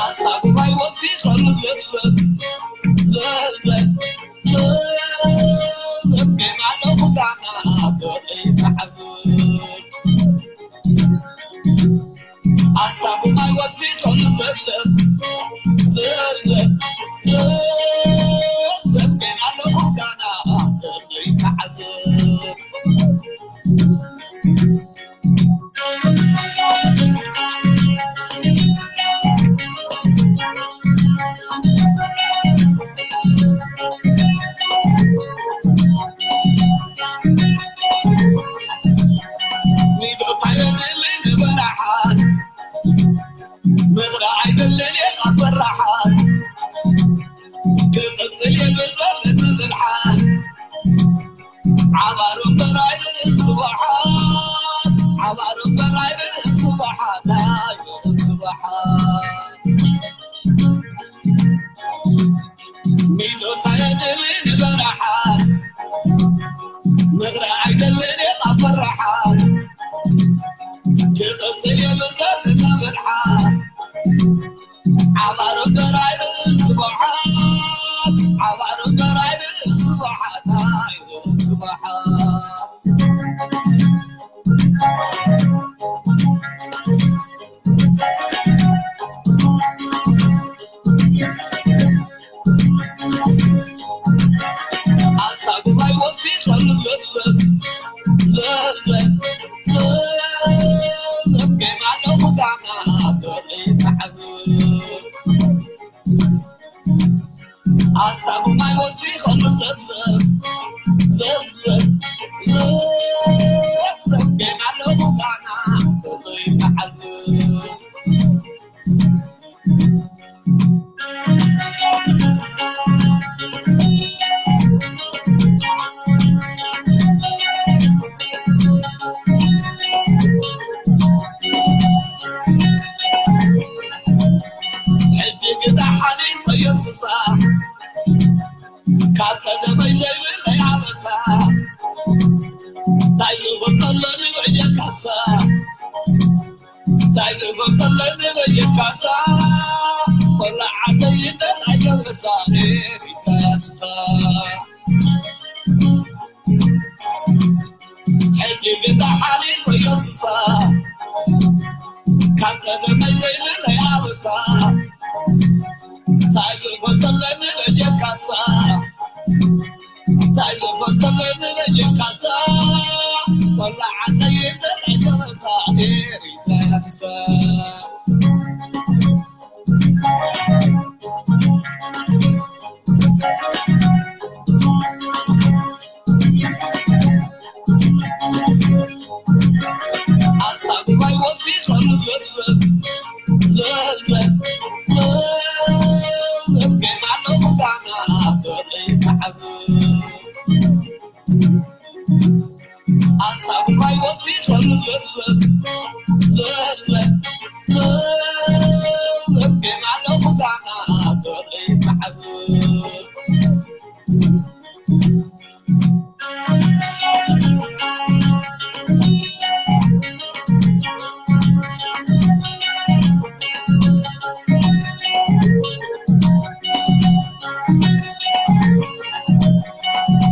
ኣሳጉማይ ወሲኸሉ ዘብዘብ፣ ዘብዘብ፣ ዘብዘብ፣ ገና ኣለኹ ዳና ተዓዝብ። ኣሳጉማይ ወሲኸሉ ዘብዘብ፣ ዘብዘብ፣ ዘብዘብ፣ ገና ኣለኹ ዳና ተዓዝብ። ምኽሪ ኣይደልን እየ ካብ በራሓት፣ ክቕጽል እየ ብዘመን ምብርሓት። ዓባር እምበር ኣይርእን ስብሓት፣ ዓባር እምበር ኣይርእን ስብሓት፣ ኣይርእን ስብሓት። ሚዶታ የድሊ ንበረሓት፣ ምኽሪ ኣይደልን እየ ካብ በራሓት፣ ክቕጽል እየ ብዘመን ምብርሓት። ዓባር እምበር ኣይርእን ስብሓት፣ ዓባር እምበር ኣይርእን ስብሓት፣ ኣይርእን ስብሓት። ኣሳጉማይ ወሲኸሉ ዘብዘብ፣ ዘብዘብ፣ ዘብዘብ፣ ገና ኣለኹ ዳና ተዓዝብ። ኣሳጉማይ ወሲኸሉ ዘብዘብ፣ ዘብዘብ፣ ዘብዘብ፣ ገና ኣለኹ ዳና ተዓዝብ። ሕጂ ግዳ ሓሊፈዮ እንስሳ፣ ካብ ቀደመይ ዘይብለይ ኣበሳ፣ እንታይ ይኹን ከሎ ንበየካሳ። እንታይ ዝፈልጠለኒ በየካሳ፣ ቆላዓተይ ይደናይ ከበሳ ኤሪትራንሳ። ሕጂ ግን ተሓሊፈዮ ስሳ፣ ካብ ቀደመይ ዘይብለይ ኣበሳ። እንታይ ዝፈልጠለኒ በየካሳ፣ እንታይ ዝፈልጠለኒ በየካሳ፣ ቆላዓተይ ይደናይ ከበሳ ኤሪትራንሳ። ኣሳጉማይ ወሲኸሉ ዘብዘብ፣ ዘብዘብ፣ ዘብዘብ፣ ገና ኣለኹ ዳና ተዓዝብ። ኣሳጉማይ ወሲኸሉ ዘብዘብ፣ ዘብዘብ፣ ዘብዘብ፣ ገና ኣለኹ ዳና ተዓዝብ።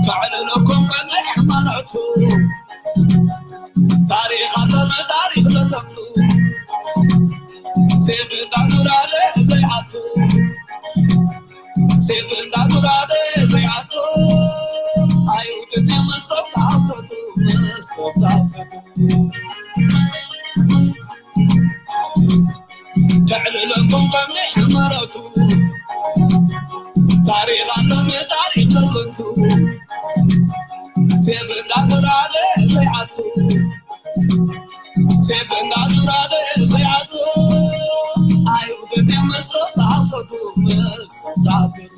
ከዕልለኩም ቀንሕ ማለቱ፣ ታሪኽ ኣለና ታሪኽ ተዘንቱ፣ ሴፍ እንዳዙራለ ዘይዓቱ፣ ሴፍ እንዳዙራለ ዘይዓቱ፣ ኣይሁድን መሶብ ተሃብተቱ፣ መሶብ ተሃብተቱ። ከዕልለኩም ቀንሕ መረቱ፣ ታሪኽ ኣለኒ ታሪኽ ተዘንቱ፣ ሴፍ እንዳዙራለ ዘይዓቱ፣ ሴፍ እንዳዙራለ ዘይዓቱ፣ ኣይሁድን መሶብ ተሃብተቱ፣ መሶብ ተሃብተቱ።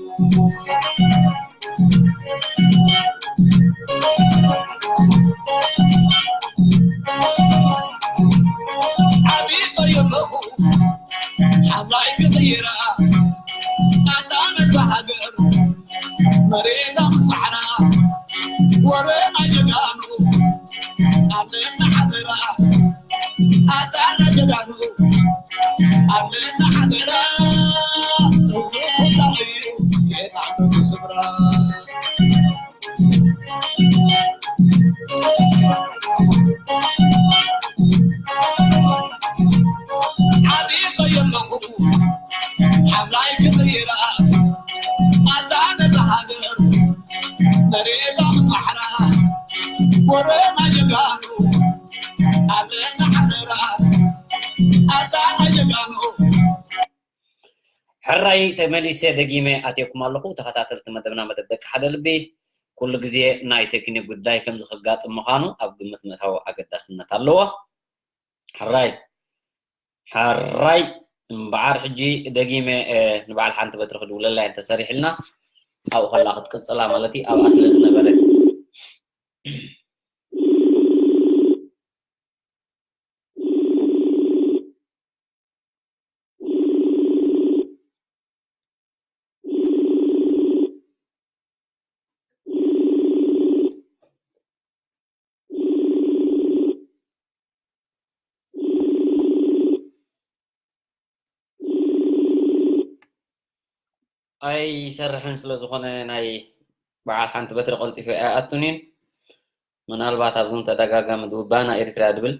ኣታ ጀጋኑ ኣለና ሓደራ፣ እዚ ኩታዕ እዩ የጣዕመቱ ስምራ። ዓጢቐ የለኹ ሓብላይ ክቕይራ፣ ኣታ ነዛ ሃገር መሬታ ምስ ባሕራ፣ ወረና ጀጋኑ ኣለና ሓደራ፣ ኣታ ጀጋኑ። ሕራይ ተመሊሰ ደጊመ ኣትየኩም ኣለኹ። ተኸታተልቲ መደብና፣ መደብ ደቂ ሓደ ልቢ፣ ኩሉ ግዜ ናይ ቴክኒክ ጉዳይ ከም ዝኸጋጥም ምዃኑ ኣብ ግምት ምእታው ኣገዳስነት ኣለዎ። ሕራይ፣ ሕራይ፣ እምበኣር ሕጂ ደጊመ፣ እ፣ ንበዓል ሓንቲ በትሪ ክድውለላ እየን ተሰሪሕልና። ኣብኡ ከላ ክትቅጽላ ማለት እዩ፣ ኣብኣ ስለ ዝነበረት። ኣይሰርሕን ስለ ዝኾነ ናይ በዓል ሓንቲ በትሪ ቀልጢፈ ኣይኣቱን እየን። ምናልባት ኣብዞም ተደጋጋሚ ድውባና ኤርትራ ድብል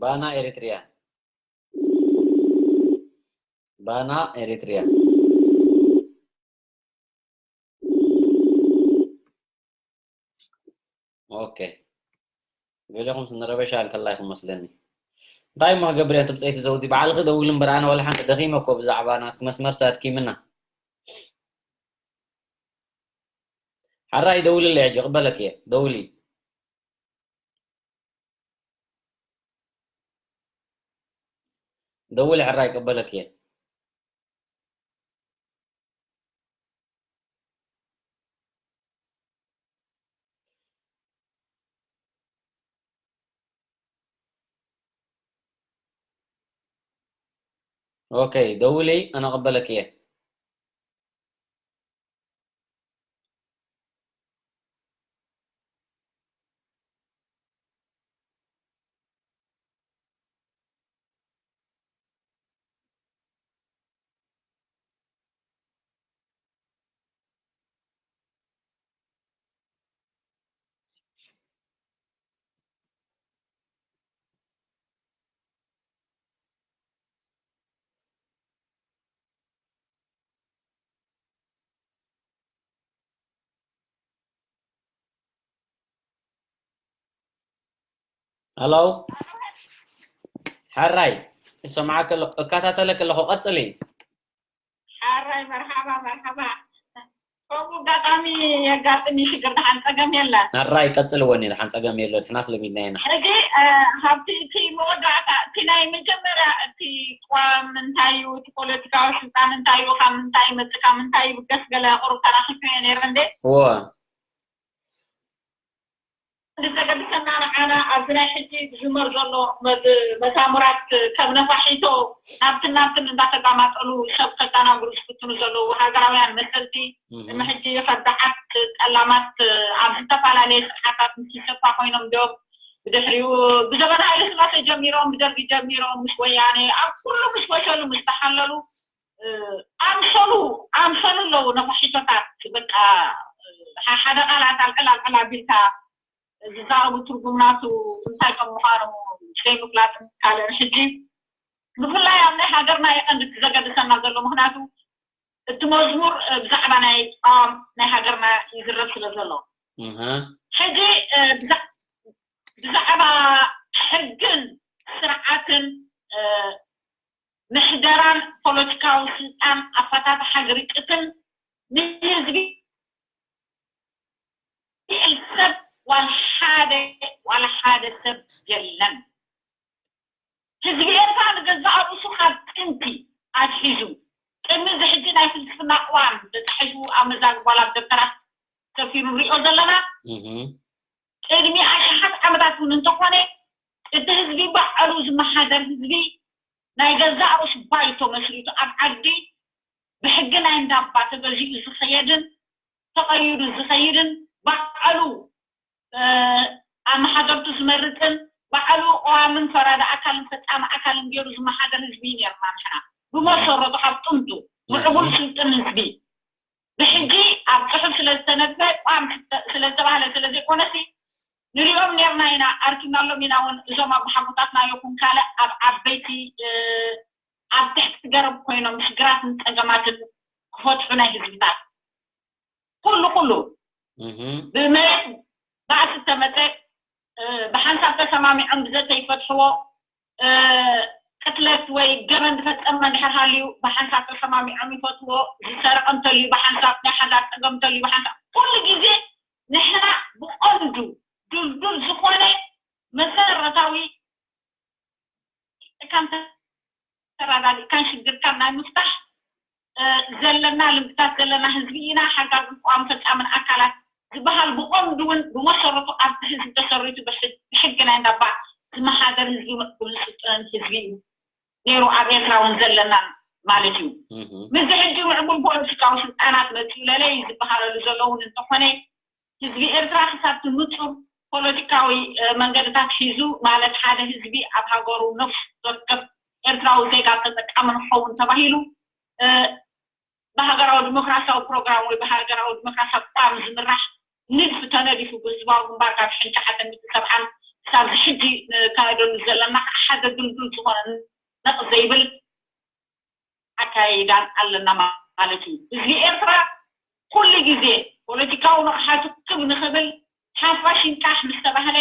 ባና ኤሪትሪያ፣ ባና ኤሪትሪያ። ኦኬ፣ ገለኹም ስንረበሻ እንከላ ይኹም መስለኒ። እንታይ እሞ ክገብር እየ፣ ትብፀይቲ ዘውዲ፣ ባዕልኺ ደውሊ እምበር፣ ኣነ ወላ ሓንቲ ደኺመ እኮ ብዛዕባ ናትኪ መስመር ሰኣትኪምና። ሓራይ ደውልለይ ሕጂ፣ ክበለኪ እየ፣ ደውሊ። ደውሊ ሕራይ፣ ክበለኪ እየ። ኦኬ፣ ደውሊ፣ ኣነ ክበለኪ እየ። ሃሎ፣ ሓራይ፣ እሰማዓከ ኣለኹ፣ እከታተለክ ኣለኹ፣ ቀጽሊ። ሓራይ፣ መርሓባ፣ መርሓባ። ከምኡ ኣጋጣሚ የጋጥም እዩ ሽግር፣ ደሓን ጸገም የለን። ሓራይ፣ ቀጽልዎ፣ እኒ ደሓን ጸገም የለን፣ ንሕናስ ለሚድና ኢና። ሕጂ፣ እ፣ ካብቲ እቲ መወዳእታ፣ እቲ ናይ መጀመርያ፣ እቲ ቅዋም እንታይ እዩ፣ እቲ ፖለቲካዊ ስልጣን እንታይ እዩ፣ ካብ ምንታይ ይመጽእ፣ ካብ ምንታይ ይብገስ፣ ገለ ቁሩብ ተናኺፍናዮ ነይረ እንዴ? እወ። ዘገድሰና ንዓና ኣብዚ ናይ ሕጂ ዝጅመር ዘሎ መዝ-፣ መዛሙራት ከም ነፋሒቶ ናብትን ናብትን እንዳተጋማጠሉ ሰብ ከዳናግሩ ዝፍትኑ ዘለዉ ሃገራውያን መሰልቲ፣ እህ። ቅድሚ ሕጂ ከዳዓት ጠላማት ኣብ ዝተፈላለየ ስርዓታት ምስ ይሰፋ ኮይኖም ዶም ብድሕሪኡ ብዘመን ሃይለ ስላሴ ጀሚሮም፣ ብደርጊ ጀሚሮም፣ ምስ ወያኔ ኣብ ኩሉ ምስ ፈሸሉ፣ ምስ ተሓለሉ፣ እ፣ ኣምሰሉ፣ ኣምሰሉ ኣለዉ ነፋሒቶታት፣ በቃ፣ እ፣ ሓ-፣ ሓደ ቃላት ኣልዕል ኣልዕል ኣቢልካ ዝዛረቡ ትርጉም ናቱ እንታይ ከም ምዃኑ ዘይምፍላጥ ካልእን። ሕጂ ብፍላይ ኣብ ናይ ሃገርና የቐንዲ እቲ ዘገድሰና ዘሎ፣ ምኽንያቱ እቲ መዝሙር፣ እ፣ ብዛዕባ ናይ ቅዋም ናይ ሃገርና ይዝረብ ስለ ዘሎ። እህ። ሕጂ፣ እ፣ ብዛ-፣ ብዛዕባ ሕግን ስርዓትን፣ እ፣ ምሕደራን ፖለቲካዊ ስልጣን ኣፈታትሓ ግርጭትን ንህዝቢ ሰብ ዋላ ሓደ፣ ዋላ ሓደ ሰብ የለን። ህዝቢ ኤርትራ ንገዛእ ርእሱ ካብ ጥንቲ ኣትሒዙ፣ ቅድሚ እዚ ሕጂ ናይ ፍልስፍና ቅዋም ተታሒዙ ኣብ መዛግብ ዋላ ኣብ ደብተራት ሰፊሩ ንሪኦ ዘለና፣ እህ። ቅድሚ ኣሽሓት ዓመታት እውን እንተኾነ፣ ዝመሓደር ህዝቢ ናይ ገዛእ ርእሱ ባይቶ መስሪቱ ኣብ ዓዲ ብሕጊ ናይ እንዳባ ተገዚኡ ዝኸየድን ተቐይዱ ዝኸይድን ባዕሉ ኣመሓደርቱ ዝመርፅን ባዕሉ ቀዋምን ፈራዲ ኣካልን ፈፃሚ ኣካልን ገይሩ ዝመሓደር ህዝቢ ነርና ንሕና ብመሰረቱ ካብ ጥንቱ ምዕቡል ስልጥን ህዝቢ ብሕጂ ኣብ ፅሑፍ ስለዝተነብበ ቋም ስለዝተባህለ ስለዘይኮነሲ ንሪኦም ኔርና ኢና ኣርኪብናሎም ኢና እውን እዞም ኣቦሓጎታትና ይኹን ካልእ ኣብ ዓበይቲ ኣብ ትሕቲ ገረብ ኮይኖም ሽግራትን ፀገማትን ክፈትሑ ናይ ህዝብታት ኩሉ ኩሉ ብመሬት ባእሲ ዝተመፀ ብሓንሳብ ተሰማሚዖም ብዘተይፈትሕዎ ቅትለት ወይ ገበን ዝፈፀመ እንድሕር ሃልዩ ብሓንሳብ ተሰማሚዖም ይፈትዎ ዝሰረቐ እንተልዩ ብሓንሳብ ናይ ሓዳር ፀገም እንተልዩ ብሓንሳብ ኩሉ ግዜ ንሕና ብቐንዱ ድልዱል ዝኾነ መሰረታዊ እካን ተራዳዲእካን ሽግርካን ናይ ምፍታሕ ዘለና ልምድታት ዘለና ህዝቢ ኢና ሓጋዝን ቀዋሚ ፈፃምን ኣካላት ዝበሃል ብቐንዱ እውን ብመሰረቱ ኣብቲ ህዝቢ ተሰሪቱ ብሕጊ ናይ እንዳባ ዝመሓደር ህዝቢ ምዕቡል ስልጡንን ህዝቢ እዩ ነይሩ ኣብ ኤርትራ እውን ዘለናን ማለት እዩ ምስዚ ሕጂ ምዕቡል ፖለቲካዊ ስልጣናት መፅኡ ለለይ ዝበሃለሉ ዘለውን እንተኾነ ህዝቢ ኤርትራ ክሳብ ንፁር ፖለቲካዊ መንገድታት ሒዙ ማለት ሓደ ህዝቢ ኣብ ሃገሩ ነፍሱ ዘርከብ ኤርትራዊ ዜጋ ተጠቃሚ ንኸውን ተባሂሉ ብሃገራዊ ዲሞክራሲያዊ ፕሮግራም ወይ ብሃገራዊ ዲሞክራሲያዊ ቋም ዝምራሕ ንድፊ ተነዲፉ ብህዝባዊ ግንባር ካብ ሽሕን ትሽዓተ ሚእትን ሰብዓን ክሳብ ሕጂ ንካየደሉ ዘለና ሓደ ድልዱል ዝኾነ ነቕ ዘይብል ኣካይዳን ኣለና ማለት እዩ። ህዝቢ ኤርትራ ኩሉ ግዜ ፖለቲካዊ ንቕሓቱ ክብ ንኽብል ሓፋሽ ይንቃሕ ምስ ተባህለ፣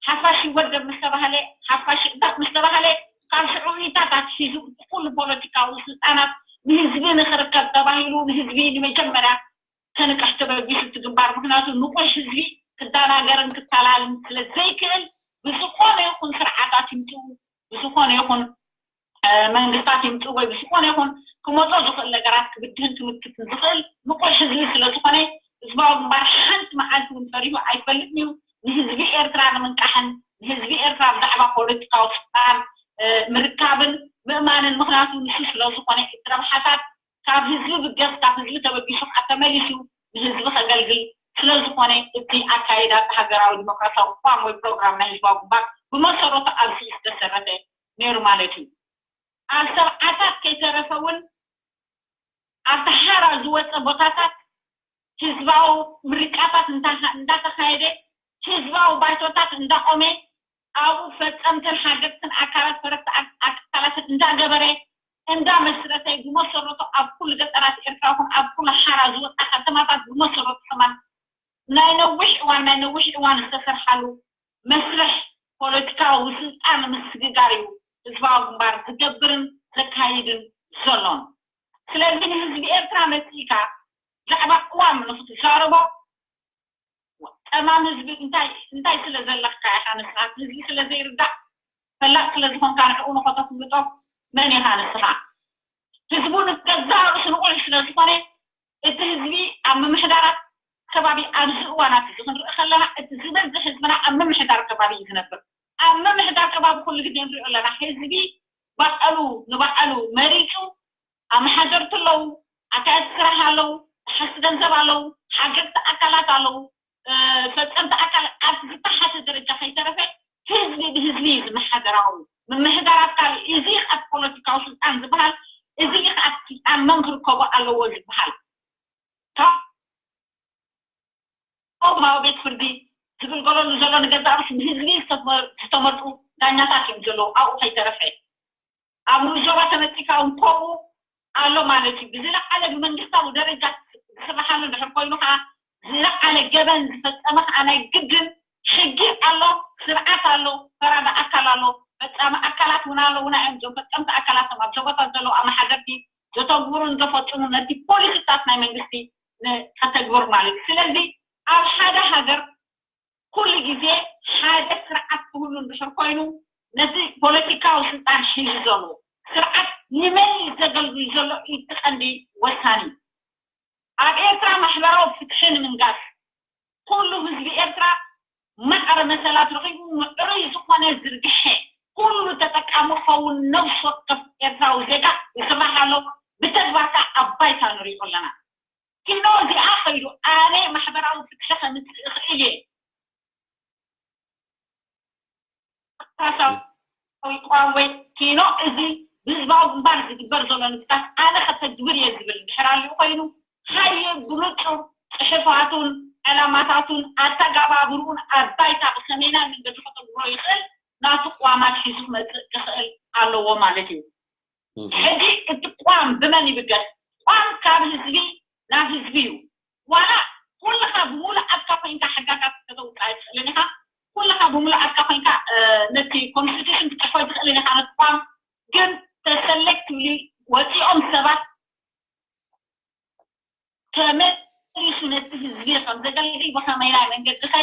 ሓፋሽ ይወደብ ምስ ተባህለ፣ ሓፋሽ ይእበጥ ምስ ተባህለ ካብ ሽዑ ኢታት ኣትሒዙ እቲ ኩሉ ፖለቲካዊ ስልጣናት ንህዝቢ ንኽርከብ ተባሂሉ ንህዝቢ ንመጀመርያ ከንቅሕ ተበጊሱ እቲ ግንባር ምክንያቱ ንቑሕ ህዝቢ ክዳናገርን ክታላልን ስለ ዘይክእል ብዝኾነ ይኹን ስርዓታት ይምፅኡ ብዝኾነ ይኹን መንግስታት ይምፅኡ ወይ ብዝኾነ ይኹን ክመፆ ዝኽእል ነገራት ክብድህን ክምክትን ዝኽእል ንቑሕ ህዝቢ ስለ ዝኾነ ህዝባዊ ግንባር ሓንቲ መዓልቲ እውን ፈሪሁ ኣይፈልጥን እዩ ንህዝቢ ኤርትራ ንምንቃሕን ንህዝቢ ኤርትራ ብዛዕባ ፖለቲካዊ ስልጣን ምርካብን ምእማንን ምክንያቱ ንሱ ስለ ዝኾነ እቲ ረብሓታት ካብ ህዝቢ ብገስ ካብ ህዝቢ ተበጊሱ ከዓ ተመሊሱ ንህዝቢ ከገልግል ስለ ዝኾነ እቲ ኣካይዳ እቲ ሃገራዊ ዲሞክራሲያዊ ቋም ወይ ፕሮግራም ናይ ህዝባዊ ግንባር ብመሰረቱ ኣብዚ ዝተሰረተ ነይሩ ማለት እዩ። ኣብ ሰብዓታት ከይተረፈ እውን ኣብቲ ሓራ ዝወፀ ቦታታት ህዝባዊ ምርጫታት እንዳተኻየደ ህዝባዊ ባይቶታት እንዳቆመ ኣብኡ ፈፀምትን ሓገዝትን ኣካላት ፈረስቲ ኣካላትን እንዳገበረ እንዳመስረተ ብመሰረቱ ኣብ ኩሉ ገጠራት ኤርትራ ይኹን ኣብ ኩሉ ሓራ ዝወፃ ከተማታት ብመሰረቱ ከማን ናይ ነዊሕ እዋን ናይ ነዊሕ እዋን ዝተሰርሓሉ መስርሕ ፖለቲካዊ ስልጣን ምስግጋር እዩ ህዝባዊ ግንባር ዝገብርን ዘካይድን ዘሎን። ስለዚ ንህዝቢ ኤርትራ መፂእካ ብዛዕባ ቅዋም ንክትዛረቦ ፀማም ህዝቢ እንታይ እንታይ ስለ ዘለካ ኢኻ ንስኻ ህዝቢ ስለ ዘይርዳእ ፈላጥ ስለ ዝኾንካ ንዕኡ ንኸተፍልጦ መን ኢኻ ንስኻ ህዝቡ ንገዛእ ርእሱ ንቑሕ ስለ ዝኾነ እቲ ህዝቢ ኣብ ምምሕዳራት ከባቢ ኣብዚ እዋናት እዚ ክንርኢ ከለና እቲ ዝበዝሕ ህዝብና ኣብ ምምሕዳር ከባቢ እዩ ዝነብር ኣብ ምምሕዳር ከባቢ ኩሉ ግዜ ንሪኦ ኣለና ህዝቢ ባዕሉ ንባዕሉ መሪፁ ኣመሓደርቲ ኣለዉ ኣካየድቲ ስራሕ ኣለዉ ተሓዝቲ ገንዘብ ኣለዉ ሓገዝቲ ኣካላት ኣለዉ ፈፀምቲ ኣካላት ኣብ ዝተሓተ ደረጃ ከይተረፈ ህዝቢ ብህዝቢ እዩ ዝመሓደር ኣብኡ ምምሕዳር ኣብ ካልእ እዚ ከኣ ፖለቲካዊ ስልጣን ዝበሃል እዚ ከኣ ስልጣን መን ክርከቦ ኣለዎ ዝበሃል ካብኡ ቤት ፍርዲ ዝግልገለሉ ዘሎ ንገዛእ ርእሱ ብህዝቢ ዝተመርፁ ዳኛታት እዮም ዘለዉ ኣብኡ ከይተረፈ ኣብ ዞባ ተመፂካ እውን ከምኡ ኣሎ ማለት እዩ ብዝለዓለ ብመንግስታዊ ደረጃ ዝስርሓሉ እንድሕር ኮይኑ ከዓ ዝለዓለ ገበን ዝፈፀመ ከዓ ናይ ግድን ሕጊ ኣሎ ስርዓት ኣሎ ፈራዲ ኣካል ኣሎ ፈፃሚ ኣካላት እውን ኣለውና እዮም እዞም ፈፀምቲ ኣካላት ቶም ኣብ ዞባታት ዘለዉ ኣመሓደርቲ ዘተግብሩን ዘፈፅሙ ነቲ ፖሊሲታት ናይ መንግስቲ ከተግብር ማለት እዩ ስለዚ ኣብ ሓደ ሃገር ኩሉ ግዜ ሓደ ስርዓት ክህሉ እንድሕር ኮይኑ ነቲ ፖለቲካዊ ስልጣን ሒዙ ዘሎ ስርዓት ንመን እዩ ዘገልግል ዘሎ እቲ ቀንዲ ወሳኒ ኣብ ኤርትራ ማሕበራዊ ፍትሒ ንምንጋስ ኩሉ ህዝቢ ኤርትራ ማዕረ መሰላት ረኺቡ ምዕሩይ ዝኾነ ዝርግሐ ኩሉ ዲሞክራሲያዊ ቅዋም ወይ ኪኖ፣ እዚ ብህዝባዊ ግንባር ዝግበር ዘሎ ንጥፈታት ኣነ ከተግብር እየ ዝብል እንድሕር ኣልዩ ኮይኑ፣ ሃየ ብንጹር ጽሑፋቱን ዕላማታቱን ኣተገባብርኡን ኣብ ባይታ ብኸመይናይ መንገዲ ከተግብሮ ይኽእል ናቱ ቅዋማት ሒዙ ክመጽእ ክኽእል ኣለዎ ማለት እዩ። ሕጂ እቲ ቅዋም ብመን ይብገስ? ቅዋም ካብ ህዝቢ ናብ ህዝቢ እዩ። ዋላ ኩልኻ ብምሉእ ኣፍካ ኮይንካ ሕጋታት ከተውፅእ ኣይትኽእልን ኢኻ። ኩልኻ ብምሉእ ኣፍካ ኮይንካ ነቲ ኮንስቲቱሽን ክትፅሕፎ ኣይትኽእልን ኢኻ። ነቲ ቅዋም ግን ተሰለክቲቭሊ ወፂኦም ሰባት ተመሊሱ ነቲ ህዝቢ ከም ዘገልግል ብኸመይናይ መንገዲ ከ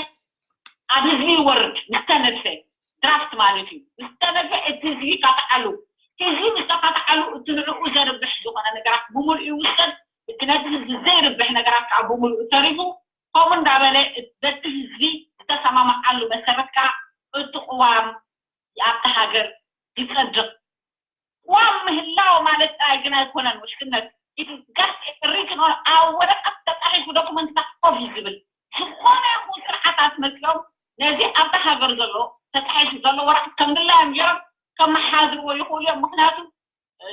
ኣብ ህዝቢ ይወርድ። ዝተነድፈ ድራፍት ማለት እዩ። ዝተነድፈ እቲ ህዝቢ ካተዓሉ፣ ህዝቢ ምስ ተካተዓሉ እቲ ንዕኡ ዘርብሕ ዝኾነ ነገራት ብምሉእ ይውሰድ። እቲ ነቲ ህዝቢ ዘይርብሕ ነገራት ከዓ ብምሉእ ተሪፉ። ከምኡ እንዳበለ በቲ ህዝቢ ዝተሰማማዓሉ መሰረት ከዓ እቲ ቅዋም ኣብታ ሃገር ይፀድቕ። ቅዋም ምህላው ማለት ጥራይ ግን ኣይኮነን ውሽክነት። ሪጅናል ኣብ ወረቀት ተፃሒፉ ዶክመንትታት ኮፍ እዩ ዝብል። ዝኾነ ይኹን ስርዓታት መፅኦም ነዚ ኣብታ ሃገር ዘሎ ተፃሒፉ ዘሎ ወረቀት ከም ድላዮም ገይሮም ከመሓድርዎ ይኽእሉ እዮም። ምክንያቱ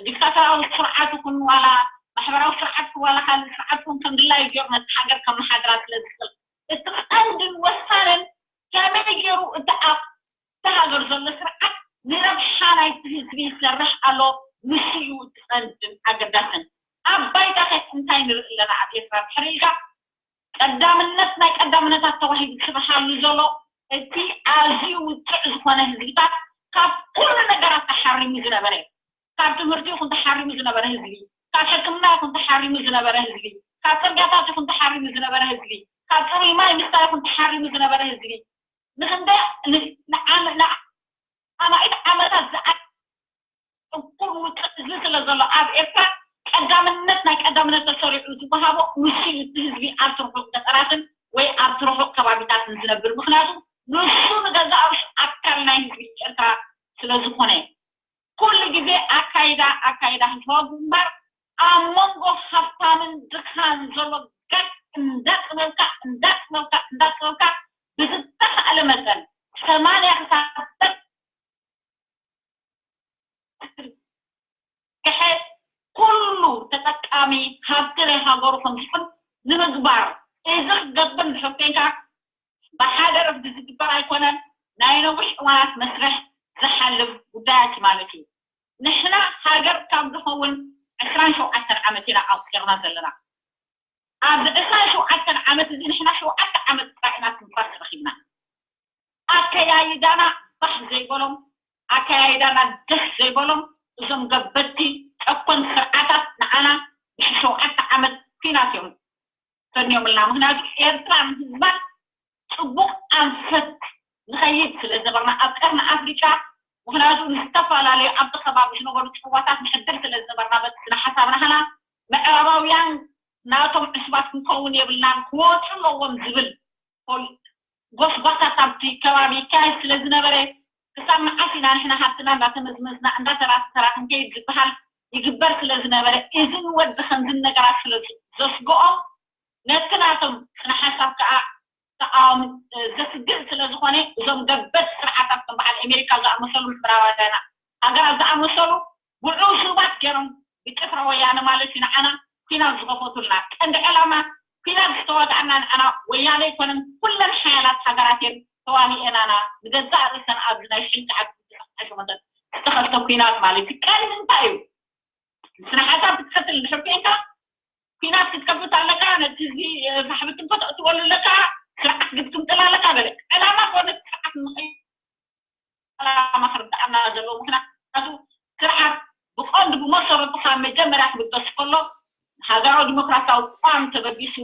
ዲክታተራዊ ስርዓት ይኹን ዋላ ማሕበራዊ ስርዓት ይኹን ዋላ ካልእ ስርዓት ይኹን ከም ድላዩ ገይሩ ነቲ ሃገር ከመሓድራ ስለ ዝኽእል፣ እቲ ቀንድን ወሳንን ከመይ ገይሩ እቲ ኣብቲ ሃገር ዘሎ ስርዓት ንረብሓ ናይቲ ህዝቢ ይሰርሕ ኣሎ፣ ንሱ እዩ እቲ ቀንድን ኣገዳስን። ኣብ ባይታ ከ እንታይ ንርኢ ኣለና? ኣብ ኤርትራ ድሕሪ ኢልካ ቀዳምነት ናይ ቀዳምነታት ተባሂሉ ዝስርሓሉ ዘሎ እቲ ኣዝዩ ውፅዕ ዝኾነ ህዝብታት ካብ ኩሉ ነገራት ተሓሪሙ ዝነበረ፣ ካብ ትምህርቲ ይኹን ተሓሪሙ ዝነበረ ህዝቢ፣ ካብ ሕክምና ይኹን ተሓሪሙ ዝነበረ ህዝቢ፣ ካብ ፅርግያታት ይኹን ተሓሪሙ ዝነበረ ህዝቢ፣ ካብ ፅሩይ ማይ ምስታይ ይኹን ተሓሪሙ ዝነበረ ህዝቢ፣ ንክንደ ኣማኢት ዓመታት ዝኣክል እኩል ውፅዕ ህዝቢ ስለ ዘሎ ኣብ ኤርትራ ቀዳምነት ናይ ቀዳምነት ተሰሪዑ ዝወሃቦ ንሱ እዩ። እቲ ህዝቢ ኣብ ትርሑቕ ገጠራትን ወይ ኣብ ትርሑቕ ከባቢታትን ዝነብር፣ ምክንያቱ ንሱ ንገዛእ ርእሱ ኣካል ናይ ህዝቢ ኤርትራ ስለ ዝኾነ። ኩሉ ግዜ ኣካይዳ ኣካይዳ ህዝባዊ ግንባር ኣብ መንጎ ሃብታምን ድኻን ዘሎ ጋግ እንዳጥበብካ እንዳጥበብካ እንዳጥበብካ ብዝተኻእለ መጠን ሰማንያ ክሳብ ዝርግሐ ኩሉ ተጠቃሚ ሃብቲ ናይ ሃገሩ ከም ዝኾን ንምግባር እዚ ክገብር እንድሕር ኮይንካ ብሓደ ረፍዲ ዝግበር ኣይኮነን። ናይ ነዊሕ እዋናት መስርሕ ዝሓልፍ ጉዳያት ማለት እዩ። ንሕና ሃገር ካብ ዝኸውን ዕስራን ሸውዓተን ዓመት ኢና ኣቑፂርና ዘለና። ኣብዚ ዕስራን ሸውዓተን ዓመት እዚ ንሕና ሸውዓተ ዓመት ጥራይ ኢና ትንፋስ ረኺብና። ኣከያይዳና ባህ ዘይበሎም፣ ኣከያይዳና ደስ ዘይበሎም እዞም ገበቲ ጨኮን ስርዓታት ንዓና ድሕሪ ሸውዓተ ዓመት ኲናት እዮም ፈንዮምልና። ምክንያቱ ኤርትራን ህዝባን ፅቡቕ ኣንፈት ንኸይድ ስለ ዝነበርና ኣብ ቀርኒ ኣፍሪቃ፣ ምክንያቱ ንዝተፈላለዩ ኣብቲ ከባቢ ዝነበሩ ፅዋታት ንሕድር ስለ ዝነበርና በቲ ስነ ሓሳብ ናህና ምዕራባውያን ናቶም ዕሱባት ክንከውን የብልናን ክወፁ ኣለዎም ዝብል ፖል- ጎስጓሳት ኣብቲ ከባቢ ይካየድ ስለ ዝነበረ ክሳብ መዓስ ኢና ንሕና ሃብትና እንዳተመዝመዝና እንዳተራተራ ክንከይድ ዝበሃል ይግበር ስለ ዝነበረ እዝን ወዲ ከምዝን ነገራት ስለ ዘስግኦም ነቲ ናቶም ስነ ሓሳብ ከዓ ተቃዋሚ ዘስግእ ስለ ዝኾነ እዞም ገበት ስርዓታት ከም በዓል ኣሜሪካ ዝኣመሰሉ ምዕራባውያን ሃገራት ዝኣመሰሉ ብዕሱባት ገይሮም ብጭፍራ ወያነ ማለት እዩ ንዓና ኲናት ዝኸፈቱልና። ቀንዲ ዕላማ ኲናት ዝተዋግኣና ንዓና ወያነ ኣይኮነን፣ ኩለን ሓያላት ሃገራት እየን ተዋጊኤናና። ንገዛእ ርእሰን ኣብዚ ናይ ሽንቲ ዓዲ ዝተኸፍተ ኲናት ማለት እዩ። ቀንዲ እንታይ እዩ? ስነ ሓሳብ ክትቀትል እንድሕር ኮይንካ ኲናት ክትከፍት ኣለካ፣ ነቲ ህዝቢ ፋሕብትን ከተእትወሉ ኣለካ፣ ስርዓት ክትግምጥል ኣለካ በለ። ዕላማ ኮነ ስርዓት ንኸይ ዕላማ ክርድኣና ዘለዎ ምክንያቱ ስርዓት ብቐንዱ ብመሰረቱ ካብ መጀመርያ ክብገስ ከሎ ሃገራዊ ዲሞክራሲያዊ ቅዋም ተበጊሱ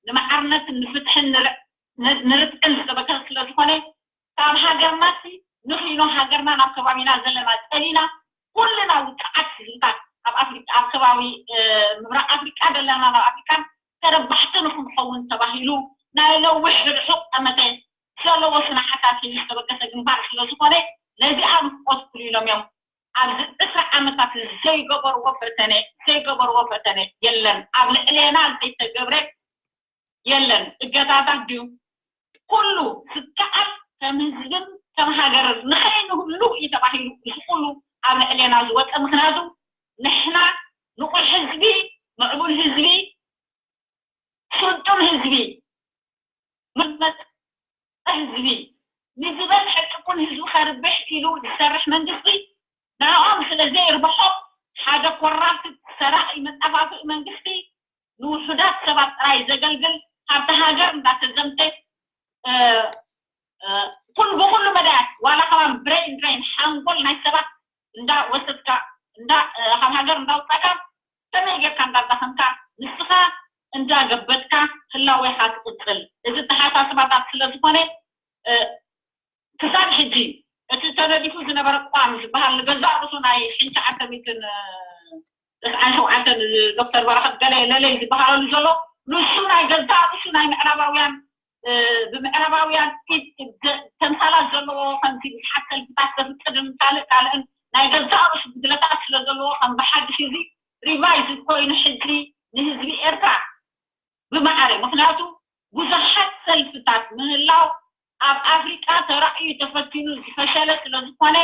ንማዕርነትን ንፍትሕን ንርትዕን ዝተበገሰ ስለ ዝኾነ ካብ ሃገርና ንኽኢኖ ሃገርና ናብ ከባቢና ዘለና ጠሊና ኩልና ውፅዓት ህዝብታት ኣብ ኣፍሪቃ ኣብ ከባቢ ምብራቅ ኣፍሪቃ ዘለና ናብ ኣፍሪቃን ተረባሕቲ ንክንኸውን ተባሂሉ ናይ ነዊሕ ርሑቕ ጠመተ ዘለዎ ስነ ሓሳብ ሒዙ ዝተበገሰ ግንባር ስለ ዝኾነ ነዚኣ ንክቆትሉ ኢሎም እዮም ኣብዚ ዕስራ ዓመታት ዘይገበርዎ ፈተነ ዘይገበርዎ ፈተነ የለን። ኣብ ልዕሌና ዘይተገብረ የለን። እገዳታት ድዩ ኩሉ ዝከኣል ከም ህዝብን ከም ሃገርን ንኸይንህሉ ኩሉ እዩ ተባሂሉ፣ እዚ ኩሉ ኣብ ልዕሌና ዝወፀ። ምክንያቱ ንሕና ንቑሕ ህዝቢ፣ ምዕቡል ህዝቢ፣ ስልጡን ህዝቢ፣ መመፀ ህዝቢ፣ ንዝበዝሐ ጭቁን ህዝቢ ከርብሕ ኢሉ ዝሰርሕ መንግስቲ፣ ንዕኦም ስለ ዘይርብሖም ሓደ ኮራፕት ሰራቂ መጠፋፍኢ መንግስቲ ንውሑዳት ሰባት ጥራይ ዘገልግል፣ ካብቲ ሃገር እንዳተዘምተ፣ እ፣ እ፣ ኩሉ ብኩሉ መዳያት፣ ዋላ ከማን ብሬን ድሬን ሓንጎል ናይ ሰባት እንዳወሰድካ፣ እንዳ፣ እ፣ ካብ ሃገር እንዳውፃእካ፣ ከመይ ጌርካ እንዳዳኸምካ ንስኻ እንዳገበትካ ህላዌኻ ትቕፅል። እዚ ተሓሳስባታት ስለ ዝኾነ፣ እ፣ ክሳብ ሕጂ እቲ ተነዲፉ ዝነበረ ቋም ዝበሃል ንገዛእ ርእሱ ናይ ሽሕን ትሽዓተ ሚእትን፣ እ፣ ተስዓን ሸውዓተን ዶክተር በረኸት ገለ ለለይ ዝበሃለሉ ዘሎ፣ ንሱ ናይ ገዛእ ርእሱ ናይ ምዕራባውያን፣ እ፣ ብምዕራባውያን ኢድ ዘ-፣ ተምሳላት ዘለዎ ከምዚ ብዙሓት ሰልፍታት ዘፍቅድን ካልእ ካልእን ናይ ገዛእ ርእሱ ጉድለታት ስለ ዘለዎ ከም ብሓድሽ እዚ ሪቫይዝ ኮይኑ ሕጂ ንህዝቢ ኤርትራ ብማዕረ፣ ምክንያቱ ብዙሓት ሰልፍታት ምህላው ኣብ ኣፍሪቃ ተራእዩ ተፈቲኑ ዝፈሸለ ስለ ዝኾነ፣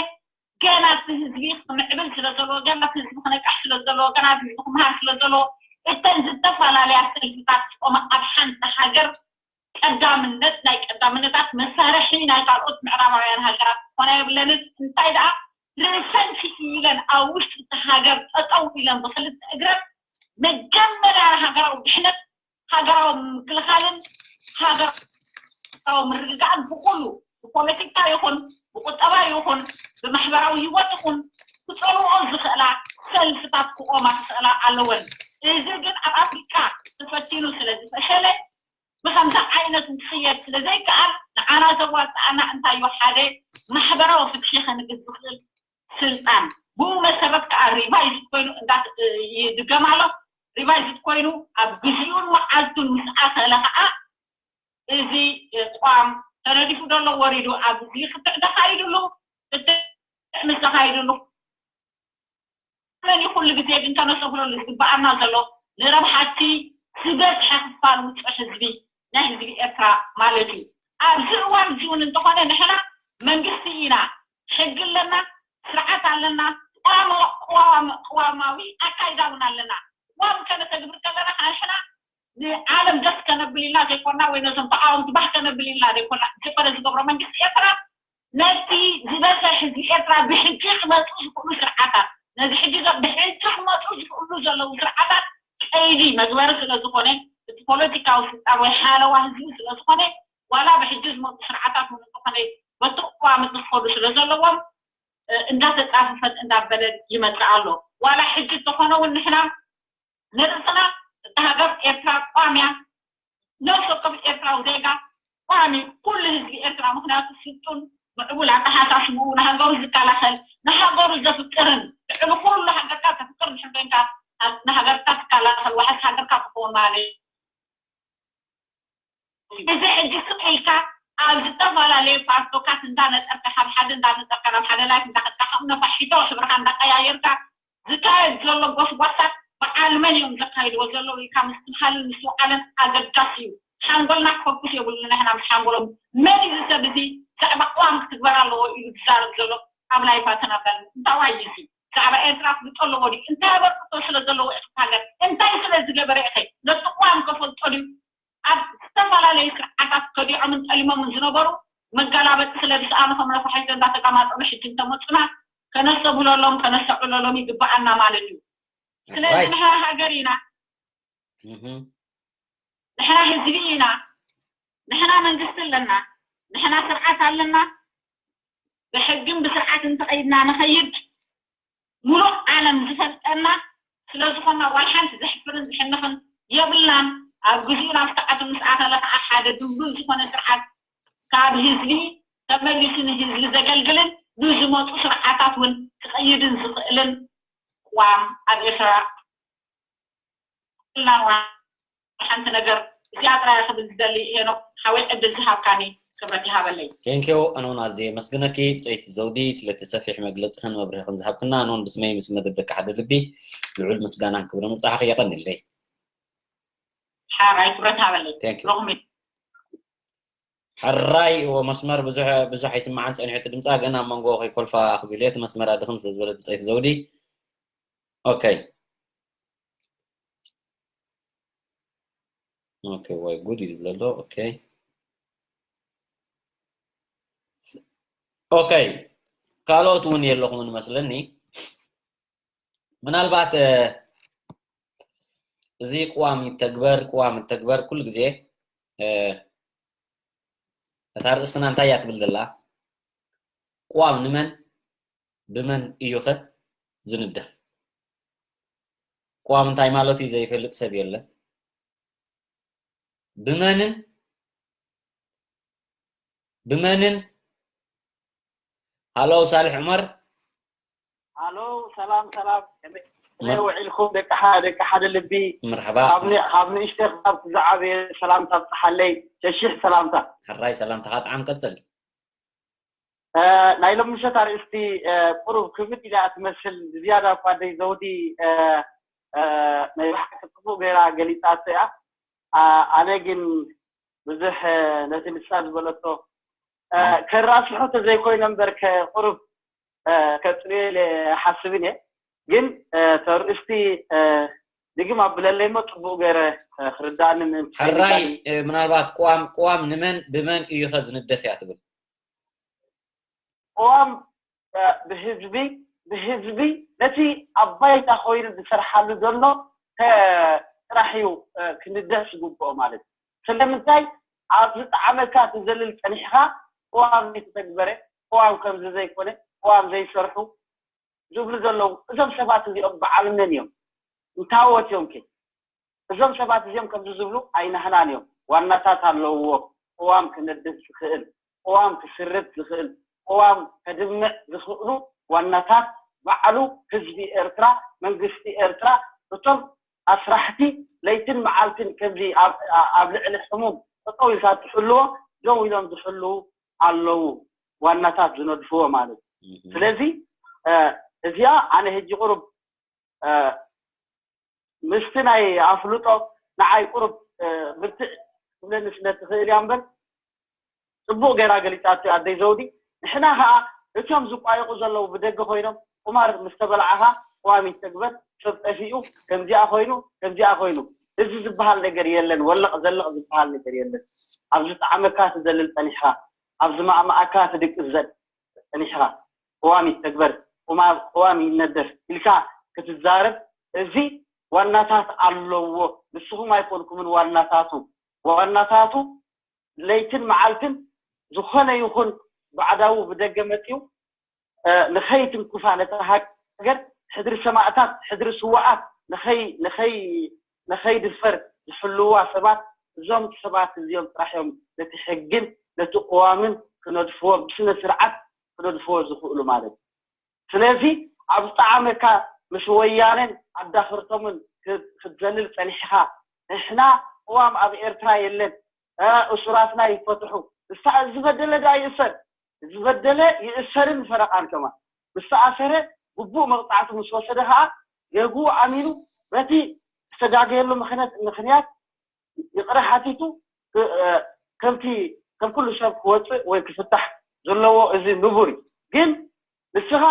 ገና እቲ ህዝቢ ክምዕብል ስለ ዘለዎ፣ ገና እቲ ህዝቢ ክነቅሕ ስለ ዘለዎ፣ ገና እቲ ህዝቢ ክምሃር ስለ ዘለዎ፣ እተን ዝተፈላለያ ሰልፍታት ዝቆማ ኣብ ሓንቲ ሃገር ቀዳምነት ናይ ቀዳምነታት መሳርሒ ናይ ካልኦት ምዕራባውያን ሃገራት ክኾና የብለንን። እንታይ ደኣ ርእሰን ስኢለን ኣብ ውሽጢ እቲ ሃገር ጠጠው ኢለን ብክልተ እግረን መጀመርያ ንሃገራዊ ድሕነት፣ ሃገራዊ ምክልኻልን ሃገራዊ ምርግጋእን ብኩሉ ብፖለቲካ ይኹን ብቁጠባ ይኹን ብማሕበራዊ ህይወት ይኹን ክፀልኦ ዝኽእላ ሰልፍታት ክቆማ ክኽእላ ኣለወን። እዚ ግን ኣብ ኣፍሪቃ ተፈቲኑ ስለ ዝፈሸለ ብኸምዚ ዓይነት ክኽየድ ስለ ዘይከኣል ንዓና ዘዋፅኣና እንታይ እዩ? ሓደ ማሕበራዊ ፍትሒ ከንግስ ዝኽእል ስልጣን። ብኡ መሰረት ከዓ ሪቫይዝ ኮይኑ እንዳ-፣ ይድገም ኣሎ። ሪቫይዝ ኮይኑ ኣብ ግዜኡን መዓልቱን ምስ ኣኸለ ከዓ እዚ ቋም ተነዲፉ ዘሎ ወሪዱ ኣብ እዚ ክትዕ ተኻይድሉ፣ ክትዕ ምስ ተኻይድሉ መን እዩ ኩሉ ግዜ ግን ከነስተብህለሉ ዝግበኣና ዘሎ ንረብሓቲ ዝበዝሐ ክፋል ውፅዕ ህዝቢ ናይ ህዝቢ ኤርትራ ማለት እዩ። ኣብዚ እዋን እዚ እውን እንተኾነ ንሕና መንግስቲ ኢና፣ ሕጊ ኣለና፣ ስርዓት ኣለና፣ ቅዋማ-፣ ቅዋም-፣ ቅዋማዊ ኣካይዳ እውን ኣለና። ቅዋም ከነተግብር ከለና ከዓ ንሕና ንዓለም ደስ ከነብል ኢልና ዘይኮና ወይ ነዞም ተቃወምቲ ባህ ከነብል ኢልና ዘይኮና፣ ዘይኮነ ዝገብሮ መንግስቲ ኤርትራ ነቲ ዝበዝሐ ህዝቢ ኤርትራ ብሕጂ ክመፁ ዝኽእሉ ስርዓታት፣ ነዚ ሕጂ ዘ-፣ ብሕጂ ክመፁ ዝኽእሉ ዘለዉ ስርዓታት ቀይዲ መግበሪ ስለ ዝኾነ፣ እቲ ፖለቲካዊ ስልጣን ወይ ሓለዋ ህዝቢ ስለ ዝኾነ፣ ዋላ ብሕጂ ዝመፁ ስርዓታት እውን እንተኾነ በቲ ቅዋም ዝኸዱ ስለ ዘለዎም፣ እ፣ እንዳተፃፈፈን እንዳበለን ይመፅእ ኣሎ። ዋላ ሕጂ እንተኾነ እውን ንሕና ንርእስና እታ ሃገር ኤርትራ ቋም እያ። ነፍሲ ወከፍ ኤርትራዊ ዜጋ ቋሚ ኩሉ ህዝቢ ኤርትራ፣ ምኽንያቱ ስልጡን ምዕቡል ኣተሓሳስብኡ ንሃገሩ ዝከላኸል ንሃገሩ ዘፍቅርን ልዕሊ ኩሉ ሃገርካ ተፍቅር ድሕር ኮይንካ ንሃገርካ ትከላኸል ዋሕስ ሃገርካ ትኸውን ማለት እዩ። እዚ ሕጂ ስቕ ኢልካ ኣብ ዝተፈላለዩ ፓርቶካት እንዳነጠርካ ካብ ሓደ እንዳነጠርካ ናብ ሓደ ላይፍ እንዳኸድካ ከም ነፋሒቶ ሕብርካ እንዳቀያየርካ ዝካየድ ዘሎ ጎስጓሳት በዓል መን እዮም ዘካይድዎ ዘለዉ ኢልካ ምስትብሃልን ምስትውዓልን ኣገዳሲ እዩ። ሓንጎልና ክፈኩስ የብሉና። ንሕና ምስ ሓንጎሎም መን እዩ ሰብ እዚ ብዛዕባ ቅዋም ክትግበር ኣለዎ ኢሉ ዝዛረብ ዘሎ ኣብ ላይፋትን ኣብ ላይፍ እንታይ ዋይ እዩ እዚ ብዛዕባ ኤርትራ ክፍልጦ ኣለዎ ድዩ እንታይ ኣበርክቶ ስለ ዘለዎ ኢኺ ሃገር እንታይ ስለ ዝገበረ ኢኺ ነቲ ቅዋም ከፈልጦ ድዩ ኣብ ዝተፈላለዩ ስርዓታት ከዲዖምን ጠሊሞምን ዝነበሩ መጋላበጢ ስለ ዝሰኣኑ ከም ነፋሒቶ እንዳተቀማጠሉ ሕጂ እንተመፁና ከነስተብህለሎም ከነስተዕብለሎም ይግበኣና ማለት እዩ። ስለዚ right ንሕና ሃገር ኢና። እህ ንሕና ህዝቢ ኢና። ንሕና መንግስቲ ኣለና። ንሕና ስርዓት ኣለና። ብሕግን ብስርዓትን ተቐይድና ንኸይድ ሙሉእ ዓለም ዝፈልጠና ስለ ዝኾና ዋላ ሓንቲ ዘሕፍርን ዝሕንኽን የብልናን። ኣብ ግዜኡ ናብ ሰዓቱ ምስ ኣኸለ ከዓ ሓደ ድልዱል ዝኾነ ስርዓት ካብ ህዝቢ ተመሊሱ ንህዝቢ ዘገልግልን ንዝመፁ ስርዓታት እውን ክቐይድን ዝኽእልን ቅዋም ኣብ ኤርትራ ሓንቲ ነገር እዚኣ ጥራይ ክብል ዝደሊ ሄኖክ ሓወይ ዕድል ዝሃብካኒ ክብረት ይሃበለይ። ቴንኪዩ ኣነ እውን ኣዝየ የመስግነኪ ብፀይቲ ዘውዲ ስለቲ ሰፊሕ መግለፅኽን መብርሂኽን ዝሃብክና ኣነ እውን ብስመይ ምስ መደብ ደቂ ሓደ ልቢ ልዑል ምስጋናን ክብርን ምብፃሕኺ የቐንየለይ። ሓራይ ክብረት ሃበለይ። ቴንኪዩ ሮኽሚ ሕራይ እዎ መስመር ብዙሕ ብዙሕ ኣይስማዓን ጸኒሑ እቲ ድምጻ ግን ኣብ መንጎ ከይኮልፋ ክብል እየ እቲ መስመር ኣድኽም ስለ ዝበለት ብጸይቲ ዘውዲ። ኦኬ ኦኬ ወይ ጉድ እዩ ዝብለ ኣሎ። ኦኬ ኦኬ ካልኦት እውን የለኹምን መስለኒ። ምናልባት እዚ ቅዋም ይተግበር ቅዋም ይተግበር ኩሉ ግዜ እታ ርእስትና እንታይ እያ ትብል ዘላ? ቅዋም ንመን ብመን እዩኸ ዝንደፍ? ቅዋም እንታይ ማለት እዩ ዘይፈልጥ ሰብ የለን። ብመንን ብመንን ሃሎ ሳልሕ ዑመር ሃሎ ሰላም ሰላም ከመይ ውዒልኩም ደቂ ሓደ ልቢ መርሓባ ካብ ንእሽተ ክሳብ ዝዓበየ ሰላምታ ብፅሓለይ ሸሺሕ ሰላምታ ሕራይ ሰላምታኻ ጣዕም ቀፅል ናይ ሎም ምሸት ኣርእስቲ ቁሩብ ክብድ ኢላ ትመስል ብዝያዳ እኳ ደይ ዘውዲ ናይ ብሓቂ ፅቡቅ ገይራ ገሊፃቶ እያ ኣነ ግን ብዙሕ ነቲ ንሳ ዝበለቶ ከራስሖ ተዘይኮይነ እምበር ቁሩብ ከጽርዮ ኢለ ሓስብን እየ ግን ተርእስቲ ድግም ኣብለለይ ሞ ጽቡቅ ገይረ ክርዳእኒ ምእንቲ ሕራይ ምናልባት ቅዋም ቅዋም ንመን ብመን እዩ ከ ዝንደፍ እያ ትብል ቅዋም ብህዝቢ ብህዝቢ ነቲ ኣብ ባይታ ኮይኑ ዝሰርሓሉ ዘሎ ጥራሕ እዩ ክንደፍ ዝግብኦ ማለት እዩ ስለምንታይ ኣብ ዝጠዓመካ ትዘልል ጸኒሕኻ ቅዋም ዘይተተግበረ ቅዋም ከምዚ ዘይኮነ ቅዋም ዘይሰርሑ ዝብሉ ዘለዉ እዞም ሰባት እዚኦም በዓል መን እዮም እንታወት እዮም ከ እዞም ሰባት እዚኦም ከምዚ ዝብሉ ኣይናህናን እዮም ዋናታት ኣለውዎ ቅዋም ክነድህ ዝኽእል ቅዋም ክስርት ዝኽእል ቅዋም ከድምዕ ዝኽእሉ ዋናታት ባዕሉ ህዝቢ ኤርትራ መንግስቲ ኤርትራ እቶም ኣስራሕቲ ለይትን መዓልትን ከምዚ ኣብ ልዕሊ ሕሙም ጠጠው ኢልካ ትሕልዎ ደው ኢሎም ዝሕልዉ ኣለዉ ዋናታት ዝነድፍዎ ማለት እዩ ስለዚ እዚኣ ኣነ ሕጂ ቁሩብ ምስቲ ናይ ኣፍልጦ ንዓይ ቁሩብ ብርትዕ ትብለኒ ስለ ትኽእል እያ እምበር ፅቡቅ ገይራ ገሊፃቶ ኣደይ ዘውዲ ንሕና ከዓ እቶም ዝቋየቁ ዘለዉ ብደገ ኮይኖም ቁማር ምስ ተበላዓኻ ቅዋም ይተግበር ሰብ ጠፊኡ ከምዚኣ ኮይኑ ከምዚኣ ኮይኑ እዚ ዝበሃል ነገር የለን ወለቕ ዘለቕ ዝበሃል ነገር የለን ኣብ ዝጠዓመካ ትዘልል ፀኒሕኻ ኣብ ዝማእማኣካ ትድቅስ ዘል ፀኒሕኻ ቅዋም ይተግበር ቅዋም ይነደፍ ኢልካ ክትዛረብ እዚ ዋናታት ኣለዎ ንስኹም ኣይኮንኩምን ዋናታቱ ዋናታቱ ለይትን መዓልትን ዝኾነ ይኹን ባዕዳዊ ብደገ መፅዩ ንኸይትንኩፋ ነታ ሃገር ሕድሪ ሰማእታት ሕድሪ ስዋኣት ንኸይድፈር ዝሕልዋ ሰባት እዞም ሰባት እዚኦም ጥራሕ እዮም ነቲ ሕግን ነቲ ቅዋምን ክነድፍዎ ብስነ ስርዓት ክነድፍዎ ዝኽእሉ ማለት ስለዚ ኣብ ዝጠዓመካ ምስ ወያነን ኣዳኽርቶምን ክትዘልል ፀኒሕኻ ንሕና ቅዋም ኣብ ኤርትራ የለን እሱራትና ይፈትሑ ዝበደለ ዳ ይእሰር ዝበደለ ይእሰርን ፈረቓን ከማ ምስ ተኣሰረ ግቡእ መቕፃዕቲ ምስ ወሰደ ከዓ ገግኡ ኣሚኑ በቲ ዝተጋገየሉ ምክንያት ምክንያት ይቕረ ሓቲቱ ከምቲ ከም ኩሉ ሰብ ክወፅእ ወይ ክፍታሕ ዘለዎ እዚ ንቡር እዩ ግን ንስኻ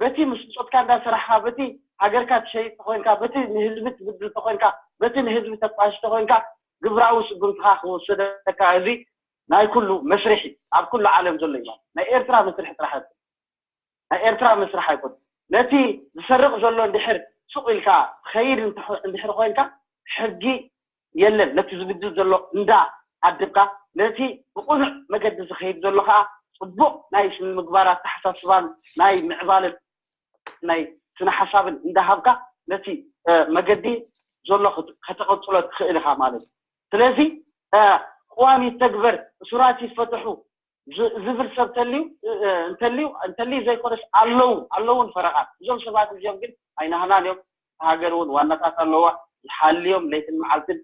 በቲ ምስ ብፆትካ እንዳሰራሕካ በቲ ሃገርካ ትሸይጥ ተኮይንካ በቲ ንህዝቢ ትብድል ተኮይንካ በቲ ንህዝቢ ተቋሽ ተኮይንካ ግብራዊ ስጉምትኻ ክወሰደካ እዚ ናይ ኩሉ መስርሒ ኣብ ኩሉ ዓለም ዘሎ እዩ ናይ ኤርትራ መስርሒ ጥራሕ ናይ ኤርትራ መስርሕ ኣይኮን ነቲ ዝሰርቕ ዘሎ እንድሕር ሱቕ ኢልካ ትኸይድ እንድሕር ኮይንካ ሕጊ የለን ነቲ ዝብድል ዘሎ እንዳ ዓድብካ ነቲ ብቁኑዕ መገዲ ዝኸይድ ዘሎ ከዓ ፅቡቕ ናይ ስነ ምግባር ኣተሓሳስባን ናይ ምዕባለ ናይ ስነ ሓሳብን እንዳሃብካ ነቲ መገዲ ዘሎ ከተቐፅሎ ትኽእል ኢኻ ማለት እዩ ስለዚ ቅዋም ይተግበር እሱራት ይፈትሑ ዝብል ሰብ ተልዩ እንተልዩ እንተልዩ ዘይኮነስ ኣለዉ ኣለውን ፈረቓት እዞም ሰባት እዚኦም ግን ኣይናህናን እዮም ሃገር እውን ዋናታት ኣለዋ ዝሓልዮም ለይትን መዓልትን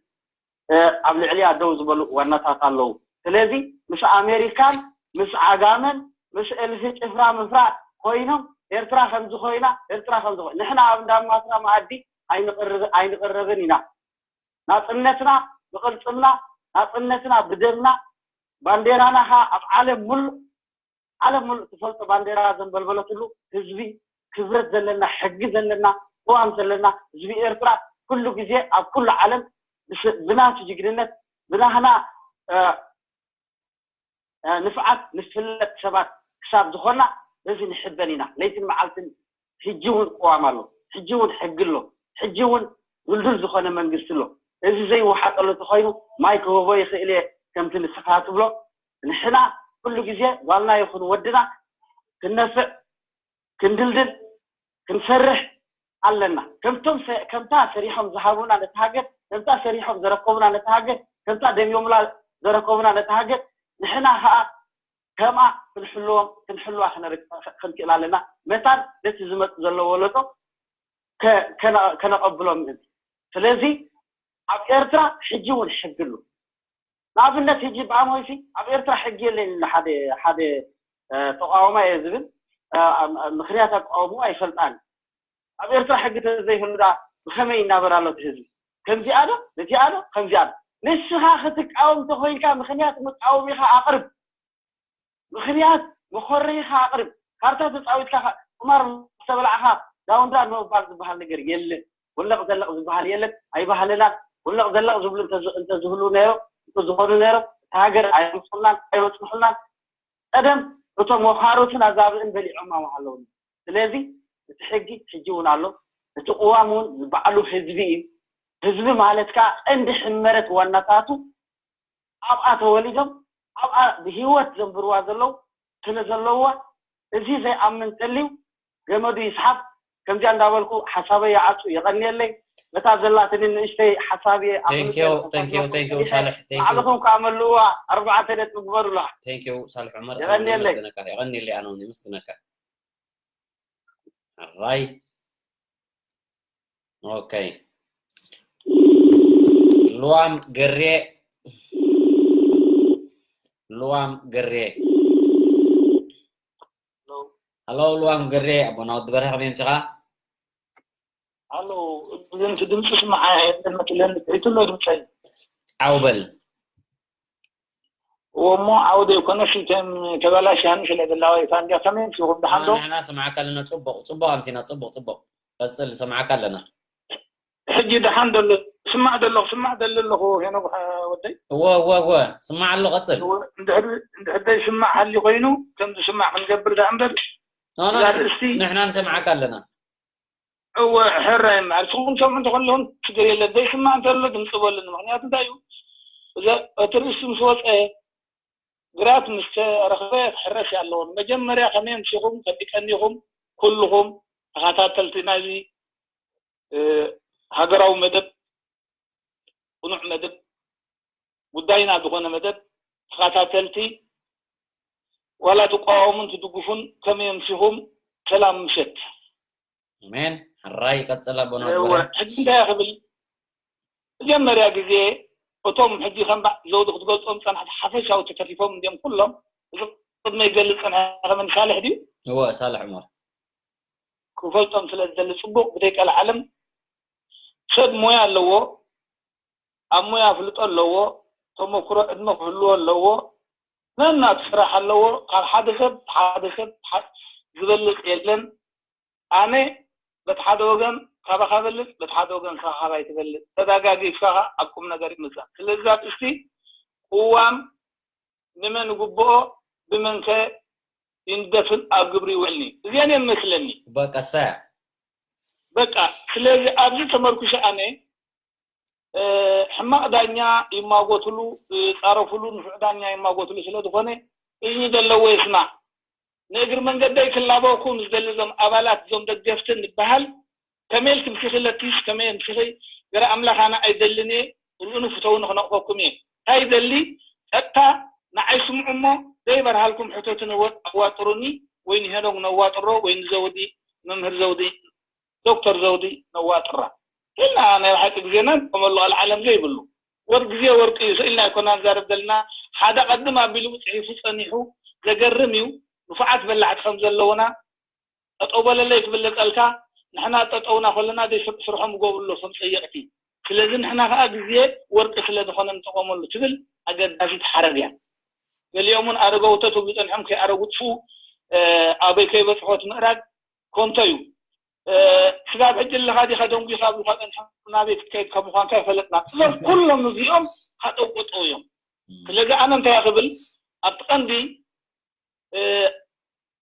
ኣብ ልዕሊያ ደው ዝበሉ ዋናታት ኣለዉ ስለዚ ምስ ኣሜሪካን ምስ ዓጋመን ምስ እልፊ ጭፍራ ምፍራ ኮይኖም ኤርትራ ከምዚ ኮይና ኤርትራ ከምዚ ኮይና ንሕና ኣብ እንዳማትና መኣዲ ኣይንቕረብን ኢና ናፅነትና ብቅልፅምና ናፅነትና ብደምና ባንዴራና ኸዓ ኣብ ዓለም ሙሉእ ዓለም ሙሉእ ትፈልጦ ባንዴራ ዘንበልበለትሉ ህዝቢ፣ ክብረት ዘለና፣ ሕጊ ዘለና፣ ቅዋም ዘለና ህዝቢ ኤርትራ፣ ኩሉ ግዜ ኣብ ኩሉ ዓለም ብስ- ብናቱ ጅግንነት፣ ብናህና ንፍዓት ንፍለጥ ሰባት ክሳብ ዝኾና በዚ ንሕበን ኢና። ለይትን መዓልትን ሕጂ እውን ቅዋም ኣሎ፣ ሕጂ እውን ሕጊ ኣሎ፣ ሕጂ እውን ድልዱል ዝኾነ መንግስቲ ኣሎ። እዚ ዘይወሓጠሉ እንተኾይኑ ማይ ክህቦ ይኽእል እየ፣ ከምቲ ንስኻ ትብሎ። ንሕና ኩሉ ግዜ ጓልና ይኹን ወድና ክንነፍዕ ክንድልድል ክንሰርሕ ኣለና። ከምቶም ከምታ ሰሪሖም ዝሃቡና ነቲ ሃገር፣ ከምታ ሰሪሖም ዘረከቡና ነቲ ሃገር፣ ከምታ ደምዮምላ ዘረከቡና ነቲ ሃገር፣ ንሕና ከዓ ከምኣ ክንሕልዎም ክንሕልዋ ክንክእል ኣለና። መታን ነቲ ዝመፅ ዘሎ ወለዶ ከነቐብሎ ምእንቲ። ስለዚ ኣብ ኤርትራ ሕጂ እውን ሕጊ ኣሎ። ንኣብነት ሕጂ ብኣሞይሲ ኣብ ኤርትራ ሕጊ የለን ኢሉ ሓደ ሓደ ተቃዋማ እየ ዝብል ምክንያት ኣቃውምኡ ኣይፈልጣን። ኣብ ኤርትራ ሕጊ ተዘይህሉ ዳ ብኸመይ ይናበር ኣሎ እቲ ህዝቢ? ከምዚኣ ዶ ነዚኣ ዶ ከምዚኣ ዶ? ንስኻ ክትቃወም እንተኮይንካ ምክንያት መቃወሚኻ ኣቕርብ። ምክንያት መኮረይኻ ኣቕርብ። ካርታ ተፃዊትካ ቁማር ዝተበላዕኻ ዳውንዳ ምባል ዝበሃል ነገር የለን። ወለቕ ዘለቕ ዝበሃል የለን። ኣይባህልናን። ወለቕ ዘለቕ ዝብሉ እንተዝህሉ ነይሮም እንተዝኾኑ ነይሮም እታ ሃገር ኣይምፅናን ኣይበፅሑናን። ቀደም እቶም ወኻሩትን ኣዛብእን በሊዖማ ምሃለውና። ስለዚ እቲ ሕጊ ሕጂ እውን ኣሎ። እቲ ቅዋም እውን ባዕሉ ህዝቢ እዩ። ህዝቢ ማለት ከዓ ቀንዲ ሕመረት ዋናታቱ ኣብኣ ተወሊዶም ኣብኣ ብህይወት ዘንብርዋ ዘለዉ ስለ ዘለውዋ እዚ ዘይኣምን ተልዩ ገመዱ ይስሓብ። ከምዚኣ እንዳበልኩ ሓሳበይ ይዓፁ። የቐንየለይ። በታ ዘላትኒ ንእሽተይ ሓሳብ እየ ኣፍልጦ ተንኪው ተንኪው ተንኪው ሳልሕ ተንኪው ባዕልኹም ከዓ መልእዋ። ኣርባዕተ ነጥቢ ግበሩላ። ተንኪው ሳልሕ ዑመር የቐንየለይ። የቐንየለይ። ኣነ እውን የመስግነካ። ኣራይ ኦኬ ልዋም ገሬ ልዋም ገሬ ሃሎ ልዋም ገሬ ኣቦና ወዲ በርሀ ከመይ ምፅኻ? ኣሎ እዚ ድምፂ ስማዓ የለን መትለኒ ትሒቱ ኣሎ ድምፀይ ዓው በል እሞ ዓውደ ኮነክሽን ተበላሽያኒ ስለ ዘላ ዋይፋ እንዲያ ከመይ ምስኹም ደሓን ዶ? ንሕና ስምዓካ ኣለና ፅቡቕ ፅቡቕ ኣምሲና ፅቡቕ ፅቡቕ ቀፅል ንሰምዓካ ኣለና። ሕጂ ደሓን ደሎ ስማዕ ደሎ ክስማዕ ደሊ ኣለኹ ሄኖክ ወደይ። እወ እወ እወ ስማዕ ኣሎ ቀፅል። እንድሕር ዘይስማዕ ሃልዩ ኮይኑ ከም ዝስማዕ ክንገብር ደኣ እምበር እዛ ኣርእስቲ ንሕና ንሰምዓካ ኣለና። እወ ሕራይ እምበኣር ንስኹም ትሰምዑ እንተኾለኹም ሽግር የለን ዘይስማዕ እንተሎ ድምፂ በሉኒ ምኽንያቱ እንታይ እዩ እቲ ርእስቲ ምስ ወፀ ግራት ምስ ተረኽበ ክሕረስ እየ ኣለዎ። መጀመርያ ከመይ ኣምሲኹም ከቢቀኒኹም ኩልኹም ተኸታተልቲ ናይዚ ሃገራዊ መደብ፣ ቅኑዕ መደብ፣ ጉዳይና ዝኾነ መደብ ተኸታተልቲ ዋላ ትቋወሙን ትድግፉን ከመይ ኣምሲኹም ሰላም ምሸት። ኣሜን ሕራይ ቀጽል ኣቦና እወ፣ መዝሙረ። ሕጂ እንታይ ክብል መጀመርያ ግዜ እቶም ሕጂ ከም በዓል ዘውዲ ክትገልጾም ጸናሕቲ ሓፈሻዊ ተተሪፎም እንዲዮም ኩሎም። እዚ ቅድመይ ይገልጽ ጸንሐ ከመን ሳልሕ ድዩ? እወ ሳልሕ ዑመር። ክፈልጦም ስለ ዝደሊ ጽቡቕ ብደይ ቀልዓለም ሰብ ሞያ ኣለዎ፣ ኣብ ሞያ ኣፍልጦ ኣለዎ፣ ተመክሮ ዕድመ ክህልዎ ኣለዎ፣ ነናቱ ስራሕ ኣለዎ። ካብ ሓደ ሰብ ሓደ ሰብ ዝበልጽ የለን። ኣነ በቲ ሓደ ወገን ካባኻ በልጽ፣ በቲ ሓደ ወገን ካኻ ካባይ ትበልጽ። ተዳጋጊፍካ ኸኣ ኣብ ቁም ነገር ይምጻእ። ስለዚ እዛ ኣርእስቲ ቅዋም ንመን ይግብኦ ብመንከ ይንደፍን ኣብ ግብሪ ይውዕልኒ እዚአን እየን መስለኒ። በቃ እሳ እያ። በቃ ስለዚ ኣብዚ ተመርኩሸ ኣነ ሕማቕ ዳኛ ይማጎትሉ፣ ጻረፉሉ፣ ንፉዕ ዳኛ ይማጎትሉ ስለ ዝኾነ እዝኒ ዘለዎ ይስማዕ። ንእግሪ መንገደይ ክላበወኩም ዝደሊ እዞም ኣባላት እዞም ደገፍቲ ንበሃል ከመይ ኢልኪ ምሲኺ ለኪስ ከመይ ምሲኺ ገረ ኣምላኽ ኣነ ኣይደልን እየ ርኡኒ ፍተውኒ ክነቕፈኩም እየ እንታይ ይደሊ ጸጥታ ንዓይ ስምዑ እሞ ዘይበርሃልኩም ሕተቱኒ ኣዋጥሩኒ ወይ ንሄኖግ ነዋጥሮ ወይ ንዘውዲ መምህር ዘውዲ ዶክተር ዘውዲ ነዋጥራ ኢልና ናይ ብሓቂ ግዜና ንጥቀመሉ ኣልዓለም ዘይብሉ ወርቂ ግዜ ወርቂ እዩ ኢልና ኣይኮና ንዛረብ ዘለና ሓደ ቀድም ኣቢሉ ጽሒፉ ጸኒሑ ዘገርም እዩ ንፉዓት በላዕቲ ከም ዘለውና ጠጠው በለለይ ክብለጸልካ ንሕና ጠጠውና ከለና ደይ ስርሖም ይገብሩ ኣለዉ ከም ጸየቕቲ ስለዚ ንሕና ከኣ ግዜ ወርቂ ስለ ዝኾነ ንጥቀመሉ ትብል ኣገዳሲት ሓረግ እያ ገሊኦም እውን ኣረገውቶ ትብሉ ጸንሖም ከይኣረጉ ጥፉ ኣበይ ከይበጽሖት ምእራግ ኮንቶ እዩ። ስጋብ ሕጂ ኣለኻ ዲኻ ደንጉኻ ብልካ ጸንሖም ናበይ ክትከይድ ከም ምኳንካ ይፈለጥና። እዞም ኩሎም እዚኦም ሃጠውቆጠው እዮም። ስለዚ ኣነ እንታይ ክብል ኣብቲ ቀንዲ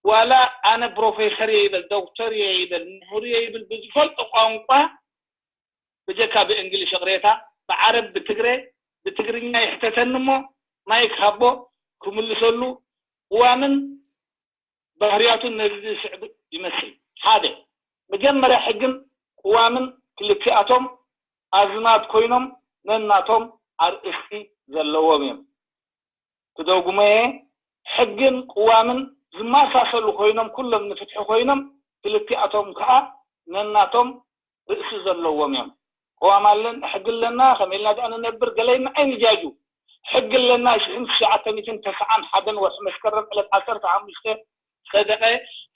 ዋላ ኣነ ፕሮፌሰር እየ ይበል፣ ዶክተር እየ ይበል፣ ምሁር እየ ይብል፣ ብዝፈልጦ ቋንቋ ብጀካ ብእንግሊሽ ይቕሬታ፣ ብዓረብ፣ ብትግረ፣ ብትግርኛ ይሕተተኒ እሞ ማይክ ሃቦ ክምልሰሉ። ቅዋምን ባህርያቱን ነዚ ዝስዕብ ይመስል። ሓደ፣ መጀመርያ ሕግን ቅዋምን ክልቲኣቶም ኣዝማድ ኮይኖም ነናቶም ኣርእስቲ ዘለዎም እዮም። ክደግሞ እየ፣ ሕግን ቅዋምን ዝመሳሰሉ ኮይኖም ኩሎም ንፍትሒ ኮይኖም ክልቲኣቶም ከዓ ነናቶም ርእሲ ዘለዎም እዮም። ቅዋም ኣለን፣ ሕጊ ኣለና፣ ከመይ ኢልና ደኣ ንነብር ገለ ኢልና ኣይንጃጁ። ሕጊ ኣለና፣ ሽሕን ትሽዓተ ሚእትን ተስዓን ሓደን ወርሒ መስከረም ዕለት ዓሰርተ ሓሙሽተ ዝጸደቐ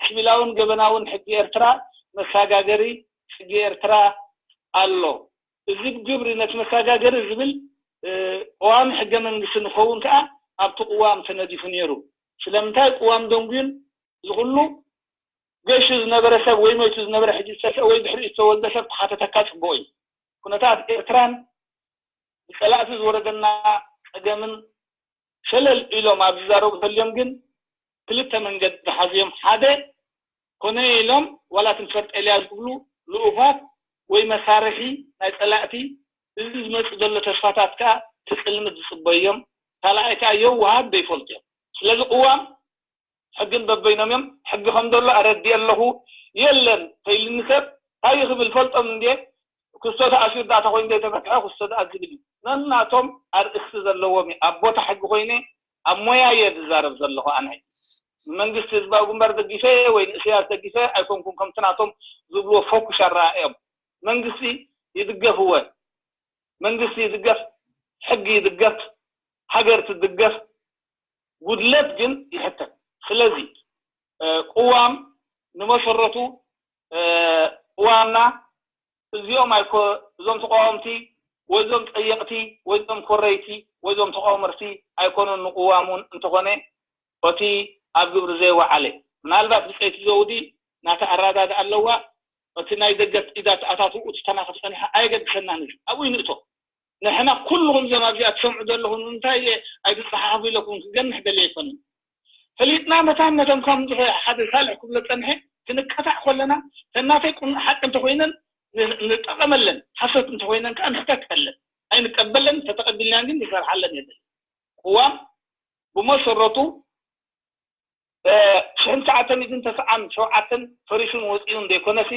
ስቪላውን ገበናውን ሕጊ ኤርትራ መሰጋገሪ ሕጊ ኤርትራ ኣሎ። እዚ ብግብሪ ነቲ መሰጋገሪ ዝብል ቅዋም ሕገ መንግስቲ ንኸውን ከኣ ኣብቲ ቅዋም ተነዲፉ ነይሩ። ስለምንታይ ቅዋም ደንጉዩን እዚ ኩሉ ገሹ ዝነበረ ሰብ ወይ መይቱ ዝነበረ ሕጂ ዝተስአ ወይ ድሕሪኡ ዝተወልደ ሰብ ተሓተተካ ጽቡቕ እዩ። ኩነታት ኤርትራን ብጸላእቲ ዝወረደና ጸገምን ሸለል ኢሎም ኣብ ዝዛረቡ ተልዮም ግን ክልተ መንገዲ ሓዝዮም ሓደ ኮነ ኢሎም ዋላ ትንፈርጠልያ ዝብሉ ልኡፋት ወይ መሳርሒ ናይ ጸላእቲ እዚ ዝመጽእ ዘሎ ተስፋታት ከኣ ትጽልምት ዝጽበዮም ካልኣይ ከኣ የውሃት ዘይፈልጡ እዮም። ስለዚ ቅዋም ሕግን በበይኖም እዮም። ሕጊ ከም ዘሎ ኣረዲእ ኣለኹ። የለን ተይልኒ ሰብ እንታይ ክብል ፈልጦም እንዴ ክስቶ ተኣሲሩ ዳኣ ተኮይኑ ዘይተፈትሐ ክስቶ ዳኣ ዝብል እዩ። ነናቶም ኣርእስቲ ዘለዎም እዩ። ኣብ ቦታ ሕጊ ኮይነ ኣብ ሞያ እየ ዝዛረብ ዘለኹ ኣነ። ንመንግስቲ ህዝባዊ ግንባር ደጊፈ ወይ ንእሰያስ ደጊፈ ኣይኮንኩን ከምቲ ናቶም ዝብልዎ ፎኩሽ ኣረኣእዮም። መንግስቲ ይድገፍወ መንግስቲ ይድገፍ፣ ሕጊ ይድገፍ፣ ሃገር ትድገፍ፣ ጉድለት ግን ይሕተት። ስለዚ ቅዋም ንመሰረቱ ቅዋምና እዚኦም ኣይኮ እዞም ተቃወምቲ ወይ እዞም ጸየቕቲ ወይ እዞም ኮረይቲ ወይ እዞም ተቃወመርቲ ኣይኮኑን። ንቅዋም እውን እንተኾነ እቲ ኣብ ግብሪ ዘይወዓለ ምናልባት ብጸይቲ ዘውዲ ናታ ኣረዳድኣ ኣለዋ። እቲ ናይ ደገ ኢዳ ተኣታትው እቲ ተናኽፍ ጸኒሓ ኣየገድሰናን እዩ። ኣብኡ ይንእቶ። ንሕና ኩልኹም እዞም ኣብዚኣ ትሰምዑ ዘለኹም እንታይ እየ ኣይትጸሓሓፉ ኢለኩም ክገንሕ ደልየ ኣይኮንን። ፈሊጥና መታን ነቶም ከም ሓደ ሳልሕ ክብሎ ጸንሐ ክንቀታዕ ከለና ተናተይ ቁኑዕ ሓቂ እንተኮይነን ንጠቐመለን ሓሶት እንተኮይነን ከዓ ንሕተተለን ኣይንቀበለን። ተተቐቢልናን ግን ንሰርሓለን የለን። ቅዋም ብመሰረቱ ሽሕን ትሽዓተ ሚእትን ተስዓን ሸውዓተን ፈሪሱን ወፂኡን ዘይኮነሲ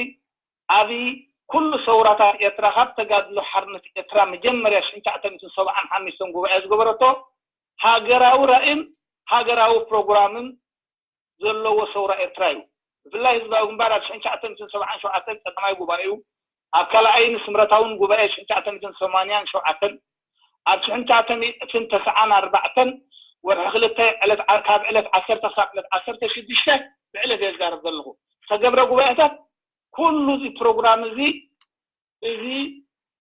ኣብ ኩሉ ሰውራታት ኤርትራ ካብ ተጋድሎ ሓርነት ኤርትራ መጀመርያ ሽሕን ትሽዓተ ሚእትን ሰብዓን ሓሙሽተን ጉባኤ ዝገበረቶ ሃገራዊ ራእይን ሃገራዊ ፕሮግራምን ዘለዎ ሰውራ ኤርትራ እዩ። ብፍላይ ህዝባዊ ግንባር ኣብ ሽሕን ትሽዓተ ሚእትን ሰብዓን ሸውዓተን ቀዳማይ ጉባኤኡ ኣብ ካልኣይን ስምረታውን ጉባኤ ሽሕን ትሽዓተ ሚእትን ሰማንያን ሸውዓተን ኣብ ሽሕን ትሽዓተ ሚእትን ተስዓን ኣርባዕተን ወርሒ ክልተ ዕለት ካብ ዕለት ዓሰርተ ክሳብ ዕለት ዓሰርተ ሽዱሽተ ብዕለት እየ ዝዛረብ ዘለኹ ዝተገብረ ጉባኤታት ኩሉ እዚ ፕሮግራም እዚ እዚ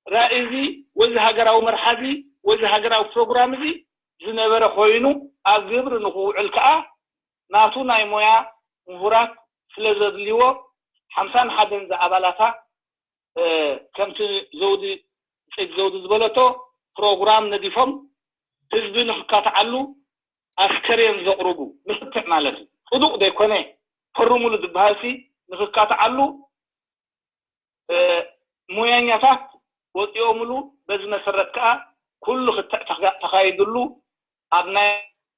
ራእይ እዚ ወይ እዚ ሃገራዊ መርሓ እዚ ወይ እዚ ሃገራዊ ፕሮግራም እዚ ዝነበረ ኮይኑ ኣብ ግብሪ ንክውዕል ከዓ ናቱ ናይ ሞያ ምሁራት ስለ ዘድልይዎ ሓምሳን ሓደን ዝኣባላታ ከምቲ ዘውዲ ጸይቲ ዘውዲ ዝበለቶ ፕሮግራም ነዲፎም ህዝቢ ንክካትዓሉ ኣስከሬን ዘቕርቡ ንክትዕ ማለት እዩ። ጽዱቕ ዘይኮነ ፈርሙሉ ዝበሃልሲ ንክካትዓሉ ሙያኛታት ወፂኦምሉ። በዚ መሰረት ከዓ ኩሉ ክትዕ ተኻይድሉ ኣብ ናይ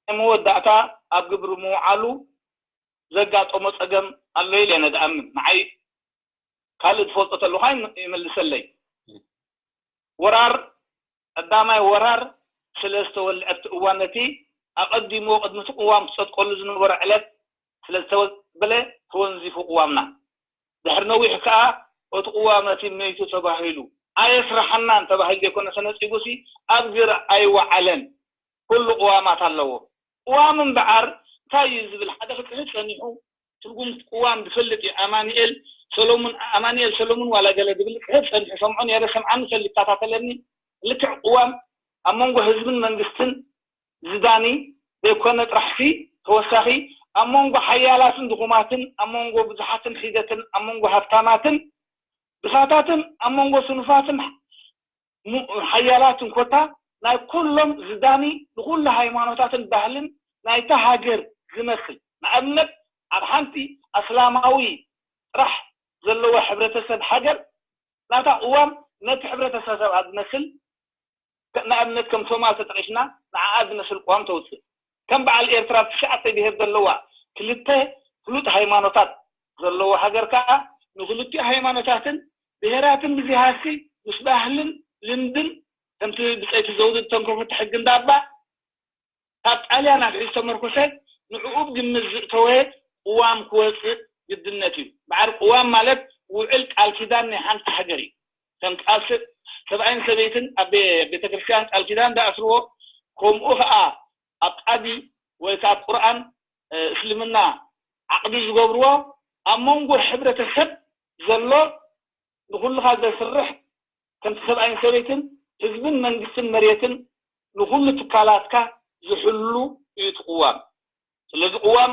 መወዳእታ ኣብ ግብሪ ምውዓሉ ዘጋጠሞ ፀገም ኣሎ ኢለ እየ ንድኣምን። ንዓይ ካልእ ትፈልጦ ተለካ ይመልሰለይ። ወራር ቀዳማይ ወራር ስለ ዝተወልዐ ኣብቲ እዋን ነቲ ኣቐዲምዎ ቅድሚ እቲ ቅዋም ክፀድቀሉ ዝነበሮ ዕለት ስለ ዝተበለ ተወንዚፉ ቅዋምና። ድሕሪ ነዊሕ ከዓ እቲ ቅዋም ነቲ መይቱ ተባሂሉ ኣየስርሓናን ተባሂሉ ዘይኮነ ተነፂጉሲ ኣብ ግብሪ ኣይወዓለን። ኩሉ ቅዋማት ኣለዎ። ቅዋም እምበኣር እንታይ እዩ ዝብል ሓደ ክፅሕፍ ፀኒሑ ትርጉም ቅዋም ዝፈልጥ እዩ። ኣማኒኤል ሰሎሙን ኣማኒኤል ሰሎሙን ዋላ ገለ ዝብል ክሕብ ጸኒሑ ሰምዖ ነይረ። ሰምዓኒ ሰል ይከታተለኒ። ልክዕ ቅዋም ኣብ መንጎ ህዝብን መንግስትን ዝዳኒ ዘይኮነ ጥራሕሲ ተወሳኺ ኣብ መንጎ ሓያላትን ድኹማትን፣ ኣብ መንጎ ብዙሓትን ሒደትን፣ ኣብ መንጎ ሃብታማትን ድኻታትን፣ ኣብ መንጎ ስኑፋትን ሓያላትን ኮታ ናይ ኩሎም ዝዳኒ ንኹሉ ሃይማኖታትን ባህልን ናይታ ሃገር ዝመስል፣ ንኣብነት ኣብ ሓንቲ ኣስላማዊ ጥራሕ ዘለዎ ሕብረተሰብ ሃገር ናታ ቅዋም ነቲ ሕብረተሰብ ዝመስል፣ ንኣብነት ከም ሶማል ተጠቒስና ንዓኣ ዝመስል ቅዋም ተውፅእ። ከም በዓል ኤርትራ ትሽዓተ ብሄር ዘለዋ ክልተ ፍሉጥ ሃይማኖታት ዘለዎ ሃገር ከዓ ንክልቲኡ ሃይማኖታትን ብሄራትን ብዝያሲ ምስ ባህልን ልምድን ከምቲ ብፀይቲ ዘውዲ ዝተንከፈት ሕጊ እንዳባ ካብ ጣልያን ኣትሒዙ ዝተመርኮሰ ንዕኡ ግምት ዝእተወ ቅዋም ክወፅእ ግድነት እዩ። በዓል ቅዋም ማለት ውዕል ቃል ኪዳን ናይ ሓንቲ ሃገር እዩ። ከም ቃል ሰብኣይን ሰበይትን ኣብ ቤተክርስትያን ቃል ኪዳን ዝኣስርዎ ከምኡ ከዓ ኣብ ቃዲ ወይ ከዓ ኣብ ቁርኣን እስልምና ዓቕዲ ዝገብርዎ ኣብ መንጎ ሕብረተሰብ ዘሎ ንኩልኻ ዘስርሕ ከምቲ ሰብኣይን ሰበይትን ህዝብን መንግስትን መሬትን ንኩሉ ትካላትካ ዝሕሉ እዩ እቲ ቅዋም። ስለዚ ቅዋም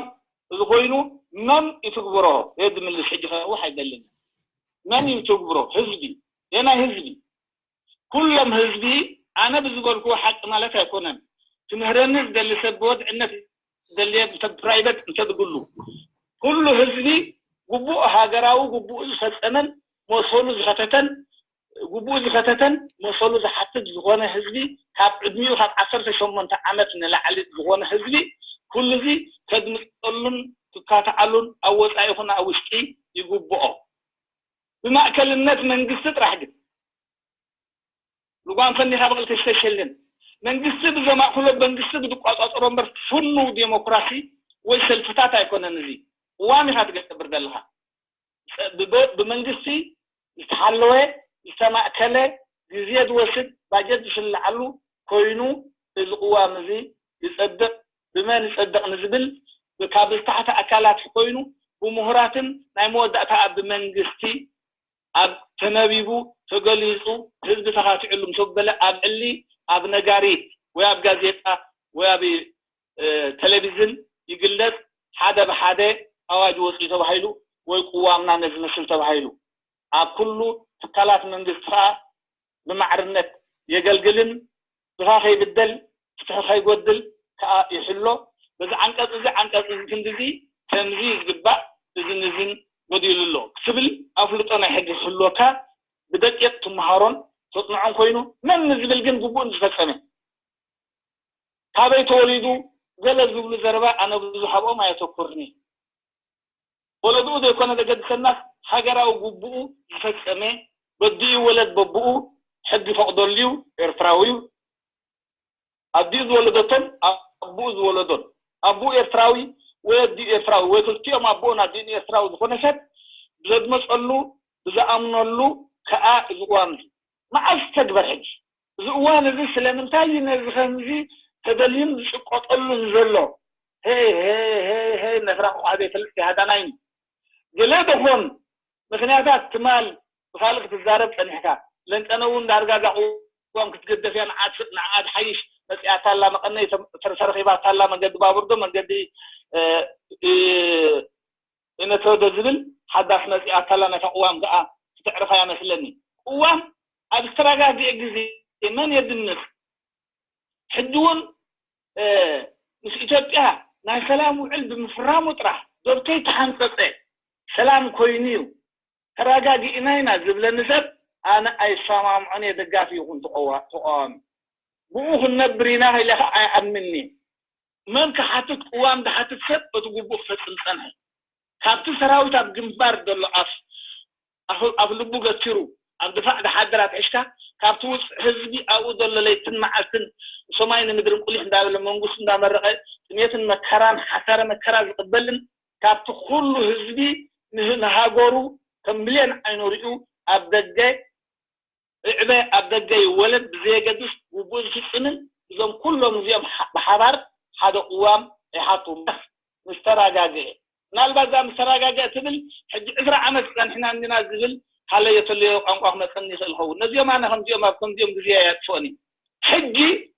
እዚ ኮይኑ መን ይትግብሮ? የድምልስ ሕጂ ከውሕ ኣይደልን። መን ይትግብሮ? ህዝቢ። የናይ ህዝቢ? ኩሎም ህዝቢ። ኣነ ብዝበልኩዎ ሓቂ ማለት ኣይኮነን። ትምህረኒ ዝደሊ ሰብ ብወድዕነት ደልየ ፕራይበት እንተዝግሉ ኩሉ ህዝቢ ግቡእ ሃገራዊ ግቡእ ዝፈጸመን መሰሉ ዝኸተተን ግቡእ ዝኸተተን መሰሉ ዝሓትት ዝኾነ ህዝቢ ካብ ዕድሚኡ ካብ ዓሰርተ ሸሞንተ ዓመት ንላዕሊ ዝኾነ ህዝቢ ኩሉ እዚ ተድምፀሉን ትካትዓሉን ኣብ ወፃኢ ይኹን ኣብ ውሽጢ ይግብኦ። ብማእከልነት መንግስቲ ጥራሕ ግን ልጓም ፈኒኻ ብቕልቲ ዝተሸልን መንግስቲ ብዘማእክሎ መንግስቲ ብዝቋፃፀሮ እምበር ፍኑው ዴሞክራሲ ወይ ሰልፍታት ኣይኮነን። እዚ ቅዋም ኢኻ ትገብር ዘለኻ። ብመንግስቲ ዝተሓለወ ዝተማእከለ ግዜ ዝወስድ ባጀት ዝስልዓሉ ኮይኑ እዚ ቅዋም እዚ ይፀድቕ። ብመን ይፀድቕ ንዝብል ካብ ዝታሕቲ ኣካላት ኮይኑ ብምሁራትን ናይ መወዳእታ ብመንግስቲ ኣብ ተነቢቡ ተገሊፁ ህዝቢ ተኻቲዑሉ ምስ ኣበለ ኣብ ዕሊ ኣብ ነጋሪት ወይ ኣብ ጋዜጣ ወይ ኣብ ቴሌቪዝን ይግለፅ። ሓደ ብሓደ ኣዋጅ ወፂኡ ተባሂሉ ወይ ቅዋምና ነዚ መስል ተባሂሉ ኣብ ኩሉ ትካላት መንግስቲ ከዓ ብማዕርነት የገልግልን ድኻ ከይብደል ፍትሒ ከይጎድል ከዓ ይሕሎ። በዚ ዓንቀፅ እዚ ዓንቀፅ እዚ ክንድዚ ከምዚ ዝግባእ እዚ ንዝን ጎዲሉ ኣሎ ክትብል ኣፍልጦ ናይ ሕጊ ክህልወካ ብደቂቕ ትመሃሮን ተፅንዖን ኮይኑ መን ንዝብል ግን ግቡእን ዝፈፀመ ካበይ ተወሊዱ ገለ ዝብሉ ዘረባ ኣነ ብዙሕ ኣብኦም ኣየተኩርን። ወለድኡ ዘይኮነ ዘገድሰናስ ሃገራዊ ግቡኡ ዝፈፀመ በዲኡ ወለድ በብኡ ሕጊ ፈቕደሉ እዩ። ኤርትራዊ እዩ። ኣዲኡ ዝወለደቶን ኣቡኡ ዝወለዶን ኣቡኡ ኤርትራዊ ወይ ኣዲኡ ኤርትራዊ ወይ ክልቲኦም ኣቡኡን ኣዲኡን ኤርትራዊ ዝኾነ ሰብ ብዘድመፀሉ ብዝኣምነሉ ከዓ እዚ ቅዋም እዚ መዓስ ተግበር ሕጂ እዚ እዋን እዚ ስለምንታይ እዩ ነዚ ከምዚ ተደልዩን ዝጭቆጠሉን ዘሎ? ሄይ ሄይ ሄይ ሄይ ነፍራ ቋዕቤ ፍልጥ ሃዳናይን ገለ ደኾን ምክንያታት ትማል ብካልእ ክትዛረብ ጸኒሕካ ለንቀነ እውን ዳርጋ እዛ ቅዋም ክትግደፍ እያ ንዓት ንዓት ሓይሽ መጺኣታ ኣላ መቐነይ ተረኺባታ ኣላ መንገዲ ባቡር ዶ መንገዲ ኢነተወደ ዝብል ሓዳስ መጺኣታ ኣላ ነታ ቅዋም ከኣ ክትዕርፋ እያ መስለኒ ቅዋም ኣብ ዝተረጋግአ ግዜ መን የድምፅ ሕጂ እውን ምስ ኢትዮጵያ ናይ ሰላም ውዕል ብምፍራሙ ጥራሕ ዶብ ከይተሓንፀፀ ሰላም ኮይኑ እዩ ተረጋጊእና ኢና ዝብለኒ ሰብ ኣነ ኣይሰማምዖን እየ ደጋፊ ይኹን ተቃዋሚ ብኡ ክንነብር ኢና ኢለ ከዓ ኣይኣምን እየ መን ክሓትት ቅዋም ዝሓትት ሰብ እቲ ግቡእ ክፈፅም ፀንሐ ካብቲ ሰራዊት ኣብ ግንባር ዘሎ ኣፍ ኣፍ ልቡ ገቲሩ ኣብ ድፋዕ ዝሓድር ኣትሒዝካ ካብቲ ውፅዕ ህዝቢ ኣብኡ ዘሎ ለይትን መዓልትን ሰማይ ንምድርን ቁሊሕ እንዳበለ መንግስቱ እንዳመረቐ ጥሜትን መከራን ሓሳረ መከራ ዝቕበልን ካብቲ ኩሉ ህዝቢ ንሃገሩ ከም ሚልዮን ዓይኑ ሪኡ ኣብ ደገ እዕበ ኣብ ደገ ይወለድ ብዘየገድስ ግቡእ ዝፍፅምን እዞም ኩሎም እዚኦም ብሓባር ሓደ ቅዋም ይሓቱ ምስ ተረጋግአ ምናልባት እዛ ምስ ተረጋግአ ትብል ሕጂ ዕስራ ዓመት ፀንሕና እንዲና ዝብል ሃለዮ ተለዮ ቋንቋ ክመፀኒ ይኽእል ኸውን ነዚኦም ኣነ ከምዚኦም ኣብ ከምዚኦም ግዜ የጥፍኦኒ ሕጂ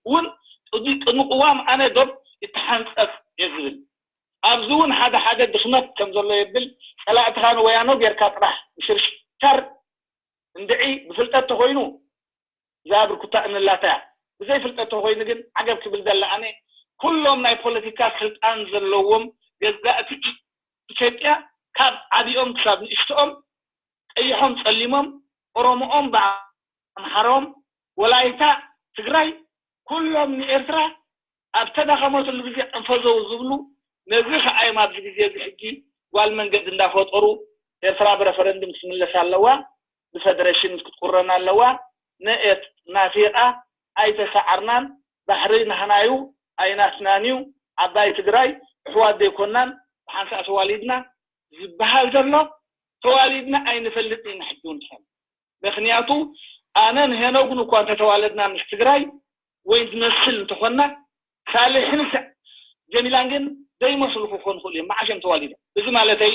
እውን ቅድሚ ቅዋም ኣነ ዶብ ይተሓንፀፅ እየ ዝብል። ኣብዚ እውን ሓደ ሓደ ድኽመት ከም ዘሎ የብል። ፀላእትኻ ንወያኖ ጌርካ ጥራሕ ምሽርሻር እንድዒ ብፍልጠት ተኾይኑ እዛ ብርኩታ እንላታ እያ። ብዘይ ፍልጠት ተኾይኑ ግን ዓገብ ክብል ዘለ ኣነ ኩሎም ናይ ፖለቲካ ስልጣን ዘለዎም ገዛእቲ ኢትዮጵያ ካብ ዓብኦም ክሳብ ንእሽትኦም ቀይሖም ጸሊሞም ኦሮሞኦም ብኣምሓሮም ወላይታ ትግራይ ኩሎም ንኤርትራ ኣብ ተዳኸመትሉ ግዜ ጠንፈዘው ዝብሉ ነዚ ከዓዮም ኣብዚ ግዜ እዚ ሕጂ ጓል መንገዲ እንዳፈጠሩ ኤርትራ ብረፈረንድም ክትምለስ ኣለዋ፣ ብፈደረሽን ክትቁረን ኣለዋ፣ ንኤት ናፊቓ ኣይተሰዓርናን፣ ባሕሪ ናህናዩ ኣይናትናንዩ፣ ዓባይ ትግራይ ኣሕዋት ዘይኮናን ብሓንሳእ ተዋሊድና ዝበሃል ዘሎ ተዋሊድና ኣይንፈልጥን ኢና ሕጂ እውን ትኾን። ምክንያቱ ኣነን ሄኖግን እኳ እንተተዋለድና ምስ ትግራይ ወይ ዝመስል እንተኾንና ሳልሕን ጀሚላን ግን ዘይመስሉ ክኾኑ ይኽእሉ እዮም። መዓሸም ተዋሊዶም። እዚ ማለተይ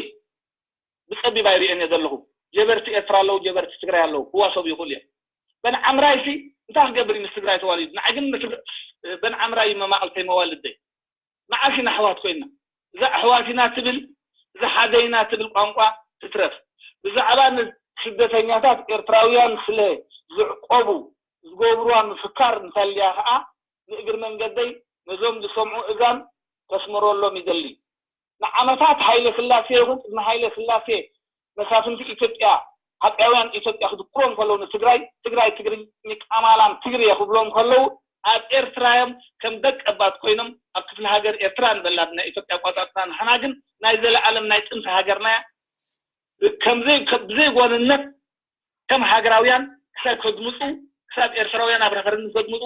ብፀቢብ ኣይሪኦን እየ ዘለኹ። ጀበርቲ ኤርትራ ኣለዉ፣ ጀበርቲ ትግራይ ኣለዉ፣ ክዋሰቡ ይኽእሉ እዮም። በን ዓምራይ ሲ እንታይ ክገብር እዩ ምስ ትግራይ ተዋሊዱ? ንዓይ ግን በን ዓምራይ መማቕልተይ መዋልደይ። መዓስ ኢና ኣሕዋት ኮይና? እዛ ኣሕዋት ኢና ትብል፣ እዛ ሓደ ኢና ትብል ቋንቋ ትትረፍ። ብዛዕባ ንስደተኛታት ኤርትራውያን ስለ ዝዕቆቡ ዝገብሩዋ ምፍካር እንተልያ ኸዓ ንእግር መንገደይ ነዞም ዝሰምዑ እዛን ከስምረሎም ይደሊ። ንዓመታት ሃይለ ስላሴ ይኹን ቅድሚ ሃይለ ስላሴ መሳፍንቲ ኢትዮጵያ ሃፀያውያን ኢትዮጵያ ክድኩሮም ከለዉ ንትግራይ ትግራይ ትግርኝ ቃማላም ትግርየ ክብሎም ከለዉ ኣብ ኤርትራ እዮም ከም ደቀባት ኮይኖም ኣብ ክፍለ ሃገር ኤርትራ ንበላ ብናይ ኢትዮጵያ ኣቋፃፅራ ንሕና ግን ናይ ዘለኣለም ናይ ጥንቲ ሃገርና እያ። ከምዘይ ብዘይ ጓንነት ከም ሃገራውያን ክሳብ ከድምፁ ክሳብ ኤርትራውያን ኣብ ረፈረንድም ከድምፁ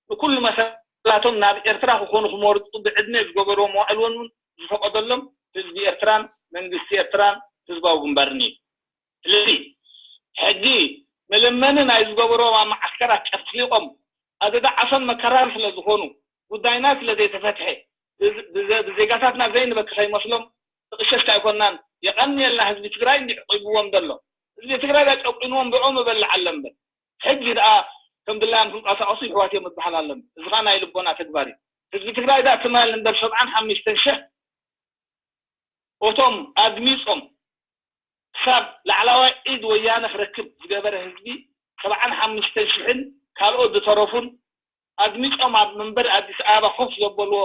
ንኩሉ መሰላቶም ናብ ኤርትራ ክኾኑ ክመርፁ ብዕድመ ዝገበርዎ መዋዕልዎን እውን ዝፈቀደሎም ህዝቢ ኤርትራን መንግስቲ ኤርትራን ህዝባዊ ግንባርን እዩ። ስለዚ ሕጂ መለመኒ ናይ ዝገበርዎም ኣብ ማዓስከራት ጨፍሊቆም ኣደዳ ዓሶን መከራን ስለ ዝኾኑ ጉዳይና ስለ ዘይተፈትሐ ብዜጋታትና ዘይንበኪ ከይመስሎም ጥቕሸሽካ ኣይኮናን። የቐንየልና ህዝቢ ትግራይ እንዲ ዕቂብዎም ዘሎ ህዝቢ ትግራይ ዳ ጨቂንዎም ብኦም እበልዕ ኣለ እምበር ሕጂ ደኣ ከም ድላዮም ክንቀሳቀሱ ይሕዋት እዮም እበሃል ኣለን። እዚ ኸዓ ናይ ልቦና ተግባር እዩ። ህዝቢ ትግራይ ዳ ትማል እምበር ሰብዓን ሓሙሽተን ሽሕ እቶም ኣድሚፆም ክሳብ ላዕላዋይ ኢድ ወያነ ክረክብ ዝገበረ ህዝቢ ሰብዓን ሓሙሽተን ሽሕን ካልኦት ዝተረፉን ኣድሚፆም ኣብ መንበር ኣዲስ ኣበባ ኮፍ ዘበልዎ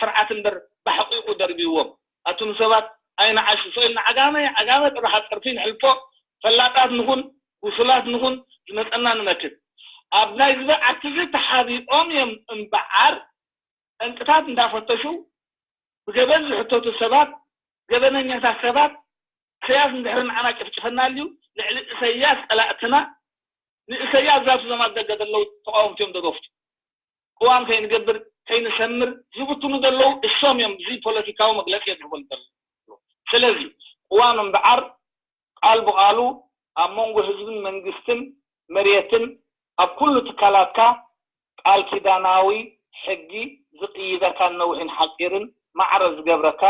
ስርዓት እምበር ባሕቂቁ ደርቢዎም። ኣቱም ሰባት ኣይንዓሹ። ስእል ንዓጋመ ዓጋመ ጥራሕ ኣብ ፀርፊ ንሕልፎ። ፈላጣት ንኹን ውሱላት ንኹን ዝመፀና ንመክት። ኣብ ናይ ዝበዓቲ እዚ ተሓቢኦም እዮም እምበዓር ጠንቅታት እንዳፈተሹ ብገበን ዝሕተቱ ሰባት ገበነኛታት ሰባት ኢሰያስ እንድሕሪ ንዓና ጨፍጭፈና ኣልዩ ልዕሊ ኢሰያስ ጸላእትና ንኢሰያስ ዛቱ ዘማት ደገ ዘለዉ ተቃወምቲ እዮም ደገፍቱ ቅዋም ከይንገብር ከይንሰምር ዝብትኑ ዘለዉ እሶም እዮም እዚ ፖለቲካዊ መግለጺ የድርበሉ ዘለዉ ስለዚ ቅዋም እምበዓር ቃል ብቓሉ ኣብ መንጎ ህዝብን መንግስትን መሬትን ኣብ ኩሉ ትካላትካ ቃል ኪዳናዊ ሕጊ ዝቕይደካን ነዊሕን ሓፂርን ማዕረ ዝገብረካ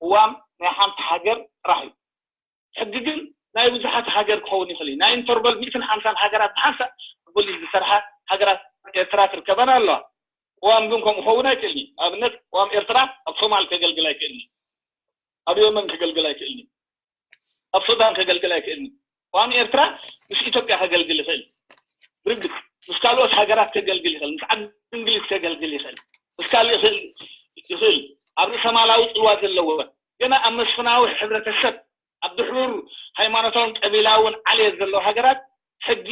ቅዋም ናይ ሓንቲ ሃገር ጥራሕ እዩ። ሕጊ ግን ናይ ብዙሓት ሃገር ክኸውን ይኽእል እዩ። ናይ ኢንተርፖል ሚእትን ሓምሳን ሃገራት ብሓንሳእ ብፖሊስ ዝሰርሓ ሃገራት ኤርትራ ክርከበን ኣለዋ። ቅዋም ግን ከምኡ ክኸውን ኣይክእልን እዩ። ኣብነት ቅዋም ኤርትራ ኣብ ሶማል ከገልግል ኣይክእልን እዩ። ኣብ የመን ከገልግል ኣይክእልን እዩ። ኣብ ሱዳን ከገልግል ኣይክእልን እዩ። ዋን ኤርትራ ምስ ኢትዮጵያ ከገልግል ይኽእል። ብርግጽ ምስ ካልኦት ሃገራት ከገልግል ይኽእል፣ ምስ ዓዲ እንግሊዝ ከገልግል ይኽእል፣ ምስ ካልእ ይኽእል ይኽእል። ኣብ ርእሰ ማላዊ ጽልዋ ዘለዎ ገና ኣብ መስፍናዊ ሕብረተሰብ ኣብ ድሕሩር ሃይማኖታውን ቀቢላውን ዓልየት ዘለዎ ሃገራት ሕጊ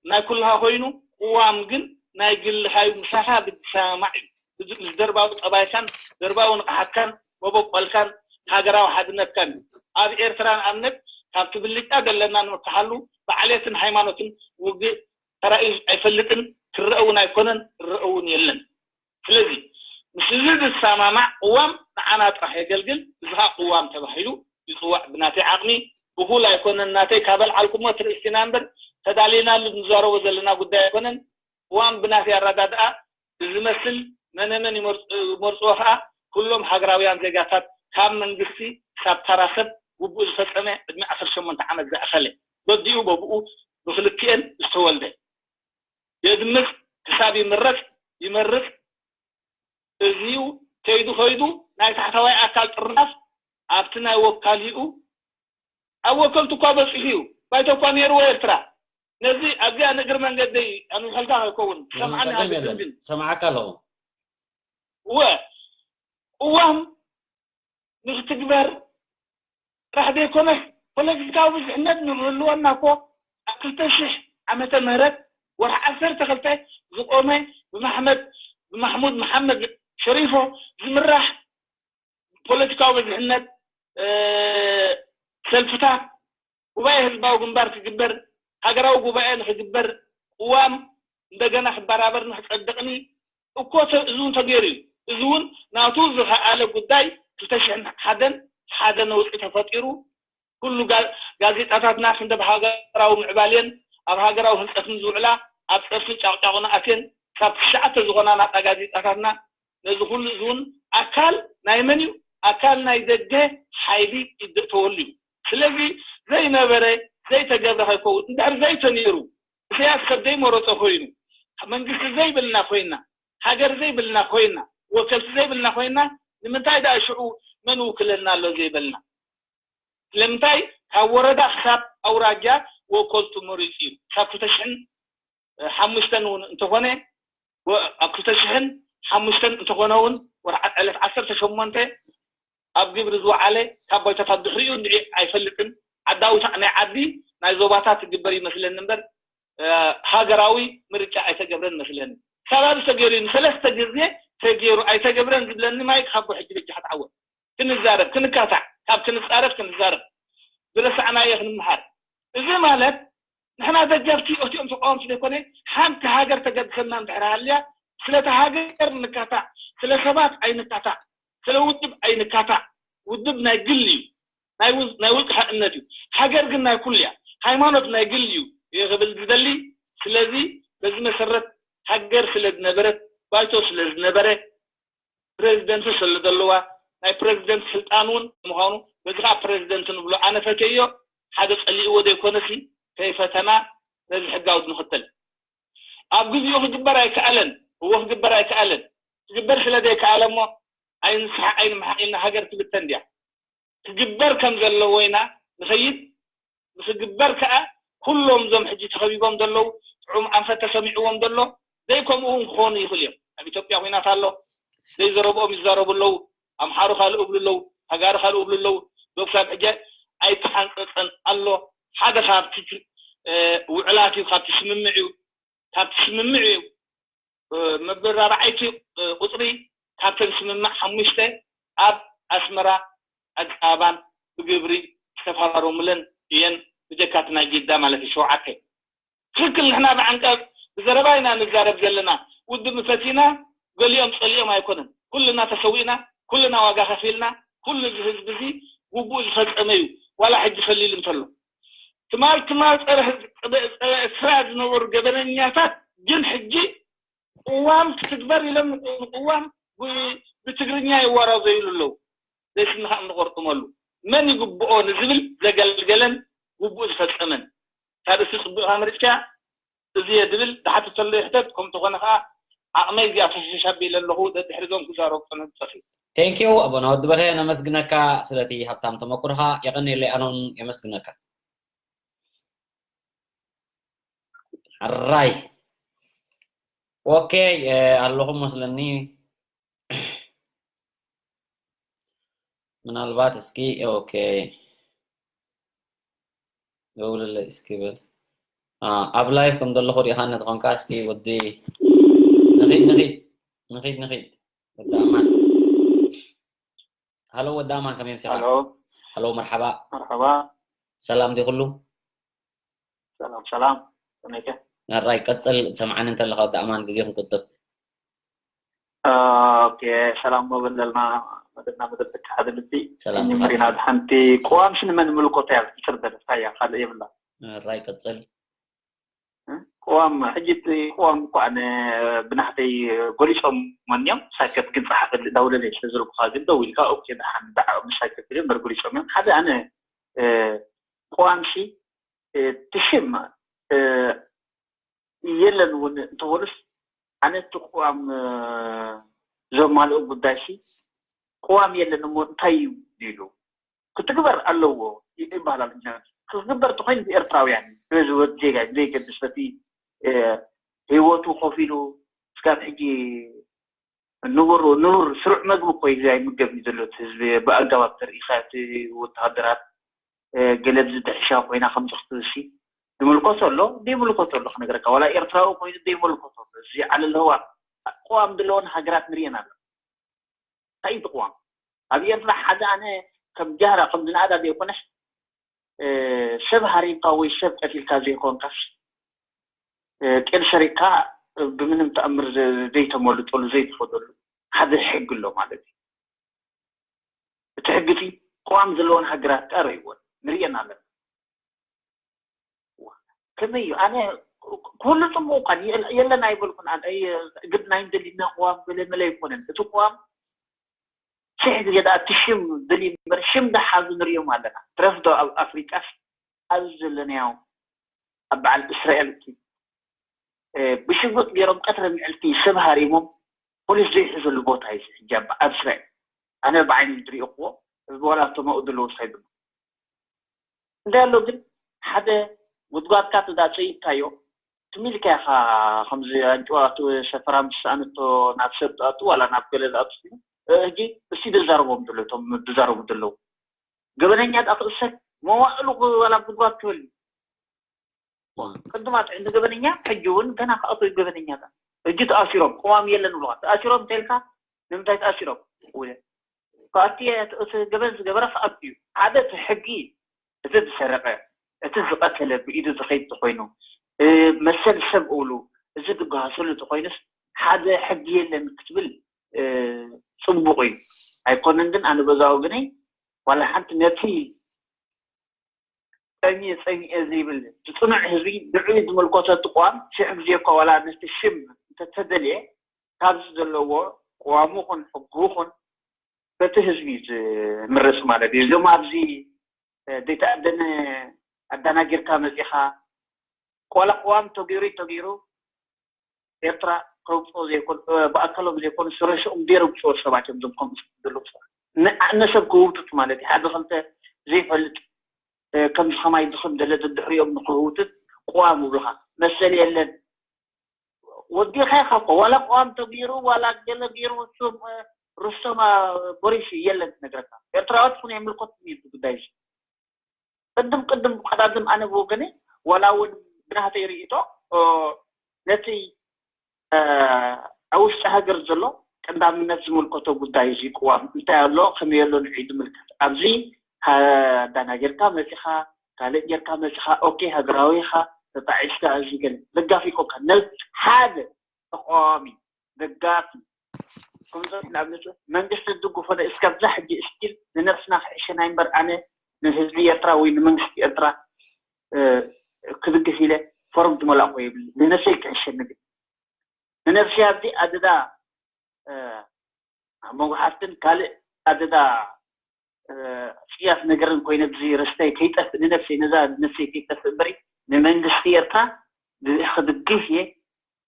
ናይ ኩልኻ ኮይኑ ቅዋም ግን ናይ ግልኻ እዩ ምሳኻ ብዝሰማማዕ እዩ። እዚ ምስ ደርባዊ ጠባይካን ደርባዊ ንቕሓትካን መበቆልካን ሃገራዊ ሓድነትካን እዩ። ኣብ ኤርትራ ንኣብነት ካብቲ ብልጫ ዘለና ንምክሓሉ ብዓሌትን ሃይማኖትን ውግእ ተራእዩ ኣይፈልጥን፣ ክረአ እውን ኣይኮነን፣ ክረአ እውን የለን። ስለዚ ምስ እዚ ዝሰማማዕ ቅዋም ንዓና ጥራሕ የገልግል፣ እዚ ኸዓ ቅዋም ተባሂሉ ይፅዋዕ። ብናተይ ዓቕሚ እኹል ኣይኮነን፣ ናተይ ካብ ኣልዓልኩሞ ትርእስቲ ኢና እምበር ተዳሊናሉ ንዛረቦ ዘለና ጉዳይ ኣይኮነን። ቅዋም ብናተይ ኣረዳድኣ ብዝመስል መነመን ይመርፅዎ ኸዓ ኩሎም ሃገራውያን ዜጋታት ካብ መንግስቲ ክሳብ ተራ ሰብ ግቡኡ ዝፈፀመ ዕድመ ዓሰርተ ሸሞንተ ዓመት ዘእኸለ በዲኡ በብኡ ብክልቲኤን ዝተወልደ የድምፅ ክሳብ ይምረፅ ይመርፅ እዚዩ ከይዱ ከይዱ ናይ ታሕተዋይ ኣካል ጥርናፍ ኣብቲ ናይ ወካሊኡ ኣብ ወከልቱ እኳ በፂሑ እዩ። ባይቶ እኳ ነይርዎ ኤርትራ። ነዚ ኣብዚኣ ንእግሪ መንገደይ ኣንውሐልካ ከይከውን ሰምዓኒ ሃገር ግን ሰማዓካ ኣለኹ። እወ ቅዋም ንክትግበር ጥራሕ ዘይኮነስ ፖለቲካዊ ብዝሕነት ንክህልወና እኮ ኣብ ክልተ ሽሕ ዓመተ ምህረት ወርሒ ዓሰርተ ክልተ ዝቆመ ብማሕመድ ብማሕሙድ መሓመድ ሸሪፎ ዝምራሕ ፖለቲካዊ ብዝሕነት ሰልፍታት ጉባኤ ህዝባዊ ግንባር ክግበር ሃገራዊ ጉባኤ ንክግበር ቅዋም እንደገና ክበራበር ንክፀድቕኒ እኮ እዚ እውን ተገይሩ እዩ። እዚ እውን ናቱ ዝኸኣለ ጉዳይ ክልተ ሽሕን ሓደን ሓደ ነውፂ ተፈጢሩ ኩሉ ጋዜጣታትና ክንደብ ሃገራዊ ምዕባሌን ኣብ ሃገራዊ ህንፀትን ዝውዕላ ኣብ ፀርፍን ጫቕጫቑን ኣትየን ካብ ትሽዓተ ዝኾና ናፃ ጋዜጣታትና ነዚ ኩሉ እዚ እውን ኣካል ናይ መን እዩ? ኣካል ናይ ደገ ሓይሊ ይደእተወሉ እዩ። ስለዚ ዘይነበረ ዘይተገብረ ከይከውን እንድሕር ዘይተነይሩ ኢሳያስ ሰብ ዘይመረፆ ኮይኑ መንግስቲ ዘይብልና ኮይና ሃገር ዘይብልና ኮይና ወከልቲ ዘይብልና ኮይና ንምንታይ ደኣ ሽዑ መን ውክለና ኣሎ ዘይበልና? ስለምንታይ ካብ ወረዳ ክሳብ ኣውራጃ ወከልቱ መሪፁ እዩ። ካብ ክልተ ሽሕን ሓሙሽተን እውን እንተኾነ ኣብ ክልተ ሽሕን ሓሙሽተን እንተኾነ እውን ወርዓ ዕለት ዓሰርተ ሸሞንተ ኣብ ግብሪ ዝወዓለ ካብ ባይታታት ድሕሪኡ እንድዒ ኣይፈልጥን። ዓዳዊ ናይ ዓዲ ናይ ዞባታት ትግበር ይመስለኒ እምበር ሃገራዊ ምርጫ ኣይተገብረን መስለኒ። ከባቢ ተገይሩ ንሰለስተ ግዜ ተገይሩ ኣይተገብረን ዝብለኒ ማይክ ሃቦ ሕጂ በጃኻ ተዓወት። ክንዛረብ ክንካታዕ ካብ ክንጻረፍ ክንዛረብ ዝረሳዕናዮ ክንምሃር። እዚ ማለት ንሕና ደገፍቲ እቲኦም ተቃወምቲ ዘይኮነ ሓንቲ ሃገር ተገድሰና እንድሕር ሃልያ ስለቲ ሃገር ንካታዕ፣ ስለ ሰባት ኣይንካታዕ፣ ስለ ውድብ ኣይንካታዕ። ውድብ ናይ ግል እዩ፣ ናይ ውልቅኻ እምነት እዩ። ሃገር ግን ናይ ኩሉ እያ። ሃይማኖት ናይ ግል እዩ እየ ክብል ዝደሊ። ስለዚ በዚ መሰረት ሃገር ስለ ዝነበረት ባይቶ ስለ ዝነበረ ፕረዚደንት ስለ ዘለዋ ናይ ፕረዚደንት ስልጣን እውን ምዃኑ በዚ ከዓ ፕረዚደንት ንብሎ ኣነ ፈተዮ ሓደ ፀሊእዎ ዘይኮነሲ ከይፈተና ነዚ ሕጋዊ ንኽተል ኣብ ግዜኡ ክግበር ኣይከኣለን። እዎ ክግበር ኣይከኣለን። ክግበር ስለ ዘይከኣለ እሞ ኣይንስሓ ኣይንምሓቕ ኢልና ሃገር ትብተን ድያ? ክግበር ከም ዘለዎ ኢና ንኸይድ። ንክግበር ከዓ ኩሎም እዞም ሕጂ ተኸቢቦም ዘለዉ ጥዑም ኣንፈት ተሰሚዕዎም ዘሎ ዘይከምኡ እውን ክኾኑ ይኽእሉ እዮም። ኣብ ኢትዮጵያ ኩናት ኣሎ። ዘይዘረብኦም ይዛረቡ ኣለዉ። ኣምሓሩ ካልእ እብሉ ኣለዉ። ተጋሩ ካልእ እብሉ ኣለዉ። ዶብ ክሳብ ሕጂ ኣይተሓንፀፀን ኣሎ። ሓደ ካብቲ ውዕላት እዩ፣ ካብቲ ስምምዕ እዩ፣ ካብቲ ስምምዕ እዩ። መበል ራብዓይቲ ቁፅሪ ካብተን ስምምዕ ሓሙሽተ ኣብ ኣስመራ ኣዲስ ኣበባን ብግብሪ ዝተፈራረሙለን እየን። ብጀካ እቲ ናይ ጅዳ ማለት እዩ። ሸውዓተ ትክክል። ንሕና ብዓንቀፅ ብዘረባ ኢና ንዛረብ ዘለና። ውድብ ፈቲና ገሊኦም ፀሊኦም ኣይኮነን። ኩልና ተሰዊእና፣ ኩልና ዋጋ ከፊልና፣ ኩሉ እዚ ህዝቢ እዚ ግቡእ ዝፈፀመ እዩ። ዋላ ሕጂ ፈሊሉ እንተሎ ትማል ትማል ፀረ ኤርትራ ዝነበሩ ገበነኛታት ግን ሕጂ ቅዋም ክትግበር ኢሎም ንቅዋም ብትግርኛ ይዋራዘዩሉ ኣለዉ። ዘይስኒ ከዓ ንቆርጥመሉ መን ይግብኦ ንዝብል ዘገልገለን ግቡእ ዝፈፀመን ካብ እቲ ፅቡቕካ ምርጫ እዚ እየ ዝብል ዝሓትተሉ ይሕተት። ከም ዝኾነ ከዓ ዓቕመይ እዚኣ ፈሸሽ ኣቢለ ኣለኹ። ደድሕሪ እዞም ክዛረቡ ፀንሑ ዝፀፍዩ። Thank you ኣቦና ወዲ በርሀ፣ ነመስግነካ ስለቲ ሃብታም ተመኩርኻ። የቐንየለይ፣ ኣነ እውን የመስግነካ። ሕራይ ኦኬ ኣለኹም መስለኒ። ምናልባት እስኪ ኦኬ ደውልለይ እስኪ በል። ኣብ ላይቭ ከም ዘለኹ ሪኢኻኒ ተኾንካ እስኪ ወዲ ንኺድ ንኺድ ንኺድ ንኺድ ወዲ ኣማን። ሃሎ ወዲ ኣማን ከመይ ምሲኻ? ሃሎ መርሓባ። መርሓባ። ሰላም ድዩ ኩሉ? ሰላም ሰላም። ከመይከ? ሕራይ ቀጽል ትሰምዓኒ እንተለኻ ወዲ ኣማን ግዜ ክንቁጥብ። ኦኬ ሰላም መበል ዘለና መደብና መደብ ደቂ ሓደ ልቢ ሰላም መሪና ሓንቲ ቅዋም ሽንመን ምልኮታ እያ ትስርበ ደስታ እያ ካልእ የብላ። ሕራይ ቀጽል። ቅዋም ሕጂ እቲ ቅዋም እኮ ኣነ ብናሕተይ ጎሊፆም መኒዮም ሳይከት ግን ፀሓፈሊ እንዳውለለ ስለ ዝረብኩካ ግን ደው ኢልካ ኦኬ ደሓን ደዓ ምሳይከት ኢለ እምበር ጎሊፆም እዮም ሓደ ኣነ ቅዋም ሲ ትሽም የለን እውን እንተበሉስ ኣነ እቲ ቅዋም ዘማልኦ ጉዳይ ሲ ቅዋም የለን እሞ እንታይ እዩ ኢሉ ክትግበር ኣለዎ ይባሃል ኣሎ። ክትግበር ተኮይኑ ብኤርትራውያን እዩ። ብህዝቢ ዜጋ እዩ ዘይገድስ በቲ ህይወቱ ከፊሉ እስካብ ሕጂ ንቡር ንቡር ስሩዕ መግቢ እኮ እዩ ዘይምገብ እዩ ዘሎ እቲ ህዝቢ። ብኣገባብ ተርኢኻ እቲ ወተሃደራት ገለ ብዝድሕሻ ኮይና ከምዚ ክትብል ሲ ዝምልከቶ ኣሎ ዘይምልከቶ ኣሎ ክነግረካ ዋላ ኤርትራዊ ኮይኑ ዘይመልከቶ ኣሎ። እዚ ዓለል ህዋ ቅዋም ዘለዎን ሃገራት ንሪኤን ኣሎ። እንታይ እዩ እቲ ቅዋም? ኣብ ኤርትራ ሓደ ኣነ ከም ጃህራ ከም ዝነኣዳ ዘይኮነስ ሰብ ሃሪምካ ወይ ሰብ ቀቲልካ ዘይኮንካስ ጤል ሰሪቅካ ብምንም ተኣምር ዘይተመልጠሉ ዘይትኸደሉ ሓደ ሕጊ ኣሎ ማለት እዩ። እቲ ሕጊ እቲ ቅዋም ዘለዎን ሃገራት ከኣ ረይወን ንሪኤን ኣለና። ከመይ እዩ ኣነ ኩሉ ፅቡቅ እኳ የለን ኣይበልኩን። ግድ ናይ ደሊና ቅዋም ገለ መለ ኣይኮነን። እቲ ቅዋም ሽሕ ግዜ ደኣ እቲ ሽም ደሊ እምበር ሽም ደሓዙ ንሪኦም ኣለና። ትረፍ ዶ ኣብ ኣፍሪቃስ ኣብዚ ዘለናዮ ኣብ በዓል እስራኤል እቲ ብሽጉጥ ገይሮም ቀትሪ ምዕልቲ ሰብ ሃሪሞም ፖሊስ ዘይሕዘሉ ቦታ እዩ ሕጂ ኣብ እስራኤል። ኣነ ብዓይኒ ዝሪእክዎ እዚ ዋላ እቶም ኣብኡ ዘለዉ ሳይድ እንታይ ኣሎ ግን ሓደ ጉድጓድካ ተዳፀይካዮ ትሚልካ ኢኻ ከምዚ ኣንጭዋቱ ሰፈራ ምስ ሰኣነቶ ናብ ሰብ ተኣቱ ዋላ ናብ ገለ ዝኣቱ ሕጂ እሲ ዘዛርቦም ዘሎ እቶም ዝዛረቡ ዘለዉ ገበነኛ ዳ ክእሰር መዋእሉ ዋላ ጉድጓድ ክበል ቅድማ ጥዕኒ ገበነኛ ሕጂ እውን ገና ክኣትዉ ገበነኛታት ሕጂ ተኣሲሮም ቅዋም የለን ብለዋ ተኣሲሮም እንተልካ ንምንታይ ተኣሲሮም ውለ ከኣቲ እቲ ገበን ዝገበረ ክኣቱ እዩ ሓደ እቲ ሕጊ እቲ ዝሰረቀ እቲ ዝቀተለ ብኢዱ ዝኸይድ ተኮይኑ መሰል ሰብ እውሉ እዚ ዝገሃሰሉ ተኮይኑስ ሓደ ሕጊ የለን ክትብል ፅቡቅ እዩ ኣይኮነን ግን ኣነ በዛ ወገነይ ዋላ ሓንቲ ነቲ ፀሚየ ፀሚየ ዘይብል ዝፅኑዕ ህዝቢ ንዕኡ ዝምልከቶ እቲ ቅዋም ሽሕ ግዜ እኳ ዋላ ነቲ ሽም እንተተደልየ ካብዚ ዘለዎ ቅዋሙ ኹን ሕጉ ኹን በቲ ህዝቢ ዝምረፅ ማለት እዩ። እዞም ኣብዚ ዘይተኣደነ ኣዳናጊርካ መፂኻ ቆላ ቅዋም ተገይሩ ተገይሩ ኤርትራ ከውፅኦ ዘይኮኑ ብኣካሎም ዘይኮኑ ስረሽኦም ዘይረግፅዎ ሰባት እዮም ዞም ከምኡ ዘለዉ ሰባት ንዓነ ሰብ ክህውትት ማለት እዩ ሓደ ክልተ ዘይፈልጥ ከምዚ ከማይ ድኽም ደለ ደድሕሪኦም ንክህውትት ቅዋም ይብሉካ መሰል የለን ወዲኻ ኢኻ እኮ ዋላ ቅዋም ተገይሩ ዋላ ገለ ገይሩ እሱም ርስቶም ቦሪስ የለን ትነግረካ ኤርትራዎት ኩነ የምልኮት እዩ ጉዳይ እዚ ቅድም ቅድም ቀዳድም ኣነ ብወገነ ዋላ እውን ብናህተይ ርእቶ ነቲ ኣብ ውሽጢ ሃገር ዘሎ ቀዳምነት ዝምልከቶ ጉዳይ እዚ ቅዋም እንታይ ኣሎ ከመይ ኣሎ ንዒ ዝምልከት ኣብዚ ኣዳናጌርካ መፂኻ ካልእ ጌርካ መፂኻ ኦኬ ሃገራዊ ኢኻ ተጣዒስካ እዚ ገለ ደጋፊ ኮንካ ነዚ ሓደ ተቃዋሚ ደጋፊ ከምዞም ንኣብነት መንግስቲ ዝድግፎ እስከብዛ ሕጂ እስቲል ንነብስና ክሕሸና እምበር ኣነ ንህዝቢ ኤርትራ ወይ ንመንግስቲ ኤርትራ ክድግፍ ኢለ ፎርም ዝመላእኮ የብልኒ ንነብሰይ ክሕሸኒ ግን ንነብሰይ ኣብዚ ኣደዳ ኣብ መንጎ ሓፍትን ካልእ ኣደዳ ፅያፍ ነገርን ኮይነ ብዚ ርስተይ ከይጠፍእ ንነብሰይ ነዛ ነብሰይ ከይጠፍእ እምበሪ ንመንግስቲ ኤርትራ ብዚ ክድግፍ እየ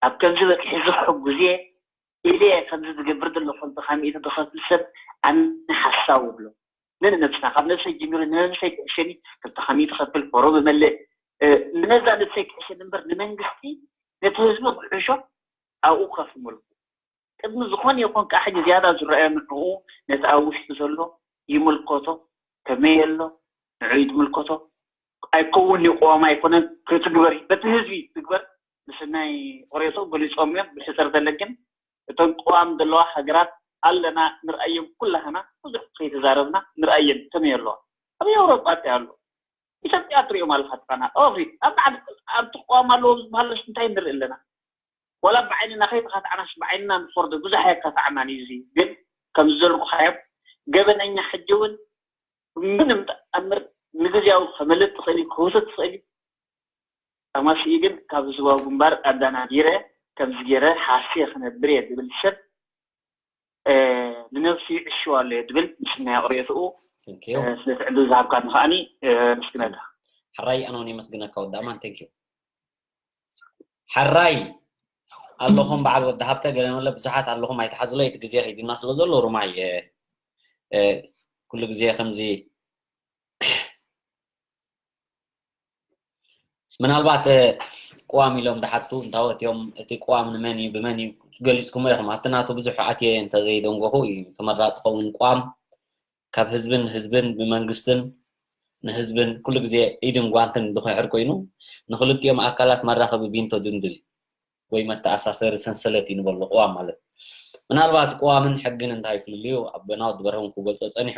ኣብ ከምዚ በፂሒ እዚ ክሕጉዝ እየ ኢለ ከምዚ ዝገብር ዘለኹ እንተ ካብ ሚእቲ ዝኸፍል ሰብ ኣነ ሓሳዊ ብሎ ንንነብስና ካብ ነብሰይ ጀሚሩ ንመንግስተይ ክሕሸኒ ክልተ ካብ ሚእቲ ከፍል ፎሮ ብመልእ ንነዛ ነብሰይ ክሕሸኒ እምበር ንመንግስቲ ነቲ ህዝቢ ክሕሾ ኣብኡ ከፍ መልኩ ቅድሚ ዝኾነ ይኹን ከዓ ሕጂ ዝያዳ ዝረኣዮ ንዕኡ ነቲ ኣብ ውሽጢ ዘሎ ይምልከቶ ከመይ ኣሎ ንዕኡ ዝምልከቶ ኣይከውን ይቆም ኣይኮነን ክትግበር በቲ ህዝቢ ትግበር ምስናይ ቆሬቶ ገሊፆም እዮም ብሕፅር ዘለግን እተን ቅዋም ዘለዋ ሃገራት ኣለና ንርኣየን ኩላህና ብዙሕ ከይተዛረብና ንርኣየን ከመይ ኣለዋ ኣብ ኤውሮጳ ኣሎ ኢትዮጵያ ትሪኦም ኣለካ ትቃና ኦሪ ኣብ ዓድ ኣብቲ ቅዋም ኣለዎ ዝበሃለስ እንታይ ንርኢ ኣለና ዋላ ብዓይንና ከይተካትዓናስ ብዓይንና ንፈርዶ ብዙሕ ኣየካትዓናን እዩ እዚ ግን ከም ዝበልኩካዮም ገበነኛ ሕጂ እውን ምንም ተኣምር ንግዝያዊ ከመልጥ ትኽእል እዩ ክህውትት ትኽእል እዩ ተማሲኡ ግን ካብ ህዝባዊ ግንባር ኣዳናጊረ ከምዚ ገይረ ሓስየ ክነብር እየ ዝብል ሰብ ንነብሱ ይዕሽዋ ኣሎ እየ ዝብል ምስናይ ቅሬትኡ ስለቲ ዕድል ዝሃብካኒ ከዓኒ ምስግነካ። ሕራይ ኣነ እውን የመስግነካ ወዲ ኣማን thank you። ሕራይ ኣለኹም በዓል ወዲ ሃብተ ገለ መለ ብዙሓት ኣለኹም ኣይትሓዙለይ፣ እቲ ግዜ ከይድና ስለ ዘሎ ሩማይ ኩሉ ግዜ ከምዚ ምናልባት ቅዋም ኢሎም ዝሓቱ እንታወት እዮም፣ እቲ ቅዋም ንመን እዩ ብመን እዩ ገሊፅኩሞ ኢኹም። ኣብቲ ናቱ ብዙሕ ኣትየ እንተዘይደንጎኹ እዩ ተመራፂ ኸውን። ቅዋም ካብ ህዝብን ህዝብን ብመንግስትን ንህዝብን ኩሉ ግዜ ኢድን ጓንትን እንድሕር ኮይኑ ንክልቲኦም ኣካላት መራኸቢ ቢንቶ ድንድል ወይ መተኣሳሰሪ ሰንሰለት እዩ ንበሎ ቅዋም ማለት። ምናልባት ቅዋምን ሕግን እንታይ ፍልልዩ ኣቦና ወዲ በርሀ እውን ክገልፆ ፀኒሑ።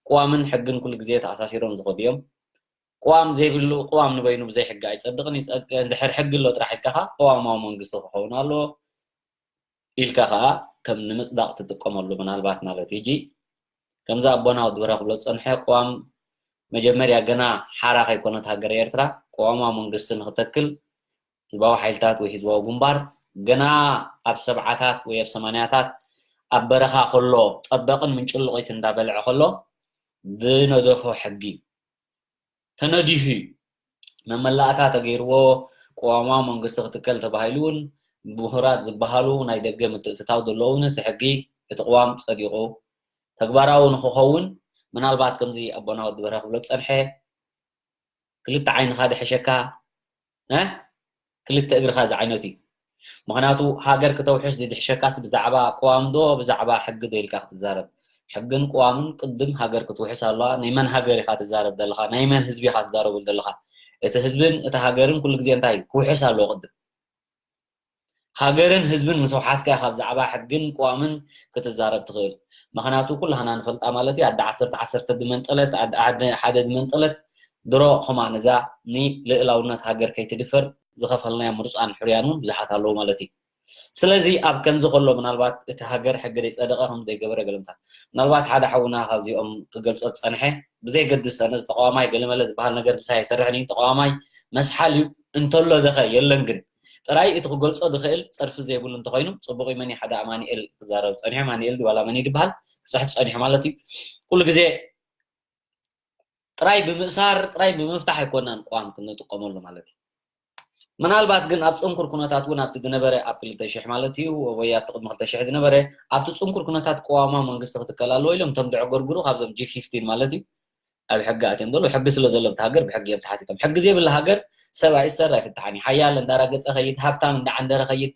ቅዋምን ሕግን ኩሉ ግዜ ተኣሳሲሮም ዝኸዱ እዮም። ቅዋም ዘይብሉ ቅዋም ንበይኑ ብዘይ ሕጊ ኣይፀድቕን። ይፀድቅ እንድሕር ሕጊ ኣሎ ጥራሕ ኢልካ ከዓ ቅዋማዊ መንግስቲ ክኸውን ኣለዎ ኢልካ ከዓ ከም ንምፅዳቕ ትጥቀመሉ ምናልባት ማለት እዩ። ሕጂ ከምዚ ኣቦና ወዲ በርሀ ክብሎ ዝፀንሐ ቅዋም መጀመርያ ገና ሓራ ከይኮነት ሃገር ኤርትራ ቅዋማዊ መንግስቲ ንክተክል ህዝባዊ ሓይልታት ወይ ህዝባዊ ግንባር ገና ኣብ ሰብዓታት ወይ ኣብ ሰማንያታት ኣብ በረኻ ከሎ ጠበቕን ምንጭልቒት እንዳበልዐ ከሎ ዝነደፎ ሕጊ ተነዲፉ እዩ። መመላእታ ተገይርዎ ቅዋማዊ መንግስቲ ክትከል ተባሂሉ እውን ምሁራት ዝበሃሉ ናይ ደገ ምትእትታው ዘለዉ እውን እቲ ሕጊ እቲ ቅዋም ፀዲቑ ተግባራዊ ንክኸውን ምናልባት ከምዚ ኣቦና ወዲ በርሀ ክብሎ ዝፀንሐ ክልተ ዓይንኻ ድሕሸካ እ ክልተ እግርኻ ዝዓይነቱ እዩ። ምክንያቱ ሃገር ክተውሕስ ዝድሕሸካስ ብዛዕባ ቅዋም ዶ ብዛዕባ ሕጊ ዶ ኢልካ ክትዛረብ። ሕግን ቅዋምን ቅድም ሃገር ክትውሕስ ኣለዋ። ናይ መን ሃገር ኢኻ ትዛረብ ዘለኻ? ናይ መን ህዝቢ ኢኻ ትዛረበሉ ዘለኻ? እቲ ህዝብን እቲ ሃገርን ኩሉ ግዜ እንታይ ክውሕስ ኣለዎ ቅድም። ሃገርን ህዝብን ምስ ወሓስካ ኢኻ ብዛዕባ ሕግን ቅዋምን ክትዛረብ ትኽእል። ምኽንያቱ ኩላህና ንፈልጣ ማለት እዩ ኣደ ዓሰርተ ዓሰርተ ድመንጠለት ኣደ ሓደ ድመንጠለት ድሮ ኸማን እዛ ንልእላውነት ሃገር ከይትድፈር ዝኸፈልናዮ ምርፃን ሕርያን እውን ብዙሓት ኣለዉ ማለት እዩ። ስለዚ ኣብ ከምዚ ከሎ ምናልባት እቲ ሃገር ሕጊ ዘይፀደቐ ከም ዘይገበረ ገለምታት ምናልባት ሓደ ሓውና ካብዚኦም ክገልፆ ዝፀንሐ ብዘይገድስ ኣነዚ ተቃዋማይ ገለመለ ዝበሃል ነገር ምሳይ ኣይሰርሕን እዩ። ተቃዋማይ መስሓል እዩ እንተሎ ደኸ የለን ግን ጥራይ እቲ ክገልፆ ዝኽእል ፀርፊ ዘይብሉ እንተኮይኑ ፅቡቅ እዩ። መን ሓደ ኣማኒኤል ክዛረብ ፀኒሑ ኣማኒኤል ድዋላ መን ድበሃል ክፅሕፍ ፀኒሑ ማለት እዩ። ኩሉ ግዜ ጥራይ ብምእሳር ጥራይ ብምፍታሕ ኣይኮናን ቋም ክንጥቀመሉ ማለት እዩ። ምናልባት ግን ኣብ ፅንኩር ኩነታት እውን ኣብቲ ዝነበረ ኣብ ክልተ ሽሕ ማለት እዩ ወይ ኣብቲ ቅድሚ ክልተ ሽሕ ዝነበረ ኣብቲ ፅንኩር ኩነታት ቅዋማ መንግስቲ ክትከል ኣለዎ ኢሎም እቶም ዘዕገርግሩ ካብዞም ጂ ፊፍቲን ማለት እዩ ኣብ ሕጊ ኣትዮም ዘለዉ ሕጊ ስለ ዘሎ ኣብቲ ሃገር ብሕጊ እዮም ተሓቲቶም። ሕጊ ዘይብላ ሃገር ሰብ ኣይእሰር ኣይፍትሓን እዩ። ሓያል እንዳረገፀ ከይድ፣ ሃብታም እንዳዓንደረ ከይድ፣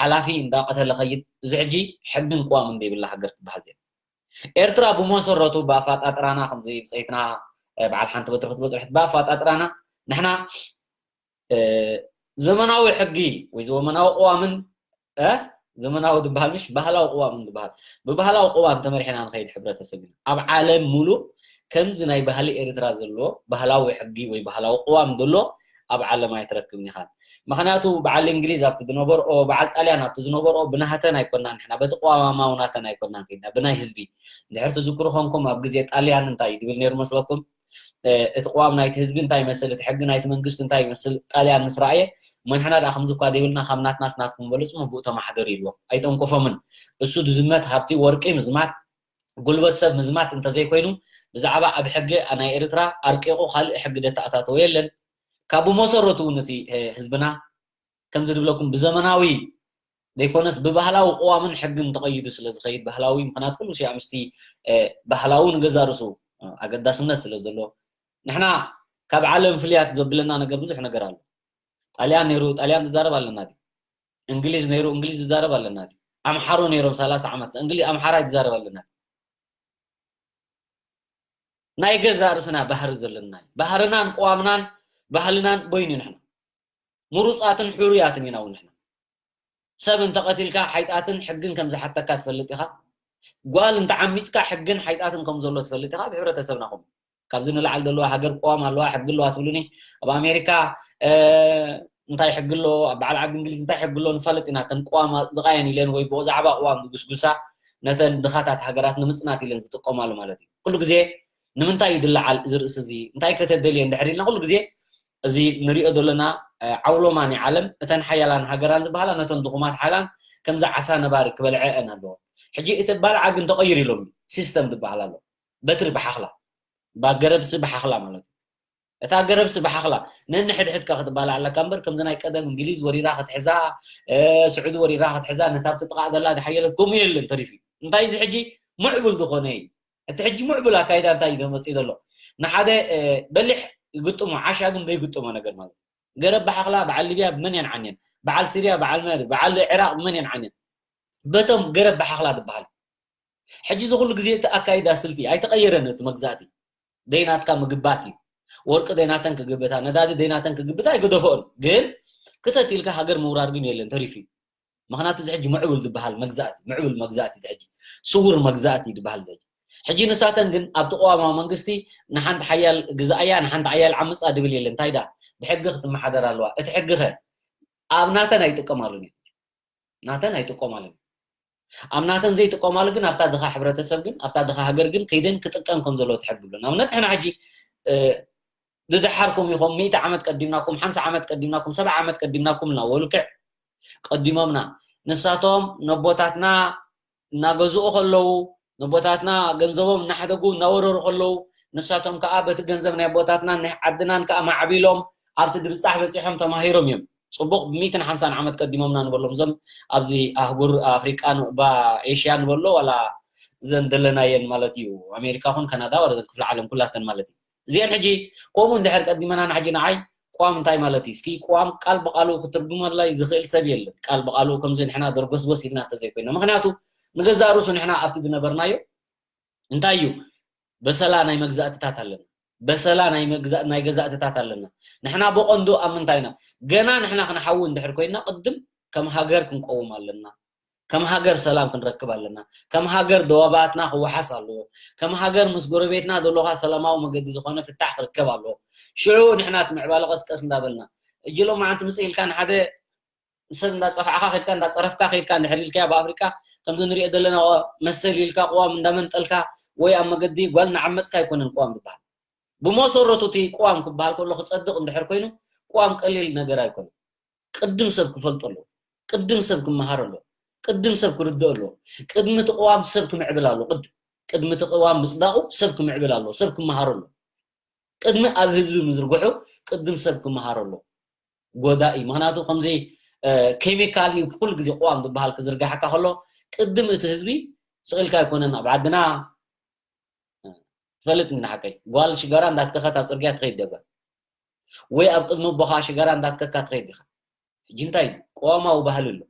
ሓላፊ እንዳቀተለ ከይድ፣ እዚ ሕጂ ሕግን ቅዋምን ዘይብላ ሃገር ትበሃል ዘላ። ኤርትራ ብመሰረቱ ብኣፋጣጥራና ከምዚ ብፀይትና በዓል ሓንቲ በትሪ ክትበፅርሕት ብኣፋጣጥራና ንሕና ዘመናዊ ሕጊ ወይ ዘመናዊ ቅዋምን ዘመናዊ ዝበሃል ምሽ ባህላዊ ቅዋም ዝበሃል ብባህላዊ ቅዋም ተመሪሕና ንኸይድ ሕብረተሰብ ኢና። ኣብ ዓለም ሙሉእ ከምዚ ናይ ባህሊ ኤርትራ ዘሎ ባህላዊ ሕጊ ወይ ባህላዊ ቅዋም ዘሎ ኣብ ዓለም ኣይትረክብን ኢኻ። ምክንያቱ በዓል እንግሊዝ ኣብቲ ዝነበርኦ በዓል ጣልያን ኣብቲ ዝነበርኦ ብናህተን ኣይኮናን ንሕና በቲ ቅዋማማዊ ናተን ኣይኮናን ከይድና ብናይ ህዝቢ እንድሕር ትዝክሩ ኮንኩም ኣብ ግዜ ጣልያን እንታይ እዩ ዝብል ነይሩ መስለኩም? እቲ ቅዋም ናይቲ ህዝቢ እንታይ ይመስል፣ እቲ ሕጊ ናይቲ መንግስቲ እንታይ ይመስል ጣልያን ምስ ረኣየ፣ እሞ ንሕና ደኣ ከምዚ እኳ ዘይብልና ካብ ናትናስ ናትኩም በልፁ፣ ብኡ ተማሓደሩ ኢልዎም። ኣይጠንቆፎምን። እሱ ዝዝመት ሃብቲ ወርቂ ምዝማት፣ ጉልበት ሰብ ምዝማት እንተዘይኮይኑ፣ ብዛዕባ ኣብ ሕጊ ናይ ኤርትራ ኣርቂቑ ካልእ ሕጊ ደተኣታተወ የለን። ካብ ብመሰረቱ እውን እቲ ህዝብና ከምዚ ዝብለኩም ብዘመናዊ ዘይኮነስ ብባህላዊ ቅዋምን ሕግን ተቐይዱ ስለ ዝኸይድ ባህላዊ ምኽንያት ኩሉ ሽያ ምስቲ ባህላዊ ንገዛ ርእሱ ኣገዳስነት ስለ ዘሎ ንሕና ካብ ዓለም ፍልያት ዘብለና ነገር ብዙሕ ነገር ኣሎ። ጣልያን ነይሩ ጣልያን ዝዛረብ ኣለና ድዩ? እንግሊዝ ነይሩ እንግሊዝ ዝዛረብ ኣለና ድዩ? ኣምሓሩ ነይሮም ሰላሳ ዓመት እንግሊዝ ኣምሓራ ዝዛረብ ኣለና ድዩ? ናይ ገዛ ርእስና ባህሪ ዘለና እዩ። ባህርናን ቅዋምናን ባህልናን በይኑ ንሕና ምሩፃትን ሕሩያትን ኢና እውን ንሕና። ሰብ እንተቐቲልካ ሓይጣትን ሕግን ከም ዝሓተካ ትፈልጥ ኢኻ። ጓል እንተዓሚፅካ ሕግን ሓይጣትን ከም ዘሎ ትፈልጥ ኢኻ። ኣብ ሕብረተሰብና ከምኡ ካብዚ ንላዕሊ ዘለዋ ሃገር ቅዋም ኣለዋ ሕጊ ኣለዋ ትብሉኒ። ኣብ ኣሜሪካ እንታይ ሕጊ ኣሎ ኣብ በዓል ዓዲ እንግሊዝ እንታይ ሕጊ ኣሎ ንፋለጥ ኢና። እተን ቅዋም ዝቃየን ኢለን ወይ ብዛዕባ ቅዋም ዝጉስጉሳ ነተን ድኻታት ሃገራት ንምፅናት ኢለን ዝጥቀማሉ ማለት እዩ። ኩሉ ግዜ ንምንታይ እዩ ዝለዓል እዚ ርእሲ እዚ እንታይ ከተደልየ እንድሕር ኢልና ኩሉ ግዜ እዚ ንሪኦ ዘለና ዓውሎማ ናይ ዓለም እተን ሓያላን ሃገራን ዝበሃላ ነተን ድኹማት ሓይላን ከምዚ ዓሳ ነባሪ ክበልዐአን ኣለዎ። ሕጂ እቲ ባልዓ ግን ተቐይሩ ኢሎም ሲስተም ዝበሃል ኣሎ። በትሪ ብሓኽላ ባገረብሲ ብሓኽላ ማለት እዩ። እታ ገረብሲ ብሓኽላ ነንሕድሕድካ ክትባላዕ ኣለካ እምበር፣ ከምዚ ናይ ቀደም እንግሊዝ ወሪራ ክትሕዛ፣ ስዑዲ ወሪራ ክትሕዛ፣ ነታ ኣብቲ ጥቓ ዘላ ዝሓየለት፣ ከምኡ የለን ተሪፉ። እንታይ እዚ ሕጂ ምዕቡል ዝኾነ እዩ። እቲ ሕጂ ምዕቡል ኣካይዳ እንታይ እዩ መፅኡ ዘሎ? ንሓደ በሊሕ ይግጥሞ፣ ዓሻ ግን ዘይግጥሞ ነገር ማለት እዩ። ገረብ ብሓኽላ በዓል ሊብያ ብመን እየን ዓንየን? በዓል ሲርያ፣ በዓል መን፣ በዓል ዕራቕ ብመን እየን ዓንየን? በቶም ገረብ ብሓኽላ ዝበሃል። ሕጂ እዚ ኩሉ ግዜ እቲ ኣካይዳ ስልቲ ኣይተቐየረን። እቲ መግዛእቲ ደይናትካ ምግባት እዩ። ወርቂ ደይናተን ክግብታ፣ ነዳዲ ደይናተን ክግብታ ኣይገደፈኦን። ግን ክተት ኢልካ ሃገር ምውራር ግን የለን፣ ተሪፉ እዩ። ምኽንያቱ እዚ ሕጂ ምዕቡል ዝበሃል መግዛእቲ፣ ምዕቡል መግዛእቲ፣ እዚ ሕጂ ስውር መግዛእቲ ዝበሃል እዚ ሕጂ። ሕጂ ንሳተን ግን ኣብቲ ቅዋማዊ መንግስቲ ንሓንቲ ሓያል ግዛእያ፣ ንሓንቲ ሓያል ዓምፃ ድብል የለን። እንታይ ዳ ብሕጊ ክትመሓደር ኣለዋ። እቲ ሕጊ ኸ ኣብ ናተን ኣይጥቀማሉን እዩ። ናተን ኣይጥቀማሉን። ኣብ ናተን ዘይጥቀማሉ ግን ኣብታ ድኻ ሕብረተሰብ ግን ኣብታ ድኻ ሃገር ግን ከይደን ክጥቀም ከም ዘለዎ ትሕግብሉ። ንኣብነት ንሕና ሕጂ ዝደሓርኩም ኢኹም፣ ሚእቲ ዓመት ቀዲምናኩም፣ ሓምሳ ዓመት ቀዲምናኩም፣ ሰብዓ ዓመት ቀዲምናኩም እና ወልክዕ ቀዲሞምና። ንሳቶም ነቦታትና እናገዝኡ ከለዉ፣ ነቦታትና ገንዘቦም እናሕደጉ እናወረሩ ከለዉ፣ ንሳቶም ከዓ በቲ ገንዘብ ናይ ኣቦታትናን ናይ ዓድናን ከዓ ማዕቢሎም ኣብቲ ድብፃሕ በፂሖም ተማሂሮም እዮም። ፅቡቕ፣ ብሚእትን ሓምሳን ዓመት ቀዲሞምና ንበሎም። እዞም ኣብዚ ኣህጉር ኣፍሪቃ ን-፣ ባ-፣ ኤሽያ ንበሎ ዋላ እዘን ዘለናየን ማለት እዩ። ኣሜሪካ ኹን ካናዳ ዋላ እዘን ክፍለ ዓለም ኩላተን ማለት እዩ። እዚአን ሕጂ ከምኡ እንድሕር ቀዲመና ንሕጂ ንዓይ ቅዋም እንታይ ማለት እዩ? እስኪ ቅዋም ቃል ብቃሉ ክትርጉመላይ ዝኽእል ሰብ የለን። ቃል ብቃሉ ከምዚ ንሕና ደርጎስጎስ ኢልና እንተዘይኮይና። ምኽንያቱ ንገዛእ ርእሱ ንሕና ኣብቲ ዝነበርናዮ እንታይ እዩ? በሰላ ናይ መግዛእትታት ኣለና። በሰላ ናይ መግዛእ-፣ ናይ ገዛእትታት ኣለና። ንሕና ብቐንዱ ኣብ ምንታይ ኢና? ገና ንሕና ክንሓዊ እንድሕር ኮይና ቅድም ከም ሃገር ክንቀውም ኣለና። ከም ሃገር ሰላም ክንረክብ ኣለና። ከም ሃገር ደዋባትና ክወሓስ ኣለዎ። ከም ሃገር ምስ ጎረቤትና ዘለኻ ሰላማዊ መገዲ ዝኾነ ፍታሕ ክርከብ ኣለዎ። ሽዑ ንሕና እቲ ምዕባለ ቀስ ቀስ እንዳበልና። እጂ ሎማዓንቲ ምጽእ ኢልካ ንሓደ ሰብ እንዳጸፋዕኻ ከድካ፣ እንዳጸረፍካ ከድካ፣ እንድሕር ኢልካዮ ኣብ ኣፍሪቃ ከምዚ ንሪኦ ዘለና መሰል ኢልካ ቅዋም እንዳመንጠልካ ወይ ኣብ መገዲ ጓል እናዓመጽካ ኣይኮነን ቅዋም ዝበሃል። ብመሰረቱ እቲ ቅዋም ክበሃል ከሎ ክጸድቕ እንድሕር ኮይኑ ቅዋም ቀሊል ነገር ኣይኮነን። ቅድም ሰብ ክፈልጦ ኣለዎ። ቅድም ሰብ ክመሃር ኣለዎ። ቅድም ሰብ ክርድኦ ኣለዎ። ቅድሚ እቲ ቅዋም ሰብ ክምዕብል ኣለዎ። ቅድም፣ ቅድሚ እቲ ቅዋም ምጽዳቑ ሰብ ክምዕብል ኣለዎ። ሰብ ክመሃር ኣለዎ። ቅድሚ ኣብ ህዝቢ ምዝርግሑ ቅድም ሰብ ክመሃር ኣለዎ። ጎዳኢ። ምኽንያቱ ከምዚ፣ እ፣ ኬሚካል እዩ ኩሉ ግዜ ቅዋም ዝበሃል ክዝርጋሓካ ከሎ ቅድም እቲ ህዝቢ ስቕ ኢልካ ኣይኮነን ኣብ ዓድና ትፈልጥ እንዳ ሓቀይ። ጓል ሽጋራ እንዳትከኸት ኣብ ጽርግያ ትኸይድ ደጋ። ወይ ኣብ ቅድሚ ኣቦኻ ሽጋራ እንዳትከካ ትኸይድ ዲኻ? ሕጂ እንታይ እዩ? ቅዋማዊ ባህሊ ኣሎ።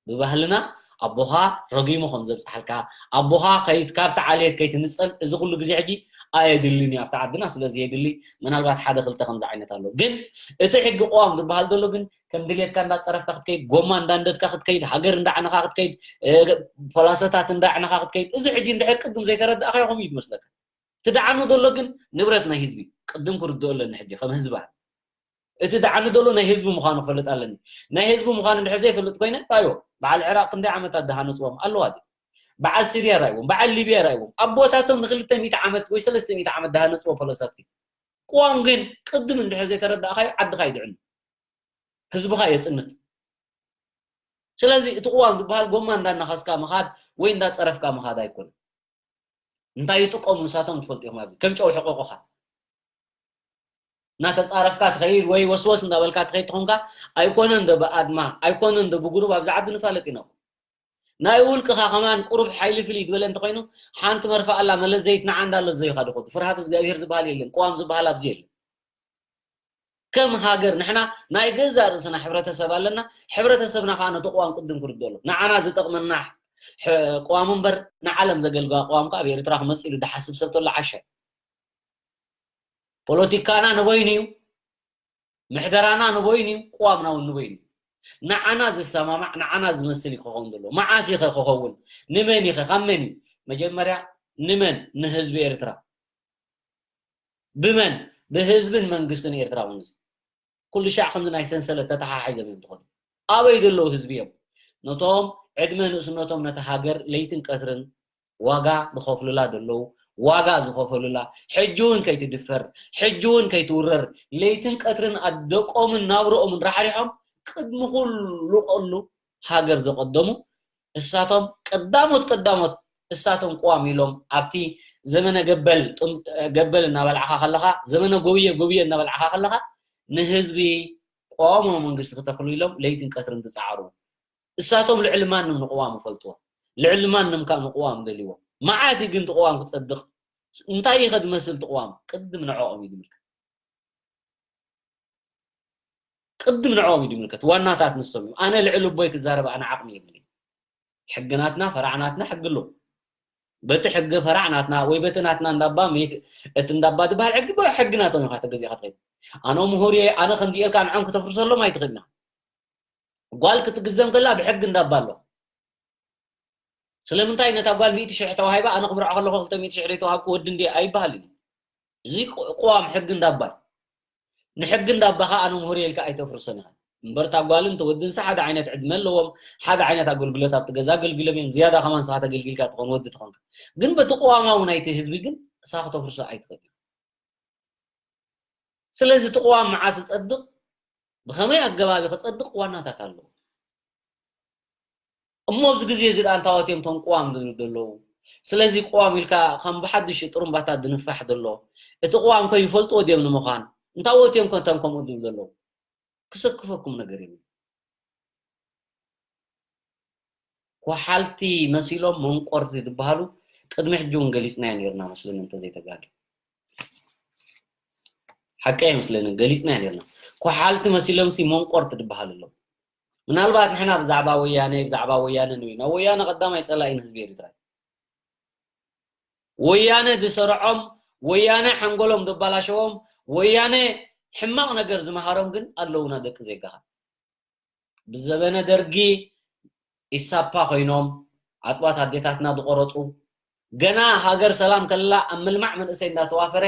ብባህልና ኣቦኻ ረጊሙ ከም ዘብጽሓልካ፣ ኣቦኻ ከይት-፣ ካብቲ ዓሌት ከይትንጸል፣ እዚ ኩሉ ግዜ ሕጂ ኣየድልን እዩ ኣብቲ ዓድና። ስለዚ የድሊ፣ ምናልባት ሓደ ክልተ ከምዚ ዓይነት ኣሎ። ግን እቲ ሕጊ ቅዋም ዝበሃል ዘሎ ግን ከም ድሌትካ እንዳጸረፍካ ክትከይድ፣ ጎማ እንዳንደድካ ክትከይድ፣ ሃገር እንዳዕነኻ ክትከይድ፣ እ፣ ፖላሰታት እንዳዕነኻ ክትከይድ፣ እዚ ሕጂ እንድሕር ቅድም ዘይተረዳእካዮ ከምኡ እዩ ዝመስለካ። እቲ ደዓኑ ዘሎ ግን ንብረት ናይ ህዝቢ እዩ። ቅድም ክርድኦ ኣለኒ ሕጂ ከም ህዝቢ። እቲ ደዓኑ ዘሎ ናይ ህዝቢ ምዃኑ ክፈልጥ ኣለኒ። ናይ ህዝቢ ምዃኑ እንድሕር ዘይፈልጥ ኮይነ፣ ራዮ፣ በዓል ዕራቕ ክንደይ ዓመታት ደሃነጽዎም ኣለዋ ድዩ? በዓል ሲርያ ራይዎም፣ በዓል ሊብያ ራይዎም። ኣቦታቶም ንክልተ ሚእቲ ዓመት ወይ ሰለስተ ሚእቲ ዓመት ደሃነጽዎ ፖለሰቲ። ቅዋም ግን ቅድም እንድሕር ዘይተረዳእካዮ ዓድኻ ይድዕኑ። ህዝብኻ የጽንት። ስለዚ እቲ ቅዋም ዝበሃል ጎማ እንዳናኸስካ ምኻድ ወይ እንዳጸረፍካ ምኻድ ኣይኮነን። እንታይ ይጥቀሙ ንሳቶም ትፈልጡ ኢኹም። ኣብዚ ከም ጨው ሕቆቆኻ እናተጻረፍካ ትኸይድ ወይ ወስወስ እንዳበልካ ትኸይድ ትኾንካ ኣይኮነን ዶ ብኣድማ፣ ኣይኮነን ዶ ብጉሩብ ኣብዚ ዓዲ ንፋለጥ ኢና። ናይ ውልቅኻ ከማን ቁሩብ ሓይሊ ፍልይ ዝበለ እንተኾይኑ ሓንቲ መርፋእ ኣላ መለስ ዘይት ንዓ እንዳለ ዘይኻ ድኾቱ። ፍርሃት እግዚኣብሔር ዝበሃል የለን፣ ቅዋም ዝበሃል ኣብዚ የለን። ከም ሃገር ንሕና ናይ ገዛእ ርእስና ሕብረተሰብ ኣለና። ሕብረተሰብና ከዓ ነቲ ቅዋም ቅድም ክርድኦ ኣሎ። ንዓና ዝጠቕመና ሕ-፣ ቅዋም እምበር ንዓለም ዘገልግላ ቅዋም ከዓ ኣብ ኤርትራ ክመጽእ ኢሉ ዝሓስብ ሰብ ተሎ ዓሻ እዩ። ፖለቲካና ንበይኑ እዩ፣ ምሕደራና ንበይኑ እዩ፣ ቅዋምና እውን ንበይኑ እዩ። ንዓና ዝሰማማዕ፣ ንዓና ዝመስል እዩ ክኸውን ዘለዎ። መዓስ እዩ ከ ክኸውን? ንመን እዩ ከ? ካብ መን እዩ? መጀመርያ ንመን? ንህዝቢ ኤርትራ። ብመን? ብህዝብን መንግስትን ኤርትራ እውን እዚ። ኩሉ ሻዕ ከምዚ ናይ ሰንሰለት ተተሓሒዞም እዮም ዝኸዱ። ኣበይ ዘለዉ ህዝቢ እዮም? ነቶም ዕድመ ንእስነቶም ነቲ ሃገር ለይትን ቀትርን ዋጋ ዝኸፍሉላ ዘለዉ፣ ዋጋ ዝኸፈሉላ፣ ሕጂ እውን ከይትድፈር፣ ሕጂ እውን ከይትውረር፣ ለይትን ቀትርን ኣደቆምን ናብርኦምን ራሕሪሖም ቅድሚ ኩሉ ቀሉ ሃገር ዘቐደሙ እሳቶም ቀዳሞት ቀዳሞት እሳቶም ቅዋም ኢሎም ኣብቲ ዘመነ ገበል ጥም- ገበል እናበላዕኻ ከለኻ፣ ዘመነ ጎብየ ጎብየ እናበላዕኻ ከለኻ፣ ንህዝቢ ቅዋማዊ መንግስቲ ክተኽሉ ኢሎም ለይትን ቀትርን ዝፀዓሩ። እሳቶም ልዕሊ ማንም ንቅዋም ይፈልጥዎ፣ ልዕሊ ማንም ከዓ ንቅዋም ደልይዎ። መዓስ እዩ ግን እቲ ቅዋም ክፀድቕ? እንታይ እዩ ከ ዝመስል እቲ ቅዋም? ቅድም ንዕኦም እዩ ዝምልከት። ቅድም ንዕኦም እዩ ዝምልከት። ዋናታት ንሶም እዮም። ኣነ ልዕሊ ኣቦይ ክዛረብ ኣነ ዓቕሚ የብለይ። ሕጊ ናትና፣ ፈራዕ ናትና ሕጊ ኣሎ። በቲ ሕጊ ፈራዕ ናትና ወይ በቲ ናትና እንዳባ መይት- እቲ እንዳባ ዝበሃል ሕጊ በ- ሕጊ ናቶም ኢኻ ተገዚእካ ትኸይድ። ኣነ ምሁር እየ፣ ኣነ ከምዚ ኢልካ ንዖም ክተፍርሰሎም ኣይትኽእልና። ጓል ክትግዘም ከላ ብሕጊ እንዳባ ኣሎ። ስለምንታይ ነታ ጓል ሚእቲ ሽሕ ተዋሂባ ኣነ ክምርዖ ከለኹ ክልተ ሚእቲ ሽሕ ዘይተዋሃብኩ ወዲ እንዲ ኣይበሃል እዩ። እዚ ቁ- ቅዋም ሕጊ እንዳባ እዩ። ንሕጊ እንዳባኻ ኣነ ምሁር እየ ኢልካ ኣይተፍርሶን ኢኻ። እምበር እታ ጓልን እቲ ወድንስ ሓደ ዓይነት ዕድመ ኣለዎም፣ ሓደ ዓይነት ኣገልግሎት ኣብቲ ገዛ ኣገልግሎም እዮም። ዝያዳ ከማን ንስኻ ተገልጊልካ ትኾን ወዲ ትኾንካ። ግን በቲ ቅዋማዊ ናይቲ ህዝቢ ግን ንስኻ ክተፍርሶ ኣይትኽእል። ስለዚ እቲ ቅዋም መዓስ ይጸድቕ፣ ብኸመይ ኣገባብ ከጸድቕ ዋናታት ኣለዎ። እሞ ኣብዚ ግዜ እዚ ደኣ እንታይ ወትዮም እቶም ቅዋም ዝብሉ ዘለዉ? ስለዚ ቅዋም ኢልካ ከም ብሓድሽ ጥሩምባታት ዝንፋሕ ዘሎ፣ እቲ ቅዋም ከ ይፈልጥዎ ድዮም ንምዃን? እንታይ ወትዮም ከ እቶም ከምኡ ዝብሉ ዘለዉ? ክሰክፈኩም ነገር የብሉ። ኮሓልቲ መሲሎም መንቆርቲ ዝበሃሉ ቅድሚ ሕጂ እውን ገሊፅናዮ ነርና መስለኒ እንተዘይተጋግየ። ሓቀይ ኣይመስለንን፣ ገሊፅናዮ ነርና። ኮሓልቲ መሲሎም ሲ መንቆርቲ ዝበሃሉ ኣለዉ። ምናልባት ንሕና ብዛዕባ ወያነ ብዛዕባ ወያነ ንብል ኢና። ወያነ ቀዳማይ ፀላኢ ንህዝቢ ኤርትራ እዩ። ወያነ ዝሰርዖም፣ ወያነ ሓንጎሎም ዘባላሸዎም፣ ወያነ ሕማቕ ነገር ዝመሃሮም ግን ኣለዉና ደቂ ዜጋኻ። ብዘበነ ደርጊ ኢሳፓ ኮይኖም ኣጥባት ኣዴታትና ዝቆረፁ፣ ገና ሃገር ሰላም ከላ ኣብ ምልማዕ መንእሰይ እንዳተዋፈረ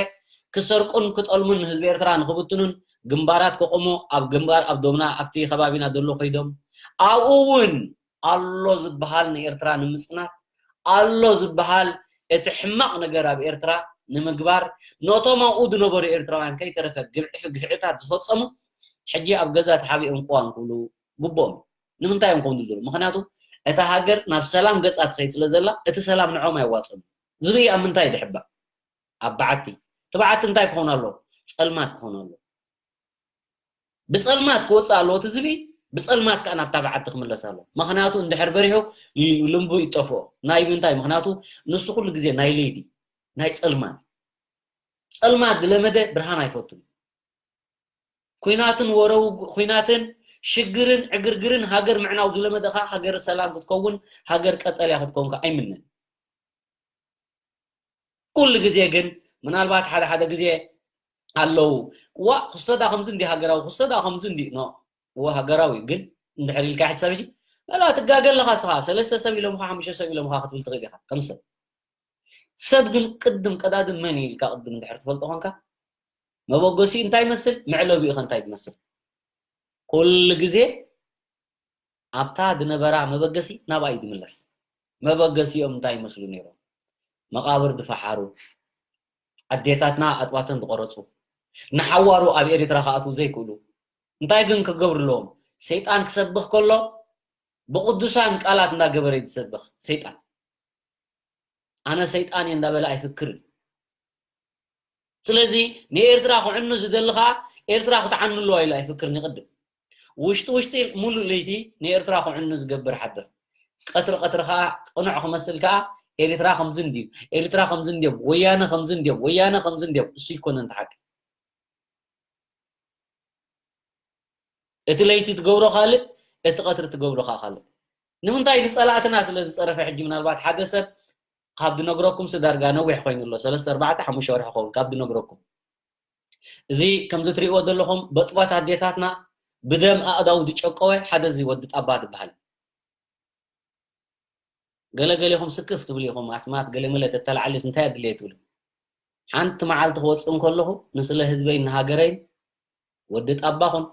ክሰርቁን ክጠልሙን ንህዝቢ ኤርትራ ንክብትኑን ግንባራት ከቆሙ ኣብ ግንባር ኣብ ዶብና ኣብቲ ከባቢና ዘሎ ኮይዶም ኣብኡ እውን ኣሎ ዝበሃል ንኤርትራ ንምጽናት ኣሎ ዝበሃል እቲ ሕማቕ ነገር ኣብ ኤርትራ ንምግባር ነቶም ኣብኡ ዝነበሩ ኤርትራውያን ከይተረፈ ግብዒ ግፍዕታት ዝፈጸሙ ሕጂ ኣብ ገዛ ተሓቢኦም ቅዋም ክብሉ ግብኦም። ንምንታይ እዮም ከምኡ ዝብሉ? ምክንያቱ እታ ሃገር ናብ ሰላም ገጻ ትኸይድ ስለ ዘላ እቲ ሰላም ንዖም ኣየዋጽኦም። ዝብኢ ኣብ ምንታይ ድሕባእ? ኣብ በዓቲ። እቲ በዓቲ እንታይ ክኾን ኣለዎ? ጸልማት ክኾን ኣለዎ። ብጸልማት ክወጽእ ኣለዎ እቲ ዝብኢ፣ ብጸልማት ከኣ ናብታ በዓቲ ክምለስ ኣለዎ። ምኽንያቱ እንድሕር በሪሑ ልንቡ ይጠፍኦ። ናይ ምንታይ? ምኽንያቱ ንሱ ኩሉ ግዜ ናይ ለይቲ፣ ናይ ጸልማት። ጸልማት ዝለመደ ብርሃን ኣይፈቱን። ኩናትን ወረው ኩናትን ሽግርን ዕግርግርን ሃገር ምዕናው ዝለመደ ከኣ ሃገር ሰላም ክትከውን ሃገር ቀጠልያ ክትከውን ከኣ ኣይምነን። ኩሉ ግዜ ግን ምናልባት ሓደ ሓደ ግዜ ኣለዉ ዋ ክስቶዳ ከምዚ እንዲ ሃገራዊ ክስቶዳ ከምዚ እንዲ ኖ እወ ሃገራዊ ግን እንድሕር ኢልካ ሕሳብ ሕጂ ላ ትጋገ ኣለኻ ስኻ ሰለስተ ሰብ ኢሎምኻ ሓሙሽተ ሰብ ኢሎምኻ ክትብል ትኽእል ኢኻ ከም ሰብ ሰብ ግን ቅድም ቀዳድም መን ኢልካ ቅድም እንድሕር ትፈልጦ ኮንካ መበገሲኡ እንታይ ይመስል መዕለቢኡ ኸ እንታይ ትመስል ኩሉ ግዜ ኣብታ ዝነበራ መበገሲ ናብኣ እዩ ዝምለስ። መበገሲኦም እንታይ ይመስሉ ነይሮም? መቓብር ዝፈሓሩ፣ ኣዴታትና ኣጥባተን ዝቆረፁ፣ ንሓዋሩ ኣብ ኤርትራ ክኣትዉ ዘይክእሉ፣ እንታይ ግን ክገብሩ ኣለዎም? ሰይጣን ክሰብኽ ከሎ ብቅዱሳን ቃላት እንዳገበረ እዩ ዝሰብኽ ሰይጣን። ኣነ ሰይጣን እየ እንዳበለ ኣይፍክርን። ስለዚ ንኤርትራ ክዕኑ ዝደሊ ከዓ ኤርትራ ክትዓኑ ኣለዋ ኢሉ ኣይፍክርን ይቅድም። ውሽጢ ውሽጢ ሙሉእ ለይቲ ንኤርትራ ክዕኑ ዝገብር ሓድር ቀትሪ ቀትሪ ከዓ ቅኑዕ ክመስል ከዓ ኤርትራ ከምዚ እንድዩ ኤርትራ ከምዚ እንድዮም ወያነ ከምዚ እንድዮም ወያነ ከምዚ እንድዮም እሱ ይኮነን ተሓቂ እቲ ለይቲ ትገብሮ ካልእ እቲ ቀትሪ ትገብሮ ከዓ ካልእ ንምንታይ ንፀላእትና ስለ ዝፀረፈ ሕጂ ምናልባት ሓደ ሰብ ካብ ዝነግረኩም ሲ ዳርጋ ነዊሕ ኮይኑ ኣሎ ሰለስተ ኣርባዕተ ሓሙሽተ ወርሒ ኸውን ካብ ዝነግረኩም እዚ ከምዚ ትሪእዎ ዘለኹም በጥባት ኣዴታትና ብደም ኣእዳው ዝጨቀወ ሓደ እዚ ወዲ ጣባ ዝበሃል ገለገሌኹም ስክፍ ትብሉ ኢኹም ኣስማት ገለመለ ተተላዓልስ እንታይ ኣድለየ ትብሉ ሓንቲ መዓልቲ ክወፅእ እንከለኹ ንስለ ህዝበይ ንሃገረይን ወዲ ጣባኹን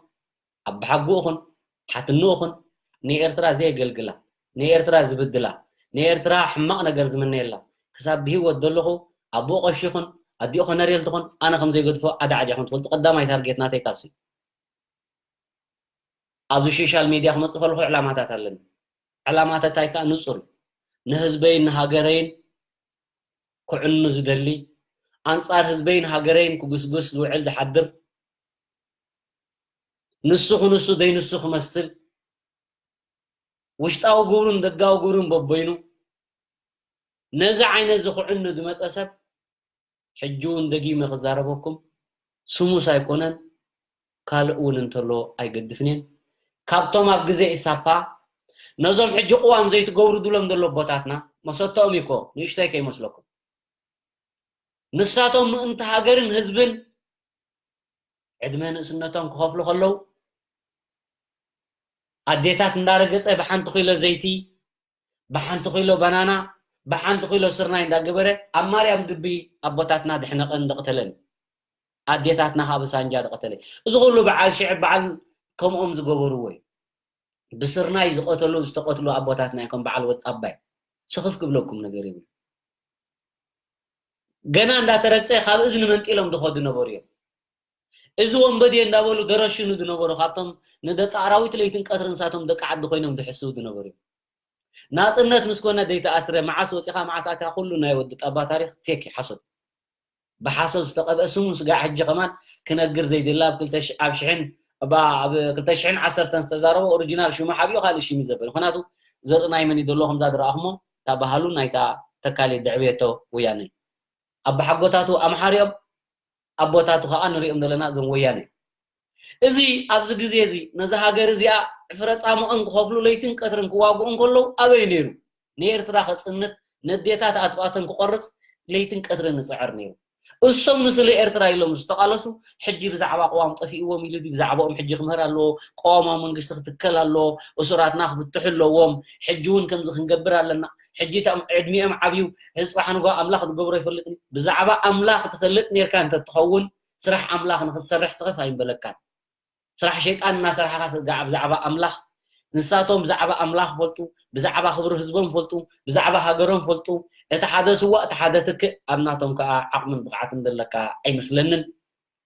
ኣባሓጉኡኹን ሓትንኡኹን ንኤርትራ ዘየገልግላ ንኤርትራ ዝብድላ ንኤርትራ ሕማቕ ነገር ዝምነየላ ክሳብ ብሂወት ዘለኹ ኣቦ ቀሺኹን ኣዲኡ ኮነሬል ትኹን ኣነ ከም ዘይገድፎ ዓዳ ዓዲኹም ትፈልጡ ቀዳማይ ታርጌት ናተይ ካሱ ኣብዚ ሶሻል ሚድያ ክመፅእ ከለኹ ዕላማታት ኣለኒ ዕላማታታይ ከዓ ንፁር እዩ ንህዝበይን ንሃገረይን ክዕኑ ዝደሊ፣ ኣንጻር ህዝበይን ሃገረይን ክጉስጉስ ዝውዕል ዝሓድር፣ ንሱ ክንሱ ዘይንሱ ክመስል፣ ውሽጣዊ ግብሩን ደጋዊ ግብሩን በበይኑ፣ ነዚ ዓይነት እዚ ክዕኑ ዝመጸ ሰብ፣ ሕጂ እውን ደጊመ ክዛረበኩም፣ ስሙስ ኣይኮነን፣ ካልእ እውን እንተሎ ኣይገድፍን እየን። ካብቶም ኣብ ግዜ ኢሳፓ ነዞም ሕጂ ቅዋም ዘይትገብሩ ድሎም ዘሎ ኣቦታትና፣ መሰተኦም እኮ ንእሽተይ ከይመስለኩም። ንሳቶም ምእንቲ ሃገርን ህዝብን ዕድመ ንእስነቶም ክኸፍሉ ከለዉ፣ ኣዴታት እንዳረገጸ ብሓንቲ ኪሎ ዘይቲ፣ ብሓንቲ ኪሎ ባናና፣ ብሓንቲ ኪሎ ስርናይ እንዳገበረ ኣብ ማርያም ግቢ ኣቦታትና ድሕነቐን ድቕተለን፣ ኣዴታትና ካብ ሳንጃ ድቐተለ። እዚ ኩሉ በዓል ሽዕብ በዓል ከምኦም ዝገበርዎ እዩ። ብስርናይ ዝቐተሉ ዝተቐትሉ ኣቦታትና እዮም፣ ከም በዓል ወዲ ኣባይ። ስኽፍ ክብለኩም ነገር የብሉ። ገና እንዳተረግጸ ካብ እዝኒ መንጢሎም ዝኸዱ ነበሩ እዮም። እዚ ወንበዴ እንዳበሉ ደረሽኑ ዝነበሩ፣ ካብቶም ንደቂ ኣራዊት ለይትን ቀትርን ንሳቶም ደቂ ዓዲ ኮይኖም ዝሕስቡ ዝነበሩ እዮም። ናጽነት ምስ ኮነ ዘይተኣስረ፣ መዓስ ወጺኻ መዓስ ኣትያ፣ ኩሉ ናይ ወዲ ጣባ ታሪኽ ፌክ እዩ፣ ሓሶት። ብሓሶት ዝተቐብአ ስሙ ስጋዕ ሕጂ ከማን ክነግር ዘይድላ፣ ኣብ ክልተ ሺሕ፣ ኣብ ሽሕን፣ ባ-፣ ኣብ ክልተ ሽሕን ዓሰርተን ዝተዛረቦ ኦሪጂናል ሽሙ ሓቢኡ ካልእ ሽም እዩ ዘበለ። ምኽንያቱ ዘርኢ ናይ መን እዩ ዘሎ ከምዛ ዝረኣኹሞ፣ እታ ባህሉ ናይታ ተካሊት ዘዕበየቶ ወያነ። ኣባሓጎታቱ ኣምሓር እዮም፣ ኣቦታቱ ከኣ ንሪኦም ዘለና እዞም ወያነ። እዚ ኣብዚ ግዜ እዚ ነዛ ሃገር እዚኣ ዕፍረ ጻምኦም ክኸፍሉ ለይትን ቀትርን ክዋግኡ እንከለዉ ኣበይ ነይሩ? ንኤርትራ ከጽንት፣ ነዴታት ኣጥባተን ክቆርጽ ለይትን ቀትርን ይጽዕር ነይሩ። እሶም ንስለ ኤርትራ ኢሎም ዝተቓለሱ፣ ሕጂ ብዛዕባ ቅዋም ጠፊእዎም ኢሉ ድዩ? ብዛዕባኦም ሕጂ ክምህር ኣለዎ፣ ቅዋማዊ መንግስቲ ክትከል ኣለዎ፣ እሱራትና ክፍትሑ ኣለዎም፣ ሕጂ እውን ከምዚ ክንገብር ኣለና፣ ሕጂ እቶም ዕድሚኦም ዓብዩ፣ ህዝቢ ሓንጎ ኣምላኽ ዝገብሮ ይፈልጥን እዩ። ብዛዕባ ኣምላኽ ትፈልጥ ኔርካ እንተትኸውን፣ ስራሕ ኣምላኽ ንኽትሰርሕ ስኸፍ ኣይምበለካን። ስራሕ ሸይጣን እናሰራሕኻ ስጋዕ ብዛዕባ ኣምላኽ፣ ንሳቶም ብዛዕባ ኣምላኽ ፈልጡ፣ ብዛዕባ ክብሪ ህዝቦም ፈልጡ፣ ብዛዕባ ሃገሮም ፈልጡ። እቲ ሓደ ስዋእ፣ እቲ ሓደ ትክእ፣ ኣብ ናቶም ከኣ ዓቕምን ብቕዓትን ዘለካ ኣይመስለንን።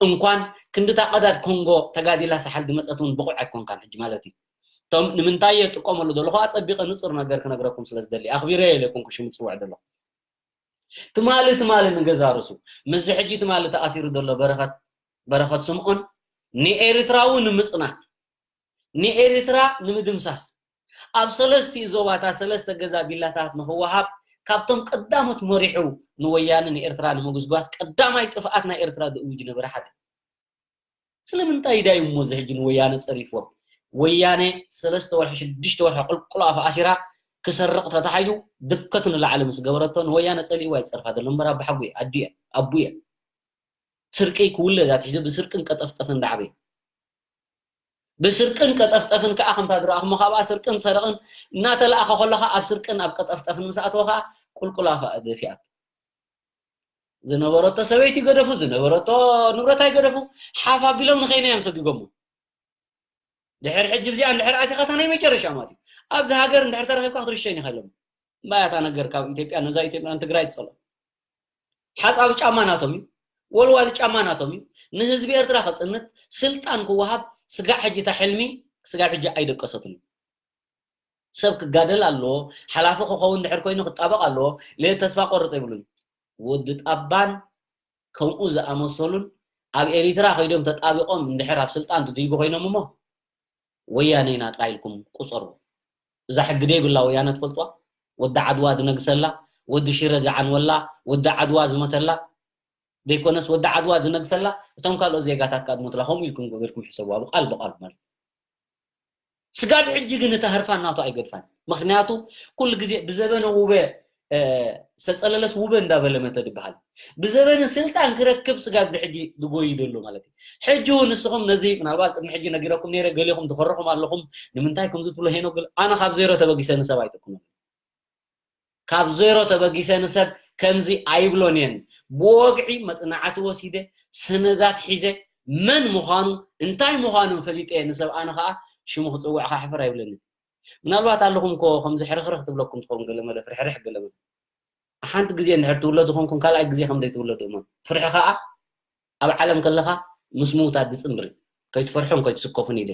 እንኳን ክንድታ ቀዳድ ኮንጎ ተጋዲላ ሳሕል ዝመጸት እውን ብቑዕ ኣይኮንካን ሕጂ ማለት እዩ። እቶም ንምንታይ እየ እጥቀመሉ ዘለኹ ኣጸቢቐ ንጹር ነገር ክነግረኩም ስለ ዝደሊ፣ ኣኽቢረ እየ ኢለኩም ክሽሙ ዝጽውዕ ዘለኹ። ትማሊ ትማሊ ንገዛ ርሱ፣ ምስዚ ሕጂ ትማሊ ተኣሲሩ ዘሎ በረኸት፣ በረኸት ስምኦን ንኤርትራዊ ንምጽናት፣ ንኤርትራ ንምድምሳስ፣ ኣብ ሰለስቲኡ ዞባታት ሰለስተ ገዛ ቢላታት ንኽወሃብ፣ ካብቶም ቀዳሞት መሪሑ ንወያነ ንኤርትራ ንምጉስጓስ ቀዳማይ ጥፍኣት ናይ ኤርትራ ዝእውጅ ነበረ ሓደ። ስለምንታይ ዳዩ እሞ እዚ ሕጂ ንወያነ ጸሪፍዎም? ወያነ ሰለስተ ወርሒ፣ ሽዱሽተ ወርሒ ቁልቁል ኣፉ ኣሲራ ክሰርቕ ተታሒዙ ድከቱ ንላዕሊ ምስ ገበረቶ ንወያነ ጸሊእዋ ይጸርፋ ዘሎ እምበር ኣባሓጉ እየ፣ ኣዱ እየ፣ ኣቡ እየ። ስርቂ ክውለድ ኣትሒዙ ብስርቅን ቀጠፍጠፍን ዳዕበ። ብስርቅን ቀጠፍጠፍን ከኣ ከምታ ዝረኣኹሞ ካብኣ ስርቅን ሰረቕን እናተለኣኸ ከሎ ከኣ ኣብ ስርቅን ኣብ ቀጠፍጠፍን ምስ ኣተወ ከኣ ቁልቁል ኣፋ ደፊኣት። ዝነበረቶ ሰበይቲ ገደፉ፣ ዝነበረቶ ንብረት ኣይገደፉ፣ ሓፍ ኣቢሎም ንኸይነ እዮም ሰጊጎሞ። ድሕር ሕጂ እዚኣ እንድሕር ኣቲኻ እታ ናይ መጨረሻ ማለት እዩ። ኣብዚ ሃገር እንድሕር ተረኺብካ ክትርሸን ኢኻ ኢሎም። እምበኣያ እታ ነገር ካብ ኢትዮጵያ፣ ነዛ ኢትዮጵያ ንትግራይ ትጸሎ። ሓጻቢ ጫማ ናቶም እዩ። ወልዋሊ ጫማ ናቶም እዩ። ንህዝቢ ኤርትራ ከጽንት ስልጣን ክወሃብ ስጋዕ ሕጂ እታ ሕልሚ ስጋብ ሕጂ ኣይደቀሰትን እዩ። ሰብ ክጋደል ኣለዎ፣ ሓላፊ ክኸውን ድሕር ኮይኑ ክጣበቕ ኣለዎ። ሌት ተስፋ ቆርጽ የብሉን። ወዲ ጣባን ከምኡ ዝኣመሰሉን ኣብ ኤሪትራ ከይዶም ተጣቢቖም እንድሕር ኣብ ስልጣን ትድይቡ ኮይኖም እሞ ወያነ ኢና ጥራይ ኢልኩም ቁጸሩ። እዛ ሕጊ ደይብላ ወያነ ትፈልጥዋ? ወዲ ዓድዋ ዝነግሰላ፣ ወዲ ሽረ ዝዓንወላ፣ ወዲ ዓድዋ ዝመተላ ዘይኮነስ ወዲ ዓድዋ ዝነግሰላ፣ እቶም ካልኦት ዜጋታት ከኣ ዝሞቱላ፣ ከምኡ ኢልኩም ጌርኩም ሕሰቡ፣ ኣብ ቃል ብቃል ማለት። ስጋብ ሕጂ ግን እታ ህርፋን ናቱ ኣይገድፋን። ምኽንያቱ ኩሉ ግዜ ብዘበነ ውበ፣ እ፣ ዝተጸለለስ ውበ እንዳበለ መተ ዝበሃል። ብዘበነ ስልጣን ክረክብ ስጋብ እዚ ሕጂ ዝጎዩ ዘሎ ማለት እዩ። ሕጂ እውን ንስኹም ነዚ ምናልባት ቅድሚ ሕጂ ነጊረኩም ነይረ፣ ገሊኹም ዝኸረኹም ኣለኹም፣ ንምንታይ ከምዚ ትብሎ ሄኖክ? ኣነ ካብ ዜሮ ተበጊሰ ንሰብ ኣይጥቅምን። ካብ ዜሮ ተበጊሰ ንሰብ ከምዚ ኣይብሎን እየን። ብወግዒ መጽናዕቲ ወሲደ፣ ሰነዳት ሒዘ፣ መን ምዃኑ፣ እንታይ ምዃኑ ፈሊጠ እየ ንሰብ ኣነ ኸኣ ሽሙ ክጽውዕ ኸኣ ሕፍር ኣይብለንን። ምናልባት ኣለኹም እኮ ከምዚ ሕርኽርኽ ትብለኩም ትኸውን፣ ገለ መለ ፍርሕርሕ ገለ መለ። ሓንቲ ግዜ እንድሕር ትውለዱ ኾንኩም ካልኣይ ግዜ ከም ዘይትውለዱ እመኑ። ፍርሒ ኸኣ ኣብ ዓለም ከለኻ ምስ ምውታት ዝጽንብር እዩ። ከይትፈርሑን ከይትስከፉን ኢለ።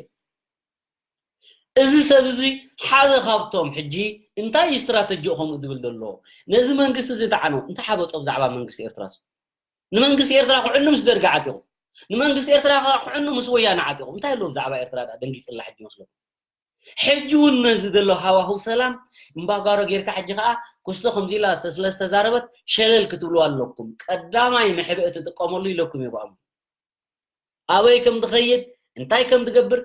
እዚ ሰብ እዚ ሓደ ካብቶም ሕጂ እንታይ እዩ ስትራተጂኡ ከምኡ ዝብል ዘሎ? ነዚ መንግስቲ እዚ ተዓነው እንታይ ሓበጦ ብዛዕባ መንግስቲ ኤርትራ? ንመንግስቲ ኤርትራ ክዕኑ ምስ ደርጊ ዓጢቑ፣ ንመንግስቲ ኤርትራ ክዕኑ ምስ ወያነ ዓጢቑ እንታይ ኣለዎ ብዛዕባ ኤርትራ ደንጊፅላ ሕጂ መስለኩም? ሕጂ እውን ነዚ ዘሎ ሃዋህው ሰላም እምባጓሮ ጌርካ ሕጂ ከዓ ክስቶ ከምዚ ኢላ ስለ ዝተዛረበት ሸለል ክትብሉ ኣለኩም። ቀዳማይ መሕብኢ ትጥቀመሉ ኢለኩም እየ ብኣሙ ኣበይ ከም ትኸይድ እንታይ ከም ትገብር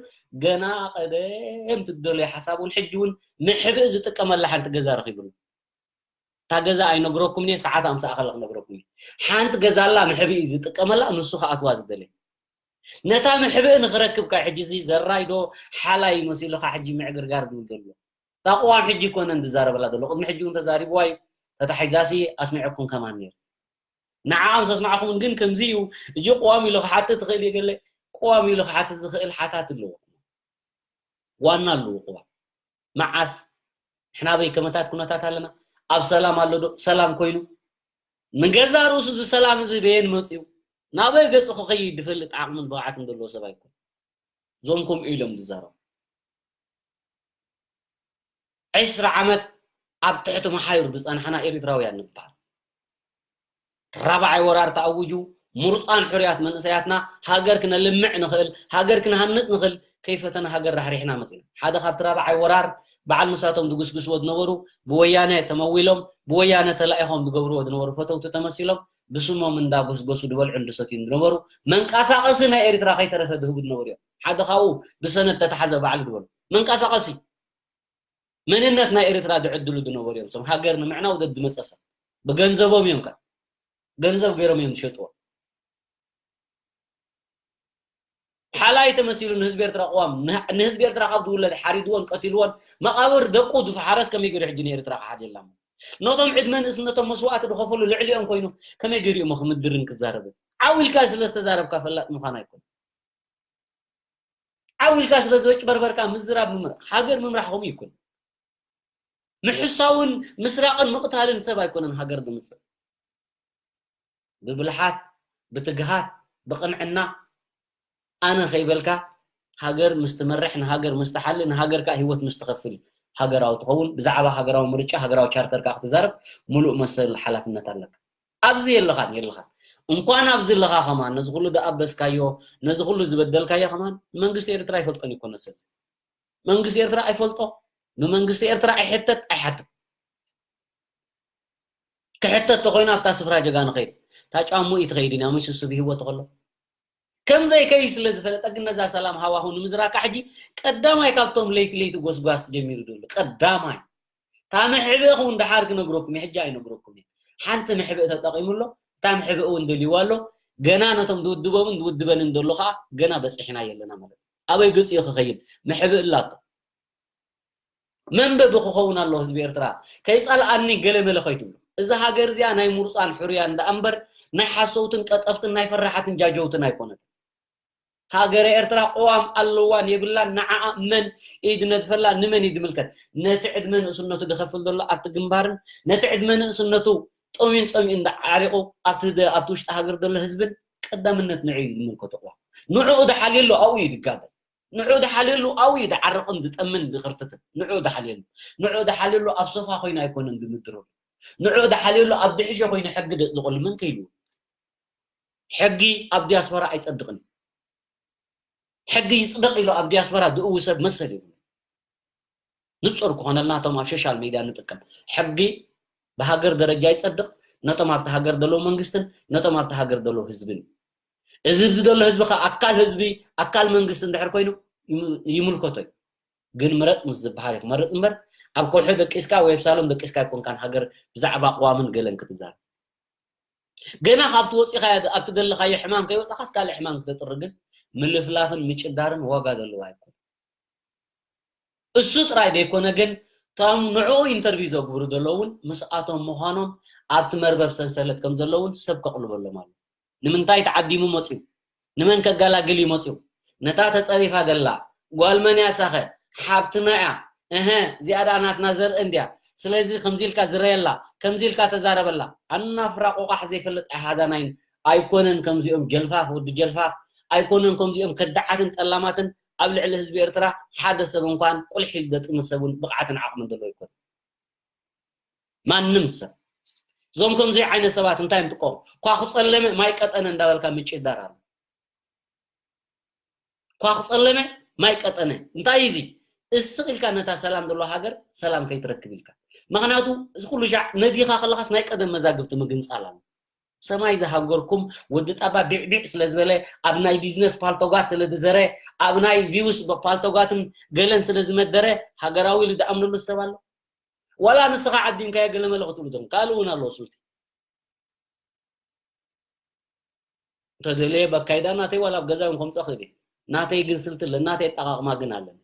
ገና ቀደም ትደልዮ ሓሳብ እውን ሕጂ እውን መሕብኢ ዝጥቀመላ ሓንቲ ገዛ ረኺብሉ። እታ ገዛ ኣይነግረኩም እየ፣ ሰዓት ኣምሳኣ ከለ ክነግረኩም እየ። ሓንቲ ገዛ ኣላ መሕብኢ ዝጥቀመላ፣ ንሱ ከኣትዋ ዝደለ። ነታ መሕብኢ ንኽረክብ ካይ ሕጂ እዚ ዘራይ ዶ ሓላይ መሲሉኻ ሕጂ ምዕግርጋር ዝብል ዘሎ። እታ ቅዋም ሕጂ ይኮነን ዝዛረበላ ዘሎ፣ ቅድሚ ሕጂ እውን ተዛሪብዋ እዩ፣ ተታሒዛሲ ኣስሚዐኩም ከማን ነይሩ። ንዓኣ ምስ ኣስማዕኹምን ግን ከምዚ እዩ፣ እጂ ቅዋም ኢሉ ክሓትት ትኽእል እዩ ገለ፣ ቅዋም ኢሉ ክሓትት ዝኽእል ሓታት ኣለዎ። ዋና ኣለዎ ቅዋም። መዓስ ንሕና በይ ከመታት ኩነታት ኣለና? ኣብ ሰላም ኣሎ ዶ? ሰላም ኮይኑ ንገዛ ርእሱ እዚ ሰላም እዚ በየን መፅዩ? ናበይ ገፁ ክኸይድ ዝፈልጥ ዓቕምን ብቕዓትን ዘለዎ ሰብ ኣይኮን። እዞም ከምኡ ኢሎም ዝዛረቡ። ዕስራ ዓመት ኣብ ትሕቲ መሓይር ዝፀናሕና ኤሪትራውያን ንበሃል። ራብዓይ ወራር ተኣዊጁ፣ ምሩፃን ሕሩያት መንእሰያትና ሃገር ክነልምዕ ንኽእል፣ ሃገር ክንሃንፅ ንኽእል ከይፈተና ሃገር ራሕሪሕና መፂና። ሓደ ካብቲ ራብዓይ ወራር በዓል ምሳቶም ዝጉስጉስዎ ዝነበሩ ብወያነ ተመዊሎም ብወያነ ተላኢኾም ዝገብርዎ ዝነበሩ ፈተውቲ ተመሲሎም ብስሞም እንዳጎስጎሱ ዝበልዑን ዝሰትዩን ዝነበሩ መንቀሳቐሲ ናይ ኤርትራ ከይተረፈ ዝህቡ ዝነበሩ እዮም። ሓደ ካብኡ ብሰነድ ተተሓዘ ባዕሉ ዝበሉ መንቀሳቐሲ መንነት ናይ ኤርትራ ዝዕድሉ ዝነበሩ እዮም። እዞም ሃገር ንምዕናው ዘድመፀ ሰብ ብገንዘቦም እዮም ከ ገንዘብ ገይሮም እዮም ዝሸጥዎ። ሓላይ ተመሲሉ ንህዝቢ ኤርትራ ቅዋም ንህዝቢ ኤርትራ ካብ ዝውለድ ሓሪድዎን ቀቲልዎን መቃብር ደቁ ዝፈሓረስ ከመይ ገይሩ ሕጂ ንኤርትራ ክሓድየላ? ነቶም ዕድመ ንእስነቶም መስዋእቲ ዝኸፈሉ ልዕሊኦም ኮይኑ ከመይ ገይሩ እሞ ክምድርን ክዛረብን? ዓው ኢልካ ስለ ዝተዛረብካ ፈላጥ ምዃን ኣይኮን። ዓው ኢልካ ስለ ዘጭበርበርካ ምዝራብ ምምራቕ ሃገር ምምራሕ ከምኡ ይኮን። ምሕሳውን ምስራቕን ምቕታልን ሰብ ኣይኮነን ሃገር ዝምፅእ። ብብልሓት ብትግሃት ብቕንዕና ኣነ ከይበልካ ሃገር ምስ ትመርሕ ንሃገር ምስ ትሓሊ ንሃገር ከዓ ህይወት ምስ ትኸፍል ሃገራዊ ትኸውን። ብዛዕባ ሃገራዊ ምርጫ ሃገራዊ ቻርተር ከዓ ክትዛረብ ሙሉእ መሰል ሓላፍነት ኣለካ። ኣብዚ የለኻን የለኻን እንኳን ኣብዚ ኣለኻ ከማን ነዚ ኩሉ ዝኣበስካዮ ነዚ ኩሉ ዝበደልካዮ ከማን መንግስቲ ኤርትራ ኣይፈልጦን ይኮነ ሰብ መንግስቲ ኤርትራ ኣይፈልጦ ብመንግስቲ ኤርትራ ኣይሕተት ኣይሓትት ክሕተት ተኮይኑ ኣብታ ስፍራ ጀጋ ንኸይድ እታ ጫሙ እዩ ትኸይድ ኢና ምስ ስብ ህይወት ከሎ ከም ዘይከይ ስለ ዝፈለጠ ግን ነዛ ሰላም ሃዋሁ ንምዝራካ ሕጂ ቀዳማይ ካብቶም ለይቲ ለይቲ ጎስጓስ ጀሚሩ ደሎ ቀዳማይ እታ መሕብእ ክውን ደሓር ክነግረኩም ሕጂ ኣይነግረኩም ሓንቲ መሕብእ ተጠቂሙ ኣሎ እታ መሕብእ እውን ደልይዋ ኣሎ ገና ነቶም ዝውድቦምን ዝውድበንን ዘሎ ከዓ ገና በፂሕና የለና ማለት ኣበይ ገፂኡ ክኸይድ መሕብእ ኣላቶ መንበቢ ክኸውን ኣሎ ህዝቢ ኤርትራ ከይፀልኣኒ ገለመለ ከይትብሉ እዛ ሃገር እዚኣ ናይ ምሩፃን ሕሩያን ደኣ እምበር ናይ ሓሰውትን ቀጠፍትን ናይ ፈራሓትን ጃጀውትን ኣይኮነትን ሃገረ ኤርትራ ቅዋም ኣለዋን የብላን ንዓኣ መን እዩ ዝነድፈላ ንመን እዩ ዝምልከት ነቲ ዕድመ ንእስነቱ ዝኸፍል ዘሎ ኣብቲ ግንባርን ነቲ ዕድመ ንእስነቱ ጠሚን ፀሚኡ እንዳዓሪቑ ኣብቲ ውሽጢ ሃገር ዘሎ ህዝብን ቀዳምነት ንዑ እዩ ዝምልከቶ ቅዋም ንዕኡ ዝሓልየሉ ኣብኡ እዩ ዝጋደል ንዑ ዝሓልየሉ ኣብኡ እዩ ዝዓርቕን ዝጠምን ዝኽርትትን ንዑ ዝሓልየሉ ንዑ ዝሓልየሉ ኣብ ሶፋ ኮይኑ ኣይኮነን ዝምድረሉ ንዑ ዝሓልየሉ ኣብ ድሕሾ ኮይኑ ሕጊ ዝቕሉ መን ከይሉ ሕጊ ኣብ ዲያስፖራ ኣይጸድቕን ሕጊ ይጽደቕ ኢሉ ኣብ ዲያስፖራ ዝእዊ ሰብ መሰል ይብሉ ንጹር ክኾነልና እቶም ኣብ ሶሻል ሚድያ ንጥቀም ሕጊ ብሃገር ደረጃ ይጸድቕ ነቶም ኣብቲ ሃገር ዘለዉ መንግስትን ነቶም ኣብቲ ሃገር ዘለዉ ህዝብን እዚ ኣብዚ ዘሎ ህዝቢ ከ ኣካል ህዝቢ ኣካል መንግስቲ እንድሕር ኮይኑ ይምልከቶ እዩ ግን ምረፅ ምስ ዝበሃል እዩ ክመርፅ እምበር ኣብ ከውሒ ደቂስካ ወይ ኣብ ሳሎን ደቂስካ ኣይኮንካን ሃገር ብዛዕባ ቅዋምን ገለን ክትዛረብ ገና ካብቲ ወፂኻዮ ኣብቲ ዘለኻዮ ሕማም ከይወፃኻስ ካልእ ሕማም ክተጥሪ ግን ምልፍላፍን ምጭዳርን ዋጋ ዘለዎ ኣይኮን እሱ ጥራይ ዘይኮነ ግን እቶም ንዕኡ ኢንተርቪው ዘግብሩ ዘለውን ምስኣቶም ምዃኖም ኣብቲ መርበብ ሰንሰለት ከም ዘለውን ሰብ ከቕልበሎም ኣሎ ንምንታይ ተዓዲሙ መፅዩ ንመን ከገላግል እዩ መፅዩ ነታ ተፀሪፋ ዘላ ጓል መን እያ ሳኸ ሓብትና እያ እሀ እዚኣ ደኣ ናትና ዘርኢ እንድያ ስለዚ ከምዚ ኢልካ ዝረየላ ከምዚ ኢልካ ተዛረበላ ኣናፍራ ቆቋሕ ዘይፈልጥ ኣይሃዳናይን ኣይኮነን ከምዚኦም ጀልፋፍ ወዲ ጀልፋፍ ኣይኮነን ከምዚኦም ከዳዓትን ጠላማትን ኣብ ልዕሊ ህዝቢ ኤርትራ ሓደ ሰብ እንኳን ቁልሕ ኢሉ ዘጥምት ሰብ እውን ብቕዓትን ዓቕምን ዘለዎ ኣይኮነን። ማንም ሰብ። እዞም ከምዚ ዓይነት ሰባት እንታይ እዮም ጥቀሙ? ኳኹ ጸለመ ማይ ቀጠነ እንዳበልካ ምጭዳር ኣሎ። ኳኹ ጸለመ ማይ ቀጠነ። እንታይ እዩ እዚ? እስቕ ኢልካ ነታ ሰላም ዘለዎ ሃገር ሰላም ከይትረክብ ኢልካ። ምኽንያቱ እዚ ኩሉ ሻዕ ነዲኻ ከለኻስ ናይ ቀደም መዛግብቲ ምግንጻል ኣሎ። ሰማይ ዝሃገርኩም ወዲ ጣባ ቢዕቢዕ ስለ ዝበለ፣ ኣብ ናይ ቢዝነስ ፓልቶጋት ስለ ዝዘረ፣ ኣብ ናይ ቪውስ ፓልቶጋትን ገለን ስለ ዝመደረ ሃገራዊ ኢሉ ዝኣምነሉ ሰብ ኣሎ? ዋላ ንስኻ ዓዲምካዮ ገለ መለ ክትብሉ ዲኹም? ካልእ እውን ኣሎ ስልቲ። እንተደለየ በካይዳ ናተይ ዋላ ኣብ ገዛ እውን ከምፅኦ ክእል እየ። ናተይ ግን ስልቲ ኣለ፣ ናተይ ኣጠቓቕማ ግን ኣለኒ።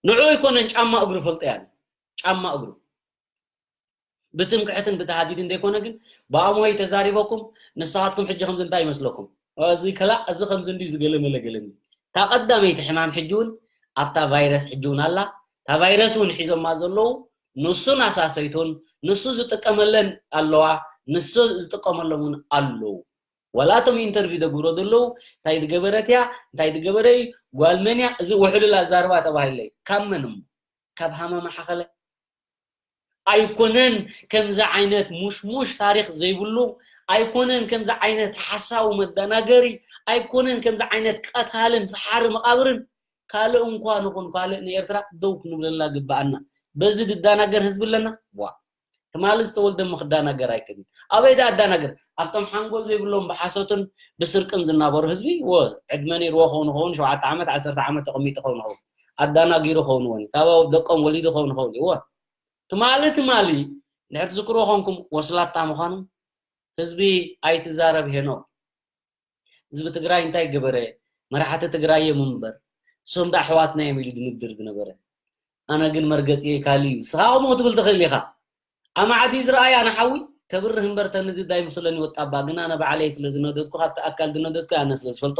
ንዑ ኣይኮነን ጫማ እግሩ ፈልጠ ያለ ጫማ እግሩ ብትምክሕትን ብተሃዲድን ዘይኮነ ግን ብኣእምሮይ ተዛሪበኩም። ንስኻትኩም ሕጂ ከምዚ እንታይ ይመስለኩም? እዚ ከላ እዚ ከምዚ እንዲ ዝገለ መለ ገለ እንዲ። እታ ቀዳመይቲ ሕማም ሕጂ እውን ኣብታ ቫይረስ ሕጂ እውን ኣላ። እታ ቫይረስ እውን ሒዞማ ዘለዉ ንሱን ኣሳሰይቱን ንሱ ዝጥቀመለን ኣለዋ፣ ንሱ ዝጥቀመሎም እውን ኣለዉ። ዋላ እቶም ኢንተርቪው ደግብሮ ዘለዉ እንታይ ዝገበረት እያ፣ እንታይ ዝገበረ እዩ፣ ጓል መን እያ፣ እዚ ውሕሉል ኣዛርባ ተባሂለይ ካብ መን እሞ? ካብ ሃመማ ሓኸለ ኣይኮነን። ከምዚ ዓይነት ሙሽሙሽ ታሪኽ ዘይብሉ ኣይኮነን። ከምዚ ዓይነት ሓሳዊ መደናገሪ ኣይኮነን። ከምዚ ዓይነት ቀታልን ፈሓሪ መቓብርን ካልእ እንኳ ንኹን ካልእ ንኤርትራ ደው ክንብለላ ግብኣና። በዚ ድዳናገር ህዝቢ ኣለና ዋ ትማሊ ዝተወልደ ምክዳናገር ኣይክእልን። ኣበይ ዳ ኣዳናገር ኣብቶም ሓንጎል ዘይብሎም ብሓሶትን ብስርቅን ዝናበሩ ህዝቢ ወ ዕድመ ነይርዎ ኸውን ኸውን ሸውዓተ ዓመት ዓሰርተ ዓመት ተቐሚጡ ኸውን ኸውን ኣዳናጊሩ ኸውን ወኒ ካብ ደቆም ወሊዱ ኸውን ኸውን ወ ትማሊ ትማሊ ንድሕር ትዝክርዎ ኾንኩም ወስላታ ምዃኑ ህዝቢ ኣይትዛረብ ሄኖ። ህዝቢ ትግራይ እንታይ ገበረ? መራሕቲ ትግራይ እዮም እምበር እሶም ዳ ኣሕዋትና እዮም ኢሉ ድንድር ዝነበረ። ኣነ ግን መርገፂ ካልእ እዩ። ስኻ ከምኡ ትብል ትኽእል ኢኻ። ኣማዕዲ ዝረኣያ ንሓዊ ተብርህ እምበር ተንድድ ኣይመስለኒ ወጣባ ግን ኣነ ባዕለይ ስለ ዝነደድኩ ካብቲ ኣካል ዝነደድኩ ኣነ ስለ ዝፈልጦ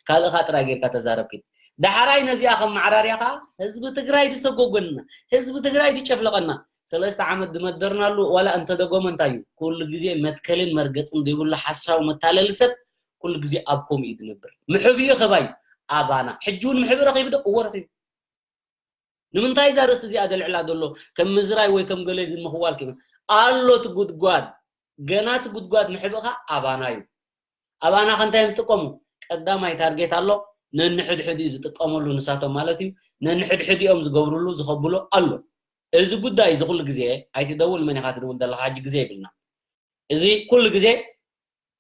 ካልእኻ ጥራይ ጌርካ ተዛረብኪ። ዳሕራይ ነዚኣ ከም ማዕራርያ ከዓ ህዝቢ ትግራይ ዝሰጎጎንና ህዝቢ ትግራይ ዝጨፍለቐና ሰለስተ ዓመት ዝመደርናሉ ዋላ እንተደጎመ እንታይ እዩ ኩሉ ግዜ መትከልን መርገፅን ዘይብሉ ሓሳዊ መታለሊ ሰብ ኩሉ ግዜ ኣብ ከምኡ እዩ ዝነብር። ምሕብኡ ከባይ ኣባና ሕጂ እውን ምሕብኡ ረኺቡ ዶ እዎ ረኺቡ። ንምንታይ እዛ ርእስቲ እዚኣ ደልዕላ ዘሎ ከም ምዝራይ ወይ ከም ገለ ምኽዋል ክብል ኣሎ። እቲ ጉድጓድ ገና እቲ ጉድጓድ ምሕብእኻ ኣባና እዩ። ኣባና ከ እንታይ እዮም ዝጥቀሙ? ቀዳማይ ታርጌት ኣሎ። ነንሕድሕድ እዩ ዝጥቀመሉ ንሳቶም ማለት እዩ። ነንሕድሕድ እዮም ዝገብርሉ ዝኸብሉ ኣሎ። እዚ ጉዳይ እዚ ኩሉ ግዜ ኣይትደውል መን ኢኻ ትድውል ዘለኻ ሕጂ ግዜ ይብልና። እዚ ኩሉ ግዜ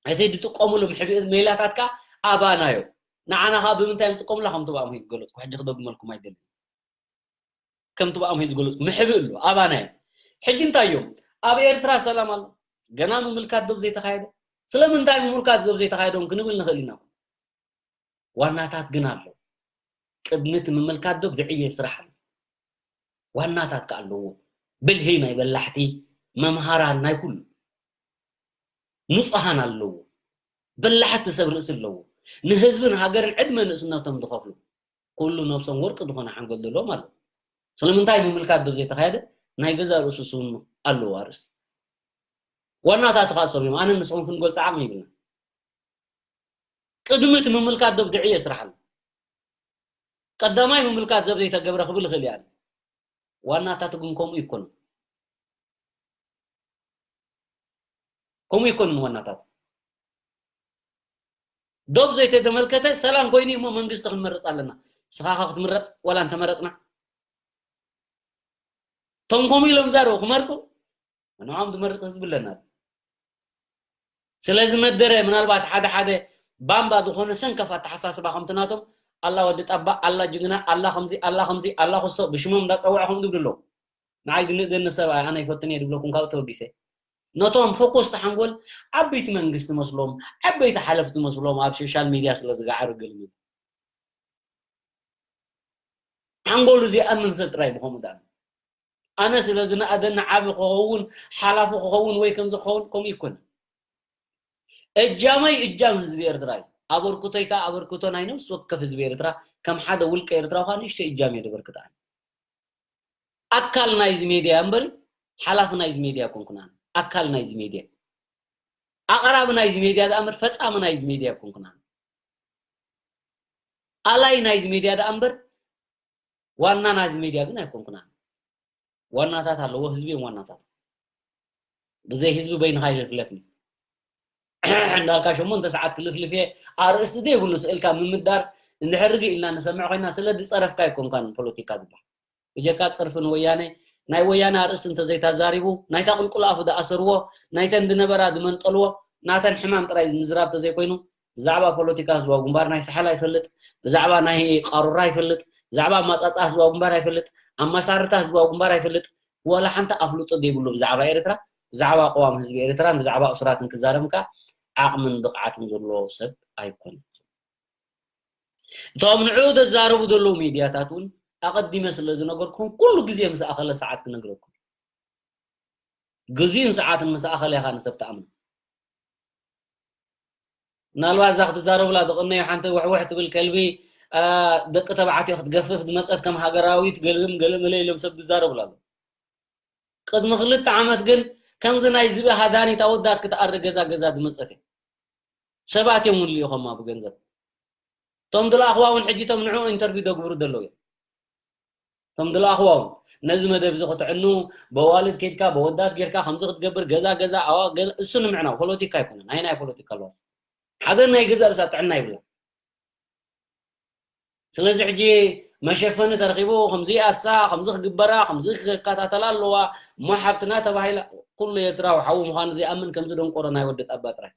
እቲ ዝጥቀምሉ ምሕብኢ ሜላታት ከኣ ኣባና እዮም። ንዓና ከኣ ብምንታይ እዮም ዝጥቀምላ ከም ትብኣም እዩ ዝገለፅኩ ሕጂ ክደግመልኩም ኣይደልን። ከም ትብኣም እዩ ዝገለፅኩ ምሕብኢ ኣሎ ኣባና እዮም። ሕጂ እንታይ እዮም ኣብ ኤርትራ ሰላም ኣሎ ገና ምምልካት ዶብ ዘይተኻየደ ስለምንታይ ምምልካት ዶብ ዘይተኻየዶም ክንብል ንኽእል ኢና። ዋናታት ግን ኣለዉ። ቅድሚ እቲ ምምልካት ዶብ ዝዕየ ስራሕ ኣሎ። ዋናታት ከ ኣለዎ። ብልሂ ናይ በላሕቲ መምሃራን ናይ ኩሉ ንጹሃን ኣለዎ። በላሕቲ ሰብ ርእሲ ኣለዎ። ንህዝብን ሃገርን ዕድመ ንእስነቶም ዝኸፍሉ ኩሉ ነብሶም ወርቂ ዝኾነ ሓንጎል ዘለዎም ኣለዉ። ስለምንታይ ምምልካት ዶብ ዘይተኻየደ ናይ ገዛ ርእሱ ስውኑ ኣለዎ ኣርእስቲ። ዋናታት ከ እሶም እዮም። ኣነ ንስኹም ክንገልጽ ዓቕሚ ይብልና። ቅድሚ እቲ ምምልካት ዶብ ድዕየ ስራሕ ኣሎ። ቀዳማይ ምምልካት ዘብ ዘይተገብረ ክብል ይኽእል እያ። ዋናታቱ ግን ከምኡ ይኮኑ ከምኡ ይኮኑን ዋናታቱ ዶብ ዘይተተመልከተ ሰላም ኮይኑ እሞ መንግስቲ ክንመርፅ ኣለና። ስኻኻ ክትምረፅ ዋላ እንተመረፅና ቶም ከምኡ ኢሎም ዛረቡ ክመርፁ ንዖም ዝመርፅ ህዝቢ ኣለና። ስለዚ መደረ ምናልባት ሓደ ሓደ ባምባ ዝኾነ ሰንከፍ ኣተሓሳስባ ከምቲ ናቶም ኣላ ወዲ ጣባ ኣላ ጅግና ኣላ ከምዚ ኣላ ከምዚ ኣላ ክስቶ ብሽሞም እንዳፀውዐ ከም ዝብሉ ኣለዉ። ንዓይ ግን ንእደኒ ሰብኣይ ኣነ ይፈትን እየ ዝብለኩም ካብኡ ተበጊሰ ነቶም ፈኮስቲ ሓንጎል ዓበይቲ መንግስቲ መስሎም ዓበይቲ ሓለፍቲ መስሎም ኣብ ሶሻል ሚድያ ስለ ዝገዓሩ ገልሚ ሓንጎሉ ዘይኣምን ሰብ ጥራይ ብኸምኡ ዳኣምን ኣነ ስለ ዝነኣደኒ ዓቢ ክኸውን ሓላፊ ክኸውን ወይ ከምዚ ክኸውን ከምኡ ይኮነ እጃመይ እጃም ህዝቢ ኤርትራ እዩ ኣበርክቶይ ከዓ ኣበርክቶ ናይ ነብሲ ወከፍ ህዝቢ ኤርትራ ከም ሓደ ውልቀ ኤርትራ ኳ ንእሽቶ እጃም እየ ዘበርክት ኣነ ኣካል ናይዚ ሜድያ እምበር ሓላፊ ናይዚ ሜድያ ኮንኩን ኣነ ኣካል ናይዚ ሜድያ ኣቕራቢ ናይዚ ሜድያ ዝኣምር ፈጻሚ ናይዚ ሜድያ ኮንኩን ኣነ ኣላይ ናይዚ ሜድያ ደኣ እምበር ዋና ናይዚ ሜድያ ግን ኣይኮንኩን ኣነ። ዋናታት ኣለዎ፣ ህዝቢ እዮም ዋናታት። ብዘይ ህዝቢ በይንኻ ይልፍለፍኒ። እንዳልካ ሸሞንተ ሰዓት ክልፍልፍ እየ፣ ኣርእስቲ ዘይብሉ ስእልካ ምምዳር እንድሕር ርግእ ኢልና ንሰምዕ ኮይና፣ ስለ ዝጸረፍካ ኣይኮንካን ፖለቲካ ዝበሃል። ብጀካ ጸርፊ ንወያነ፣ ናይ ወያነ ኣርእስቲ እንተዘይተዛሪቡ፣ ናይታ ቁልቁል ኣፉ ዝኣሰርዎ፣ ናይተን ዝነበራ ዝመንጠልዎ፣ ናተን ሕማም ጥራይ ምዝራብ ተዘይኮይኑ፣ ብዛዕባ ፖለቲካ ህዝባዊ ግንባር ናይ ሳሕል ኣይፈልጥ፣ ብዛዕባ ናይ ቃሩራ ኣይፈልጥ፣ ብዛዕባ ኣመጻጽኣ ህዝባዊ ግንባር ኣይፈልጥ፣ ኣመሳርታ ህዝባዊ ግንባር ኣይፈልጥ፣ ወላ ሓንቲ ኣፍልጦ ዘይብሉ ብዛዕባ ኤርትራ፣ ብዛዕባ ቅዋም ህዝቢ ኤርትራን ብዛዕባ እሱራትን ክዛረብ ከኣ ዓቕምን ብቕዓትን ዘለዎ ሰብ ኣይኮነን። እቶም ንዕኡ ዘዛረቡ ዘለዉ ሚድያታት እውን ኣቐዲመ ስለ ዝነገርኩም ኩሉ ግዜ ምስ ኣኸለ ሰዓት ክነግረኩም። ግዜን ሰዓትን ምስ ኣኸለ ኢኻ ንሰብ ትኣምኖ። ምናልባት እዛ ክትዛረቡላ ዝቕነዩ ሓንቲ ውሕውሕ ትብል ከልቢ፣ ኣ፣ ደቂ ተባዕትዮ ክትገፍፍ ዝመጸት ከም ሃገራዊት ገልም ገልም ኢሎም ሰብ ዝዛረቡላ ኣለዉ። ቅድሚ ክልተ ዓመት ግን ከምዚ ናይ ዝብኢ ሃዳኒት ኣወዳት ክትኣሪ ገዛ ገዛ ዝመጸት እያ። ሰባት እዮም እውን ልኢኾማ ብገንዘብ። እቶም ዝለኣኽዋ እውን ሕጂ እቶም ንዕኡ ኢንተርቪው ዘግብሩ ዘለዉ እዮም። እቶም ዝለኣኽዋ እውን ነዚ መደብ እዚ ክትዕኑ፣ በዋልድ ኬድካ፣ በወዳት ጌርካ፣ ከምዚ ክትገብር፣ ገዛ ገዛ፣ ኣዋ ገዛ፣ እሱ ንምዕናው ፖለቲካ ኣይኮነን። ኣየናይ ፖለቲካ ኣለዋስ? ሓደ ናይ ገዛ ርእሳ ጥዕና ይብላ። ስለዚ ሕጂ መሸፈኒ ተረኺቡ፣ ከምዚ ኣሳ፣ ከምዚ ክግበራ፣ ከምዚ ክከታተላ ኣለዋ፣ እሞ ሓብትና ተባሂላ፣ ኩሉ ኤርትራዊ ሓዉ ምዃኑ ዘይኣምን ከምዚ ደንቆሮ ናይ ወዲ ጣባ ጥራይ።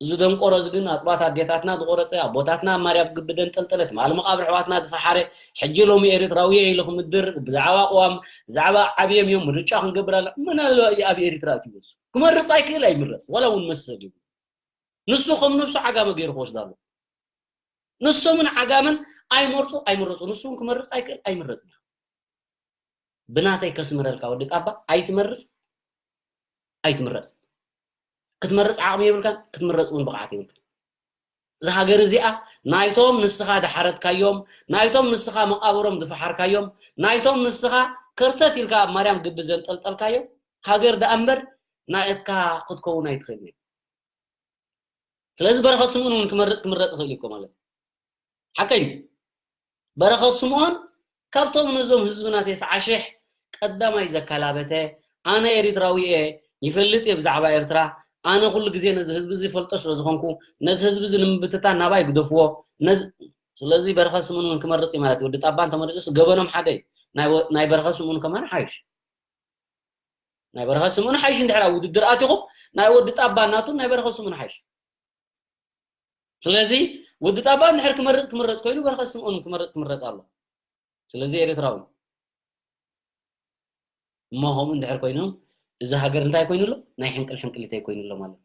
እዚ ደንቆሮ እዚ ግን ኣጥባት ኣዴታትና ዝቆረጸ፣ ኣቦታትና ኣብ ማርያም ግቢ ዘንጠልጠለ፣ ትማሊ መቓብር ኣሕዋትና ዝፈሓረ፣ ሕጂ ሎሚ ኤርትራዊ እየ ኢሉ ክምድር፣ ብዛዕባ ቅዋም፣ ብዛዕባ ዓብዮም እዮም፣ ምርጫ ክንገብር ኣለ። መን ኣሎ ኣብ ኤርትራ ኣትዩ እሱ? ክመርጽ ኣይክእል ኣይምረጽ፣ ዋላ እውን መሰል እዩ። ንሱ ከም ነብሱ ዓጋመ ገይሩ ክወስድ ኣሎ። ንሶምን ዓጋመን ኣይመርጹ ኣይምረጹ፣ ንሱ እውን ክመርጽ ኣይክእል ኣይምረጽ። ብናተይ ከስምረልካ ወዲ ጣባ፣ ኣይትመርጽ ኣይትምረጽ። ክትመርጽ ዓቕሚ የብልካን፣ ክትምረጽ እውን ብቕዓት የብልካን። እዛ ሃገር እዚኣ ናይቶም ንስኻ ድሓረትካዮም፣ ናይቶም ንስኻ መቓብሮም ዝፈሓርካዮም፣ ናይቶም ንስኻ ከርተት ኢልካ ኣብ ማርያም ግቢ ዘንጠልጠልካዮም ሃገር ደኣ እምበር ናእትካ ክትከውን ኣይትኽእልን እያ። ስለዚ በረኸት ስምኦን እውን ክመርጽ ክምረጽ ይኽእል እዩ እኮ ማለት እዩ። ሓቀኛ። በረኸት ስምኦን ካብቶም ነዞም ህዝብና ተስዓ ሽሕ ቀዳማይ ዘከላበተ፣ ኣነ ኤሪትራዊ እየ፣ ይፈልጥ እየ ብዛዕባ ኤርትራ፣ ኣነ ኩሉ ግዜ ነዚ ህዝቢ እዚ ይፈልጦ ስለ ዝኾንኩ፣ ነዚ ህዝቢ እዚ ንምብትታን ናባይ ግደፍዎ፣ ነዚ፣ ስለዚ በረኸት ስምኦን እውን ክመርጽ እዩ ማለት እዩ። ወዲ ጣባን ተመሪጹስ ገበኖም ሓደ እዩ። ናይ ወ-፣ ናይ በረኸት ስምኦን ከማን ሓይሽ። ናይ በረኸት ስምኦን ሓይሽ እንድሕር ኣብ ውድድር ኣቲኹም፣ ናይ ወዲ ጣባን ናቱን ናይ በረኸት ስምኦን ሓይሽ። ስለዚ ወዲ ጣባ እንድሕር ክመርጽ ክምረጽ ኮይኑ በረኸት ስምኦን ክመርጽ ክምረጽ ኣሎ። ስለዚ ኤርትራዊ እሞ ከምኡ እንድሕር ኮይኑ እዚ ሃገር እንታይ ኮይኑ ኣሎ? ናይ ሕንቅል ሕንቅሊተይ ኮይኑ ኣሎ ማለት እዩ።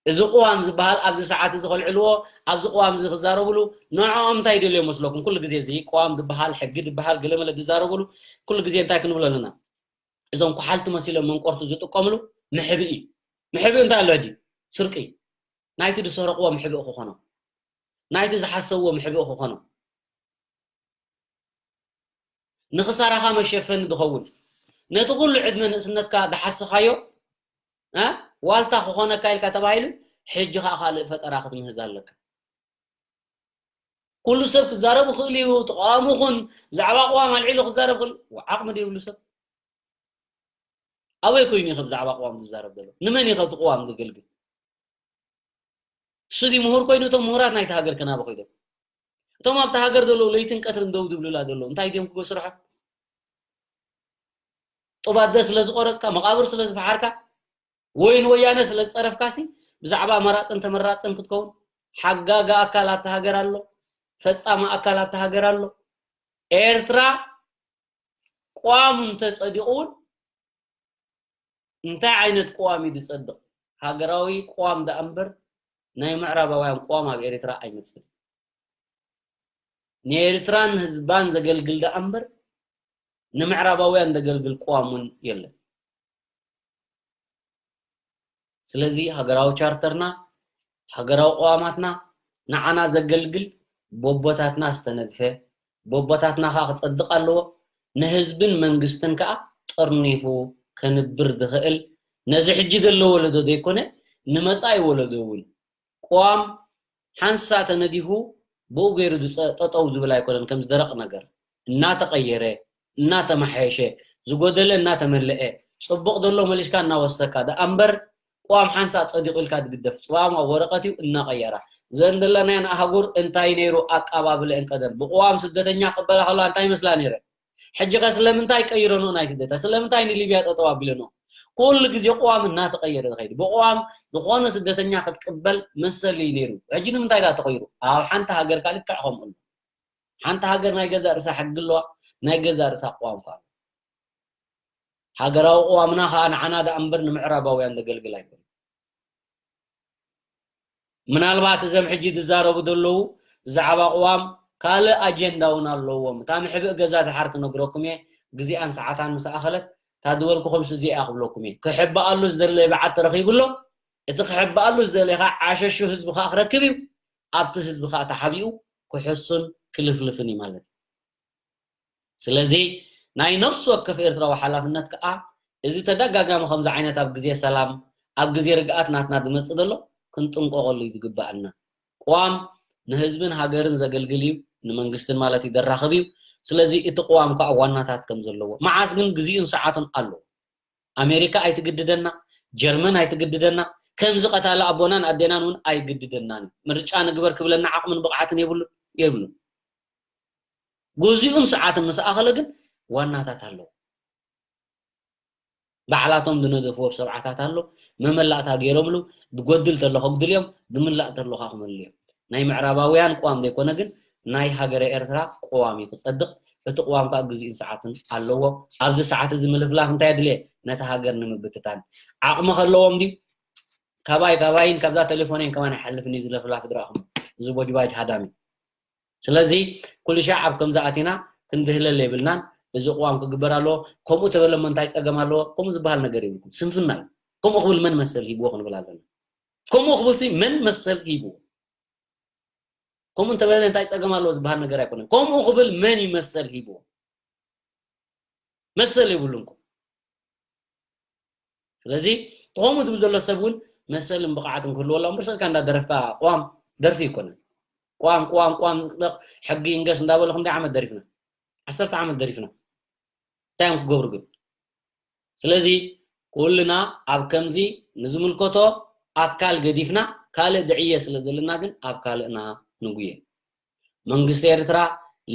እዚ ቅዋም ዝበሃል ኣብዚ ሰዓት እዚ ከልዕልዎ፣ ኣብዚ ቅዋም እዚ ክዛረብሉ ንዕኦም እንታይ ይደልዮ መስለኩም? ኩሉ ግዜ እዚ ቅዋም ዝበሃል ሕጊ ዝበሃል ገለመለ ዝዛረብሉ ኩሉ ግዜ እንታይ ክንብሎ ኣለና? እዞም ኩሓልቲ መሲሎም መንቆርቲ ዝጥቀምሉ መሕብኢ። መሕብኢ እንታይ ኣሎ ሕጂ? ስርቂ። ናይቲ ዝሰረቕዎ መሕብኢ ክኾኖም፣ ናይቲ ዝሓሰብዎ መሕብኢ ክኾኖም፣ ንኽሳራኻ መሸፈኒ ዝኸውን፣ ነቲ ኩሉ ዕድመ ንእስነትካ ዝሓስኻዮ፣ እ፣ ዋልታ ክኾነካ ኢልካ ተባሂሉ፣ ሕጂ ኸኣ ካልእ ፈጠራ ክትምህዝ ኣለካ። ኩሉ ሰብ ክዛረብ ይኽእል እዩ፣ ተቃዋሚ ኹን፣ ብዛዕባ ቅዋም ኣልዒሉ ክዛረብ ይኽእል፣ ዓቕሚ ዘይብሉ ሰብ። ኣበይ ኮይኑ እዩ ብዛዕባ ቅዋም ዝዛረብ ዘሎ? ንመን እዩ እቲ ቅዋም ዘገልግል? እሱ ድዩ ምሁር ኮይኑ? እቶም ምሁራት ናይቲ ሃገር ከ ናበይ ከይዶም? እቶም ኣብቲ ሃገር ዘለዉ ለይትን ቀትርን ደው ዝብሉላ ዘለዉ እንታይ ድዮም ክስርሑ? ጡብ ኣደ ስለ ዝቆረጽካ፣ መቓብር ስለ ዝፈሓርካ፣ ወይ ንወያነ ስለ ዝጸረፍካሲ ብዛዕባ መራጽን ተመራጽን ክትከውን? ሓጋጊ ኣካል ኣብቲ ሃገር ኣሎ፣ ፈጻሚ ኣካል ኣብቲ ሃገር ኣሎ። ኤርትራ ቅዋም እንተጸዲቑ እውን እንታይ ዓይነት ቅዋም እዩ ዝጸድቕ? ሃገራዊ ቅዋም ደኣ እምበር ናይ ምዕራባውያን ቅዋም ኣብ ኤርትራ ኣይመጽእን። ንኤርትራን ህዝባን ዘገልግል ደኣ እምበር ንምዕራባውያን ዘገልግል ቅዋም እውን የለን። ስለዚ ሃገራዊ ቻርተርና፣ ሃገራዊ ቅዋማትና ንዓና ዘገልግል፣ በቦታትና ዝተነድፈ፣ በቦታትና ከኣ ክጸድቕ ኣለዎ። ንህዝብን መንግስትን ከኣ ጠርኒፉ ከንብር ዝኽእል፣ ነዚ ሕጂ ዘሎ ወለዶ ዘይኮነ፣ ንመጻኢ ወለዶ እውን ቅዋም ሓንሳ ተነዲፉ ብኡ ገይሩ ዝጸ-፣ ጠጠው ዝብል ኣይኮነን። ከምዚ ደረቕ ነገር እናተቐየረ፣ እናተመሓየሸ፣ ዝጎደለ እናተመለአ፣ ጽቡቕ ዘሎ መሊስካ እናወሰካ ደኣ እምበር፣ ቅዋም ሓንሳ ጸዲቑ ኢልካ ዝግደፍ ቅዋም ኣብ ወረቐት እዩ እናቐየራ። ዘን ዘለናየን ኣህጉር እንታይ ነይሩ ኣቀባብለአን ቀደም? ብቅዋም ስደተኛ ክቕበላ ከለዋ እንታይ ይመስላ ነይረ? ሕጂ ከ ስለምንታይ ቀይረንኦ ናይ ስደታ? ስለምንታይ ንሊብያ ጠጠው ኣቢለንኦ? ኩሉ ግዜ ቅዋም እናተቐየረ ዝኸይድ። ብቅዋም ዝኾነ ስደተኛ ክትቅበል መሰል እዩ ነይሩ። ሕጂ ንምንታይ ደኣ ተቐይሩ? ኣብ ሓንቲ ሃገር ከኣ ልክዕ ከምኡ ኣሎ። ሓንቲ ሃገር ናይ ገዛእ ርእሳ ሕጊ ኣለዋ፣ ናይ ገዛእ ርእሳ ቅዋም ከኣ ኣለዋ። ሃገራዊ ቅዋምና ከኣ ንዓና ደኣ እምበር ንምዕራባውያን ዘገልግል ኣይኮነን። ምናልባት እዞም ሕጂ ዝዛረቡ ዘለዉ ብዛዕባ ቅዋም ካልእ ኣጀንዳ እውን ኣለዎም። እታ ምሕብእ ገዛ ድሓር ክነግረኩም እየ፣ ግዜኣን ሰዓታን ምስ ኣኸለት እታ ዝበልኩኹምስ እዚኣ ክብለኩም እየ። ክሕበኣሉ ዝደለየ በዓል ተረኺቡ ኣሎ። እቲ ክሕበኣሉ ዝደለየ ከኣ ዓሸሹ ህዝቢ ከኣ ክረክብ እዩ። ኣብቲ ህዝቢ ከኣ ተሓቢኡ ክሕሱን ክልፍልፍን እዩ ማለት እዩ። ስለዚ ናይ ነፍሲ ወከፍ ኤርትራዊ ሓላፍነት ከኣ እዚ ተደጋጋሚ ከምዚ ዓይነት ኣብ ግዜ ሰላም፣ ኣብ ግዜ ርግኣት ናትና ዝመጽእ ዘሎ ክንጥንቀቐሉ እዩ ዝግበኣና። ቅዋም ንህዝብን ሃገርን ዘገልግል እዩ፣ ንመንግስትን ማለት እዩ ዘራኽብ እዩ። ስለዚ እቲ ቅዋም ከኣ ዋናታት ከም ዘለዎ፣ መዓስ ግን ግዜኡን ሰዓቱን ኣሎ። ኣሜሪካ ኣይትግድደና፣ ጀርመን ኣይትግድደና፣ ከምዚ ቀታሊ ኣቦናን ኣዴናን እውን ኣይግድደናን እዩ። ምርጫ ንግበር ክብለና ዓቕምን ብቕዓትን የብሉ የብሉን። ግዜኡን ሰዓትን ምስ ኣኸለ ግን ዋናታት ኣለዎ። ባዕላቶም ዝነደፍዎ ሰብዓታት ኣሎ፣ መመላእታ ገይሮምሉ፣ ዝጎድል ተሎ ከጉድል እዮም፣ ዝምላእ ተሎ ከኣ ክመልኡ እዮም። ናይ ምዕራባውያን ቅዋም ዘይኮነ ግን ናይ ሃገረ ኤርትራ ቅዋም እዩ ክጸድቕ። እቲ ቅዋም ከኣ ግዜኡን ሰዓትን ኣለዎ። ኣብዚ ሰዓት እዚ ምልፍላፍ እንታይ የድልየ? ነታ ሃገር ንምብትታን። ዓቕሚ ከለዎም ድዩ? ካባይ ካባይን ካብዛ ቴሌፎነይን ከማን ኣይሓልፍን እዩ ዝለፍላፍ ዝረኣኹም። እዚ ቦጅባጅ ሃዳሚ። ስለዚ ኩሉ ሻዕ ኣብ ከምዚ ኣቲና ክንድህለል የብልናን። እዚ ቅዋም ክግበር ኣለዎ። ከምኡ ተበለ እሞ እንታይ ጸገም ኣለዎ? ከምኡ ዝበሃል ነገር የብልኩም። ስንፍና እዩ። ከምኡ ክብል መን መሰል ሂብዎ ክንብል ኣለና። ከምኡ ክብልሲ መን መሰል ሂብዎ? ከምኡ እንተበለ እንታይ ጸገም ኣለዎ ዝበሃል ነገር ኣይኮነን። ከምኡ ክብል መን እዩ መሰል ሂብዎ? መሰል የብሉን እኮ። ስለዚ እቲ ከምኡ ዝብል ዘሎ ሰብ እውን መሰልን ብቕዓትን ክህልዎ ኣለዎ እምበር፣ ሰልካ እንዳደረፍካ ቅዋም ደርፊ ኣይኮነን። ቅዋም፣ ቅዋም፣ ቅዋም፣ ሕጊ ይንገስ እንዳበሉ ክንደይ ዓመት ደሪፍና? ዓሰርተ ዓመት ደሪፍና። እንታይ እዮም ክገብሩ ግን? ስለዚ ኩልና ኣብ ከምዚ ንዝምልከቶ ኣካል ገዲፍና ካልእ ድዕየ ስለ ዘለና ግን ኣብ ካልእና ንጉየ። መንግስቲ ኤርትራ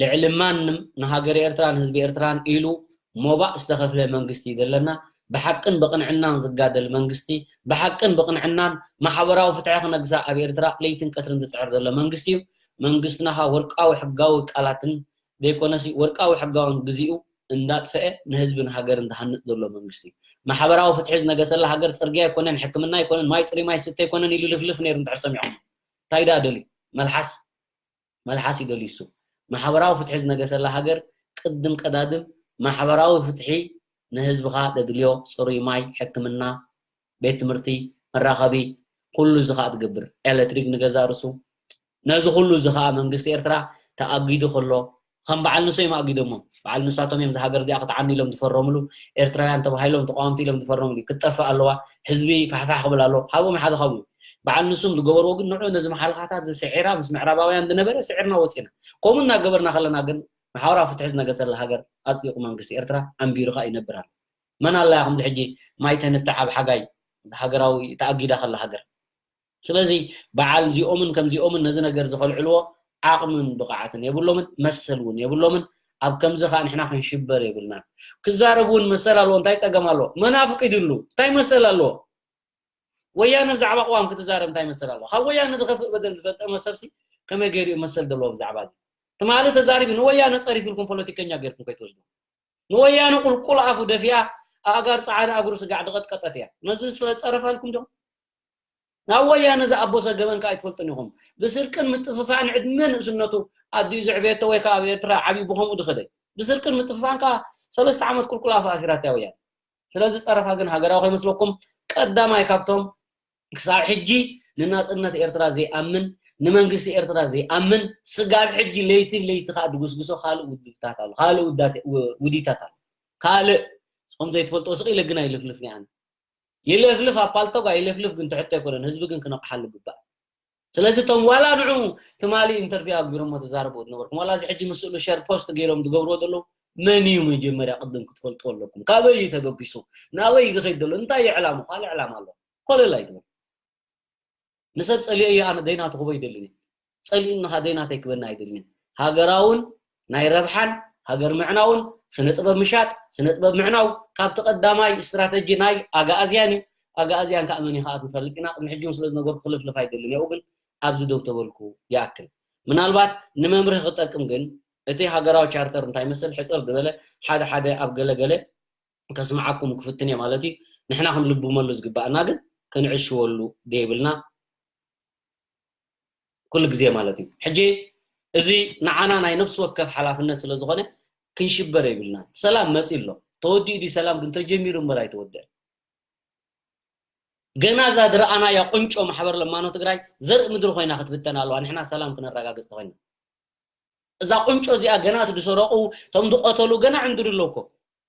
ልዕሊ ማንም ንሃገር ኤርትራን ህዝቢ ኤርትራን ኢሉ ሞባእ ዝተኸፍለ መንግስቲ እዩ ዘለና። ብሓቅን ብቕንዕናን ዝጋደል መንግስቲ፣ ብሓቅን ብቕንዕናን ማሕበራዊ ፍትሒ ክነግሳ ኣብ ኤርትራ ለይትን ቀትርን ዝጽዕር ዘሎ መንግስቲ እዩ። መንግስትና ከኣ ወርቃዊ ሕጋዊ ቃላትን ዘይኮነሲ ወርቃዊ ሕጋውን ግዜኡ እንዳጥፈአ ንህዝብን ሃገርን ዝሃንጽ ዘሎ መንግስቲ እዩ። ማሕበራዊ ፍትሒ ዝነገሰላ ሃገር ጽርግያ ኣይኮነን፣ ሕክምና ኣይኮነን፣ ማይ ጽሩይ ማይ ዝስተ ኣይኮነን ኢሉ ልፍልፍ ነይሩ እንድሕር ሰሚዕኹም። እንታይ ደኣ ደልዩ? መልሓስ፣ መልሓስ እዩ ደልዩ እሱ። ማሕበራዊ ፍትሒ ዝነገሰላ ሃገር ቅድም ቀዳድም ማሕበራዊ ፍትሒ ንህዝብኻ ዘድልዮ ጽሩይ ማይ፣ ሕክምና፣ ቤት ትምህርቲ፣ መራኸቢ፣ ኩሉ እዚ ኸኣ ትገብር። ኤሌክትሪክ ንገዛእ ርእሱ። ነዚ ኩሉ እዚ ኸኣ መንግስቲ ኤርትራ ተኣጊዱ ከሎ፣ ከም በዓል ንሶ እዮም ኣጊዶሞ። በዓል ንሳቶም እዮም እዛ ሃገር እዚኣ ክትዓኑ ኢሎም ዝፈረምሉ፣ ኤርትራውያን ተባሂሎም ተቃወምቲ ኢሎም ዝፈረምሉ፣ ክትጠፍእ ኣለዋ፣ ህዝቢ ፋሕፋሕ ክብል ኣለዎ። ሃቦም ሓደ ካብኡ። በዓል ንሶም ዝገበርዎ ግን ንዑ ነዚ መሓልኻታት እዚ ስዒራ ምስ ምዕራባውያን ዝነበረ ስዒርና ወጺና። ከምኡ እናገበርና ከለና ግን ማሕበራዊ ፍትሒ ዝነገሰላ ሃገር ኣጽዲቑ መንግስቲ ኤርትራ ኣንቢሩ ኸኣ ይነብር ኣሎ። መን ኣላ እያ ከምዚ ሕጂ ማይ ተንትዕ ኣብ ሓጋይ ሃገራዊ ተኣጊዳ ከላ ሃገር? ስለዚ በዓል እዚኦምን ከምዚኦምን ነዚ ነገር ዝኸልዕልዎ ዓቕምን ብቕዓትን የብሎምን፣ መሰል እውን የብሎምን። ኣብ ከምዚ ኸኣ ንሕና ክንሽበር የብልናን። ክዛረብ እውን መሰል ኣለዎ። እንታይ ጸገም ኣለዎ? መን ኣፍቂዱሉ? እንታይ መሰል ኣለዎ? ወያነ ብዛዕባ ቅዋም ክትዛረብ እንታይ መሰል ኣለዎ? ካብ ወያነ ዝኸፍእ በደል ዝፈጸመ ሰብሲ ከመይ ገይሩ እዩ መሰል ዘለዎ ብዛዕባ እዚ? ትማሊ ተዛሪቡ ንወያነ ጸሪፉ ኢልኩም ፖለቲከኛ ገይርኩም ከይትወስዱ። ንወያነ ቁልቁል ኣፉ ደፊኣ ኣእጋር ጸዓዳ እግሩ ስጋዕ ዝቐጥቀጠት እያ። ነዚ ስለ ጸረፋልኩም ዶ? ናብ ወያነ ዝኣበሶ ገበን ከኣ ኣይትፈልጡን ኢኹም። ብስርቅን ምጥፍፋእን ዕድመ ንእስነቱ ኣዲኡ ዘዕበየቶ ወይ ከኣ ኣብ ኤርትራ ዓብዩ ብኸምኡ ዝኸደ። ብስርቅን ምጥፍፋእን ከኣ ሰለስተ ዓመት ቁልቁል ኣፉ ኣሲራታ እያ ወያነ። ስለዚ ጸረፋ ግን ሃገራዊ ከይመስለኩም ቀዳማይ ካብቶም ክሳብ ሕጂ ንናጽነት ኤርትራ ዘይኣምን፣ ንመንግስቲ ኤርትራ ዘይኣምን፣ ስጋብ ሕጂ ለይቲ ለይቲ ከኣ ድጉስጉሶ ካልእ ውድብታት ኣሎ፣ ካልእ ውዳት-፣ ው-፣ ውዲታት ኣሎ። ካልእ ንስኹም ዘይትፈልጥዎ ስቕ ኢለ ግን ኣይልፍልፍን እየ ኣነ። ይለፍልፍ፣ ኣብ ፓልቶጋ ይለፍልፍ፣ ግን ትሕቶ ኣይኮነን። ህዝቢ ግን ክነቕሓሉ ይግባእ። ስለዚ እቶም ዋላ ንዑ ትማሊ ኢንተርቪው ኣግቢሮሞ ተዛረብዎ ዝነበርኩም፣ ዋላ እዚ ሕጂ ምስሉ ሸር ፖስት ገይሮም ዝገብርዎ ዘለዉ፣ መን እዩ መጀመርያ ቅድም ክትፈልጥዎ ኣለኩም። ካበይ እዩ ተበጊሱ፣ ናበይ እዩ ዝኸይድ ዘሎ፣ እንታይ እዩ ዕላሙ፣ ካልእ ዕላማ ኣሎ። ኮለል ኣይትበል። ንሰብ ጸሊኤ እዩ ኣነ ደይና ትኽቦ ይደልን እዩ። ጸሊእንኻ ደይናተይ ክበና ኣይደልን። ሃገራውን ናይ ረብሓን ሃገር ምዕናውን ስነ ጥበብ ምሻጥ፣ ስነ ጥበብ ምዕናው ካብቲ ቀዳማይ ስትራተጂ ናይ ኣጋኣዝያን እዩ። ኣጋኣዝያን ከዓ መን እዩ ከዓ ንፈልጥ ኢና። ቅድሚ ሕጂ እውን ስለ ዝነገርኩ ክልፍልፍ ኣይደልን። ያው ግን ኣብዚ ደው ተበልኩ ይኣክል። ምናልባት ንመምርሒ ክጠቅም ግን እቲ ሃገራዊ ቻርተር እንታይ መስል ሕጽር ዝበለ ሓደ ሓደ ኣብ ገለ ገለ ከስምዓኩም ክፍትን እየ ማለት እዩ። ንሕና ክንልብመሉ ዝግባኣና ግን ክንዕሽወሉ ደይብልና ኩሉ ግዜ ማለት እዩ። ሕጂ እዚ ንዓና ናይ ነፍሲ ወከፍ ሓላፍነት ስለ ዝኾነ ክንሽበር የብልናን። ሰላም መፂ ኣሎ፣ ተወዲኡ ድዩ ሰላም ግን ተጀሚሩ እምበር ኣይተወደአን። ገና እዛ ዝረኣናያ ቁንጮ ማሕበር ለማኖ ትግራይ ዘርኢ ምድሪ ኮይና ክትብተን ኣለዋ። ንሕና ሰላም ክነረጋግፅ ተኮይና እዛ ቁንጮ እዚኣ ገና እቲ ዝሰረቁ እቶም ዝቆተሉ ገና ዕንድሪ ኣለውኮ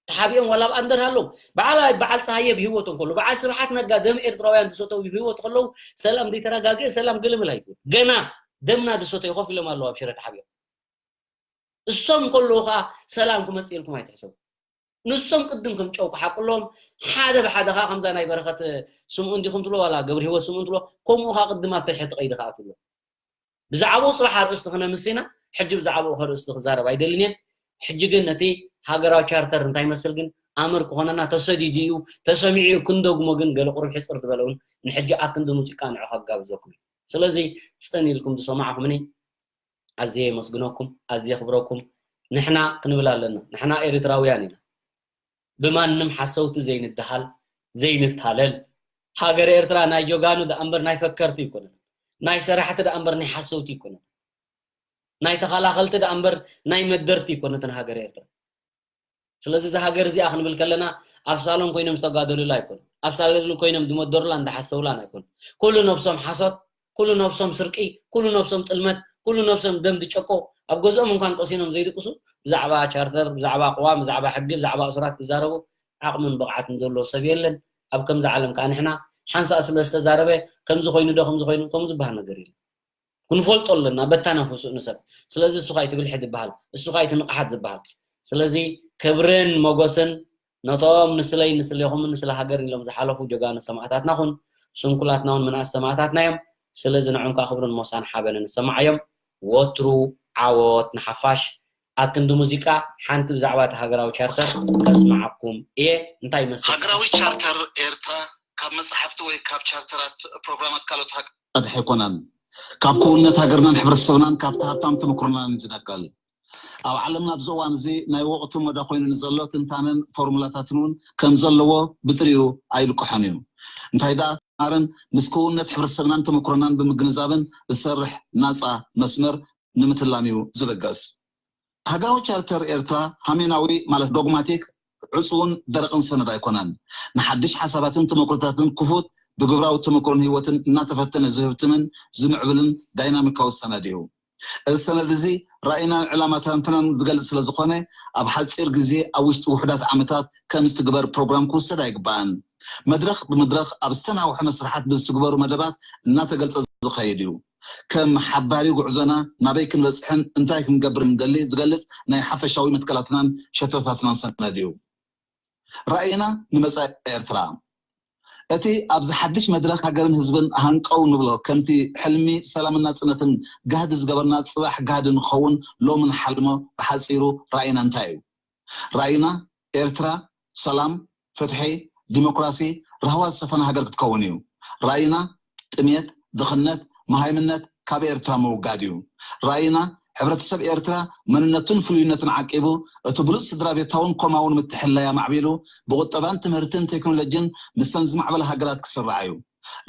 ተሓቢኦም ዋላ ኣብ ኣንደር ኣለዉ። በዓል በዓል ፀሃየ ብህይወት እንከሎ በዓል ስብሓት ነጋ ደም ኤርትራውያን ዝሰተው ብህይወት ከለዉ ሰላም ዘይተረጋግአ ሰላም ገለመል ኣይትብል። ገና ደምና ዝሰተዩ ኮፍ ኢሎም ኣለዉ ኣብ ሽረ ተሓቢኦም። እሶም ከለዉ ከዓ ሰላም ክመፅእ ኢልኩም ኣይትሕሰቡ። ንሶም ቅድም ከም ጨው ክሓቅሎም ሓደ ብሓደ ከዓ ከምዛ ናይ በረኸት ስምኡ እንዲኹም ትብሎ ዋላ ገብረ ህይወት ስምኡ እንትብሎ ከምኡ ከዓ ቅድም ኣብ ተሕቲ ቀይዲ ከዓ ትብሎ። ብዛዕባኡ ፅባሕ ኣርእስቲ ክነምስ ኢና። ሕጂ ብዛዕባኡ ከርእስቲ ክዛረብ ኣይደልን እየ። ሕጂ ግን ነቲ ሃገራዊ ቻርተር እንታይ ይመስል ግን ኣምር ክኾነና ተሰዲዱ እዩ፣ ተሰሚዑ እዩ ክንደግሞ ግን ገለ ቁሩብ ሕፅር ዝበለ እውን ንሕጂ ኣክንዲ ሙዚቃ ንዑ ከጋብዘኩም እዩ። ስለዚ ፅን ኢልኩም ዝሰማዕኩምኒ ኣዝየ የመስግነኩም፣ ኣዝየ የኽብረኩም። ንሕና ክንብል ኣለና። ንሕና ኤርትራውያን ኢና። ብማንም ሓሰውቲ ዘይንደሃል፣ ዘይንታለል። ሃገር ኤርትራ ናይ ጀጋኑ ደኣ እምበር ናይ ፈከርቲ ኣይኮነትን። ናይ ሰራሕቲ ደኣ እምበር ናይ ሓሰውቲ ኣይኮነትን። ናይ ተኸላኸልቲ ደኣ እምበር ናይ መደርቲ ኣይኮነትን ሃገር ኤርትራ። ስለዚ እዛ ሃገር እዚኣ ክንብል ከለና ኣብ ሳሎን ኮይኖም ዝተጋደሉላ ኣይኮን፣ ኣብ ሳሎን ኮይኖም ዝመደሩላ እንዳሓሰውላን ኣይኮን። ኩሉ ነብሶም ሓሶት፣ ኩሉ ነብሶም ስርቂ፣ ኩሉ ነብሶም ጥልመት፣ ኩሉ ነብሶም ደም ዝጨቆ ኣብ ገዝኦም እንኳን ቀሲኖም ዘይድቅሱ ብዛዕባ ቻርተር፣ ብዛዕባ ቅዋም፣ ብዛዕባ ሕጊ፣ ብዛዕባ እሱራት ክዛረቡ ዓቕምን ብቕዓትን ዘለዎ ሰብ የለን። ኣብ ከምዚ ዓለም ከዓ ንሕና ሓንሳእ ስለ ዝተዛረበ ከምዚ ኮይኑ ዶ ከምዚ ኮይኑ ከምኡ ዝበሃል ነገር የለን። ክንፈልጦ ኣለና በታ ነፍሱ ንሰብ። ስለዚ እሱ ካይቲ ብልሒ ዝበሃል እሱ ካይቲ ንቕሓት ዝበሃል። ስለዚ ክብርን ሞገስን ነቶም ንስለይ ንስሌኹምን ንስለ ሃገርን ኢሎም ዝሓለፉ ጀጋኑ ሰማእታትና ኹን። ስንኩላትና እውን ምንኣስ ሰማእታትና እዮም። ስለዚ ንዖም ከዓ ክብርን ሞሳን ሓበንን ይሰማዓዮም። ወትሩ ዓወት ንሓፋሽ። ኣክንዲ ሙዚቃ ሓንቲ ብዛዕባ እቲ ሃገራዊ ቻርተር ከስምዓኩም እየ። እንታይ ይመስል? ሃገራዊ ቻርተር ኤርትራ ካብ መጻሕፍቲ ወይ ካብ ቻርተራት ፕሮግራማት ካልኦት ሃገራት ቀድሒ ኣይኮነን። ካብ ክውንነት ሃገርናን ሕብረተሰብናን ካብቲ ሃብታም ተመክሮናን እዩ ዝነቀል። ኣብ ዓለምና ኣብዚ እዋን እዚ ናይ ወቕቱ ሞዳ ኮይኑ ንዘሎ ትንታነን ፎርሙላታትን እውን ከም ዘለዎ ብጥሪኡ ኣይልቅሖን እዩ። እንታይ ደኣ ማርን ምስ ክውንነት ሕብረተሰብናን ተመክሮናን ብምግንዛብን ዝሰርሕ ናጻ መስመር ንምትላም እዩ ዝብገስ። ሃገራዊ ቻርተር ኤርትራ ሃሜናዊ ማለት ዶግማቲክ ዕጹውን ደረቕን ሰነድ ኣይኮነን። ንሓድሽ ሓሳባትን ተመክሮታትን ክፉት ብግብራዊ ተመክሮን ህይወትን እናተፈተነ ዝህብትምን ዝምዕብልን ዳይናሚካዊ ሰነድ እዩ። እዚ ሰነድ እዚ ራእይናን ዕላማታትናን ዝገልጽ ስለ ዝኾነ ኣብ ሓጺር ግዜ ኣብ ውሽጢ ውሑዳት ዓመታት ከም ዝትግበር ፕሮግራም ክውሰድ ኣይግባእን። መድረኽ ብመድረኽ ኣብ ዝተናውሐ መስርሓት ብዝትግበሩ መደባት እናተገልጸ ዝኸይድ እዩ። ከም ሓባሪ ጉዕዞና ናበይ ክንበጽሕን እንታይ ክንገብር እንደሊ ዝገልጽ ናይ ሓፈሻዊ መትከላትናን ሸቶታትናን ሰነድ እዩ። ራእይና ንመጻኢ ኤርትራ። እቲ ኣብዚ ሓድሽ መድረኽ ሃገርን ህዝብን ሃንቀው ንብሎ ከምቲ ሕልሚ ሰላምን ናጽነትን ጋህዲ ዝገበርና ጽባሕ ጋህዲ ንክኸውን ሎሚ ንሓልሞ ብሓጺሩ ራእይና እንታይ እዩ? ራእይና ኤርትራ ሰላም፣ ፍትሒ፣ ዲሞክራሲ፣ ራህዋ ዝሰፈነ ሃገር ክትከውን እዩ። ራእይና ጥሜት፣ ድኽነት፣ መሃይምነት ካብ ኤርትራ ምውጋድ እዩ። ራእይና ሕብረተሰብ ኤርትራ መንነቱን ፍሉይነቱን ዓቂቡ እቲ ብሉጽ ስድራ ቤታውን ኮማውን ምትሕልላይ ኣማዕቢሉ ብቁጠባን ትምህርትን ቴክኖሎጂን ምስተን ዝማዕበላ ሃገራት ክስራዕ እዩ።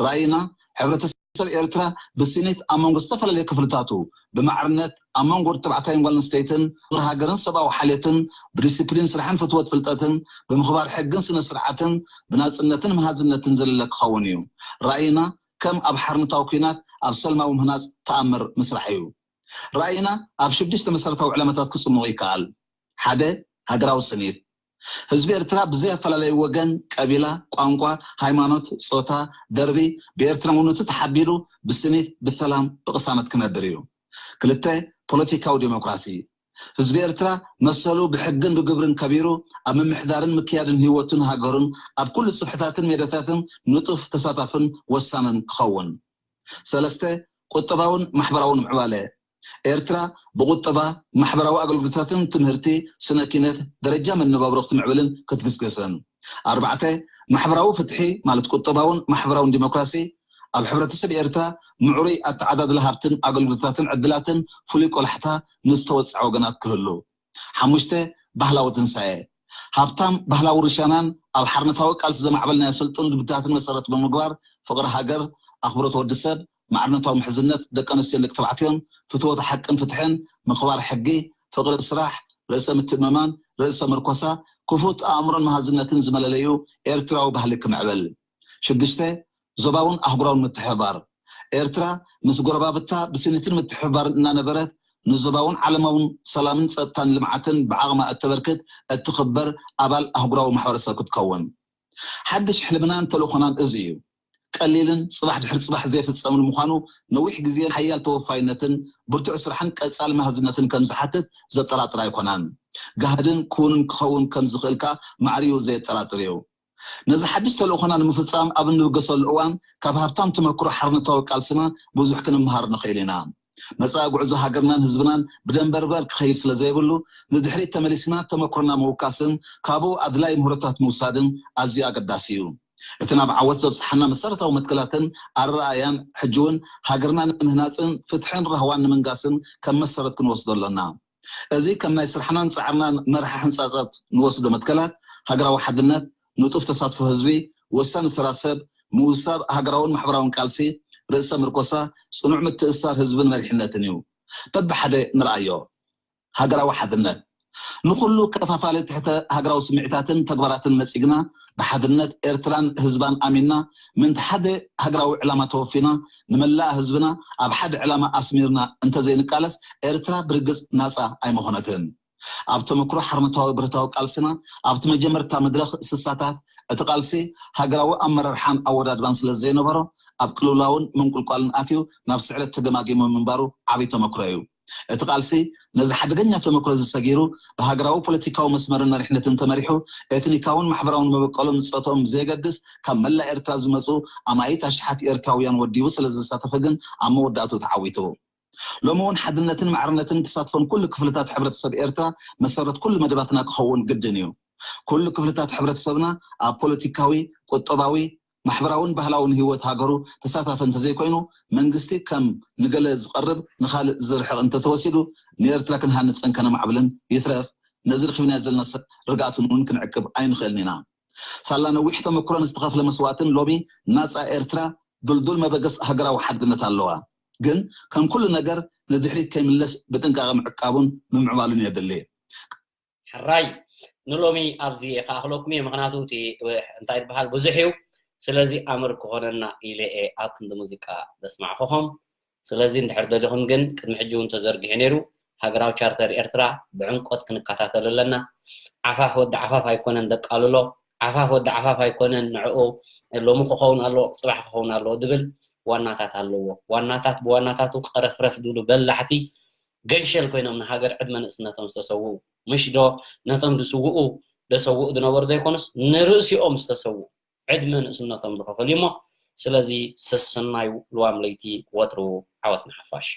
ራእይና ሕብረተሰብ ኤርትራ ብስኒት ኣብ መንጎ ዝተፈላለዩ ክፍልታቱ ብማዕርነት ኣብ መንጎ ወዲ ተባዕታይን ጓል ኣንስተይትን ሃገርን ሰብኣዊ ሓልዮትን ብዲስፕሊን ስራሕን ፍትወት ፍልጠትን ብምኽባር ሕግን ስነ ስርዓትን ብናጽነትን መሃዝነትን ዘለለ ክኸውን እዩ። ራእይና ከም ኣብ ሓርነታዊ ኲናት ኣብ ሰልማዊ ምህናጽ ተኣምር ምስራሕ እዩ። ራእይና ኣብ ሽዱሽተ መሰረታዊ ዕላማታት ክጽምቑ ይከኣል። ሓደ፣ ሃገራዊ ስኒት። ህዝቢ ኤርትራ ብዘይ ኣፈላለዩ ወገን፣ ቀቢላ፣ ቋንቋ፣ ሃይማኖት፣ ጾታ፣ ደርቢ፣ ብኤርትራውነቱ ተሓቢሩ ብስኒት ብሰላም ብቕሳነት ክነብር እዩ። ክልተ፣ ፖለቲካዊ ዴሞክራሲ። ህዝቢ ኤርትራ መሰሉ ብሕግን ብግብርን ከቢሩ ኣብ ምምሕዳርን ምክያድን ህይወቱን ሃገሩን ኣብ ኩሉ ጽፍሕታትን ሜዳታትን ንጡፍ ተሳታፍን ወሳንን ክኸውን። ሰለስተ፣ ቁጠባውን ማሕበራውን ምዕባለ። ኤርትራ ብቁጠባ፣ ማሕበራዊ ኣገልግሎታትን ትምህርቲ፣ ስነ ኪነት ደረጃ መነባብሮ ክትምዕብልን ክትግስግስን። ኣርባዕተ፣ ማሕበራዊ ፍትሒ ማለት ቁጠባውን ማሕበራውን ዲሞክራሲ። ኣብ ሕብረተሰብ ኤርትራ ምዕሩይ ኣተዓዳድላ ሃብትን ኣገልግሎታትን ዕድላትን ፍሉይ ቆላሕታ ንዝተወጽዐ ወገናት ክህሉ። ሓሙሽተ፣ ባህላዊ ትንሳኤ። ሃብታም ባህላዊ ውርሻናን ኣብ ሓርነታዊ ቃልሲ ዘማዕበልናዮ ስልጡን ልምድታትን መሰረት ብምግባር ፍቕሪ ሃገር፣ ኣኽብሮት ወዲ ሰብ፣ ማዕርነታዊ ምሕዝነት ደቂ ኣንስትዮን ደቂ ተባዕትዮን፣ ፍትወት ሓቅን ፍትሕን፣ ምኽባር ሕጊ፣ ፍቕሪ ስራሕ፣ ርእሰ ምትእምማን፣ ርእሰ ምርኮሳ፣ ክፉት ኣእምሮን መሃዝነትን ዝመለለዩ ኤርትራዊ ባህሊ ክምዕብል። ሽዱሽተ፣ ዞባውን ኣህጉራውን ምትሕብባር። ኤርትራ ምስ ጎረባብታ ብስኒትን ምትሕብባርን እናነበረት ንዞባውን ዓለማውን ሰላምን ጸጥታን ልምዓትን ብዓቕማ እተበርክት እትኽበር ኣባል ኣህጉራዊ ማሕበረሰብ ክትከውን። ሓድሽ ሕልምናን ተልእኾናን እዚ እዩ። ቀሊልን ጽባሕ ድሕሪ ጽባሕ ዘይፍጸምን ምዃኑ ነዊሕ ግዜን ሓያል ተወፋይነትን ብርቱዕ ስራሕን ቀጻሊ መሃዝነትን ከም ዝሓትት ዘጠራጥር ኣይኮናን። ጋህድን ክውንን ክኸውን ከም ዝኽእል ከኣ ማዕሪኡ ዘየጠራጥር እዩ። ነዚ ሓድሽ ተልእኾና ንምፍጻም ኣብ እንብገሰሉ እዋን ካብ ሃብታም ተመክሮ ሓርነታዊ ቃልስና ብዙሕ ክንምሃር ንኽእል ኢና። መጻኢ ጉዕዞ ሃገርናን ህዝብናን ብደንበርበር ክኸይድ ስለ ዘይብሉ ንድሕሪት ተመሊስና ተመክሮና ምውካስን ካብኡ ኣድላይ ምህሮታት ምውሳድን ኣዝዩ ኣገዳሲ እዩ። እቲ ናብ ዓወት ዘብጽሓና መሰረታዊ መትከላትን ኣረኣእያን ሕጂ እውን ሃገርና ንምህናጽን ፍትሕን ራህዋን ንምንጋስን ከም መሰረት ክንወስዶ ኣሎና። እዚ ከም ናይ ስራሕናን ጻዕርናን መርሓ ሕንጻጻት ንወስዶ መትከላት ሃገራዊ ሓድነት፣ ንጡፍ ተሳትፎ ህዝቢ፣ ወሳኒ ተራ ሰብ፣ ምውሳብ ሃገራውን ማሕበራውን ቃልሲ፣ ርእሰ ምርኮሳ፣ ጽኑዕ ምትእስሳር ህዝብን መሪሕነትን እዩ። በብሓደ ንርኣዮ። ሃገራዊ ሓድነት። ንኹሉ ከፋፋሊ ትሕተ ሃገራዊ ስምዒታትን ተግባራትን ነጺግና፣ ብሓድነት ኤርትራን ህዝባን ኣሚንና፣ ምእንቲ ሓደ ሃገራዊ ዕላማ ተወፊና፣ ንመላእ ህዝብና ኣብ ሓደ ዕላማ ኣስሚርና እንተዘይንቃለስ፣ ኤርትራ ብርግጽ ናጻ ኣይምኾነትን። ኣብ ተመክሮ ሓርነታዊ ብረታዊ ቃልስና፣ ኣብቲ መጀመርታ መድረኽ ስሳታት፣ እቲ ቃልሲ ሃገራዊ ኣመራርሓን ኣወዳድባን ስለ ዘይነበሮ፣ ኣብ ቅልውላውን ምንቁልቋልን ኣትዩ ናብ ስዕረት ተገማጊሙ ምንባሩ ዓቢ ተመክሮ እዩ። እቲ ቃልሲ ነዚ ሓደገኛ ተመክሮ እዚ ሰጊሩ፣ ብሃገራዊ ፖለቲካዊ መስመርን መሪሕነትን ተመሪሑ፣ ኤትኒካውን ማሕበራውን መበቆሎም ጾታኦም ብዘየገድስ፣ ካብ መላእ ኤርትራ ዝመጹ ኣማኢት ኣሽሓት ኤርትራውያን ወዲቡ ስለ ዘሳተፈ ግን ኣብ መወዳእትኡ ተዓዊቱ። ሎሚ እውን ሓድነትን ማዕርነትን ተሳትፎን ኩሉ ክፍልታት ሕብረተሰብ ኤርትራ መሰረት ኩሉ መደባትና ክኸውን ግድን እዩ። ኩሉ ክፍልታት ሕብረተሰብና ኣብ ፖለቲካዊ፣ ቁጠባዊ፣ ማሕበራውን ባህላውን ህይወት ሃገሩ ተሳታፊ እንተዘይኮይኑ፣ መንግስቲ ከም ንገለ ዝቐርብ ንኻልእ ዝርሕቕ እንተተወሲዱ፣ ንኤርትራ ክንሃንጽን ከነማዕብልን ይትረፍ ነዚ ረኺብናዮ ዘለና ርግኣትን እውን ክንዕቅብ ኣይንኽእልን ኢና። ሳላ ነዊሕ ተመክሮን ዝተኸፍለ መስዋእትን ሎሚ ናጻ ኤርትራ ድልዱል መበገስ ሃገራዊ ሓድነት ኣለዋ። ግን ከም ኩሉ ነገር ንድሕሪት ከይምለስ ብጥንቃቐ ምዕቃቡን ምምዕባሉን የድሊ። ሕራይ ንሎሚ ኣብዚ ከኣኽለኩም እየ፣ ምኽንያቱ እቲ እንታይ ይበሃል ብዙሕ እዩ። ስለዚ ኣምር ክኾነና ኢለ እየ ኣብ ክንዲ ሙዚቃ ዘስማዕኹኹም። ስለዚ እንድሕር ደሊኹም ግን ቅድሚ ሕጂ እውን ተዘርጊሑ ነይሩ። ሃገራዊ ቻርተር ኤርትራ ብዕምቆት ክንከታተል ኣለና። ዓፋፍ ወዲ ዓፋፍ ኣይኮነን ደቃልሎ፣ ዓፋፍ ወዲ ዓፋፍ ኣይኮነን ንዕኡ ሎሚ ክኸውን ኣለዎ ጽባሕ ክኸውን ኣለዎ ድብል ዋናታት ኣለዎ። ዋናታት ብዋናታቱ ቀረፍረፍ ድብሉ በላሕቲ ገንሸል ኮይኖም ንሃገር ዕድመ ንእስነቶም ዝተሰውኡ ምሽ ዶ ነቶም ዝስውኡ ደሰውኡ ዝነበሩ ዘይኮኑስ ንርእሲኦም ዝተሰውኡ ዕድመ ንእስነቶም ዝኸፈሉ እሞ ስለዚ ሰሰናዩ ልዋም ለይቲ ወትሩ ዓወት ንሓፋሽ።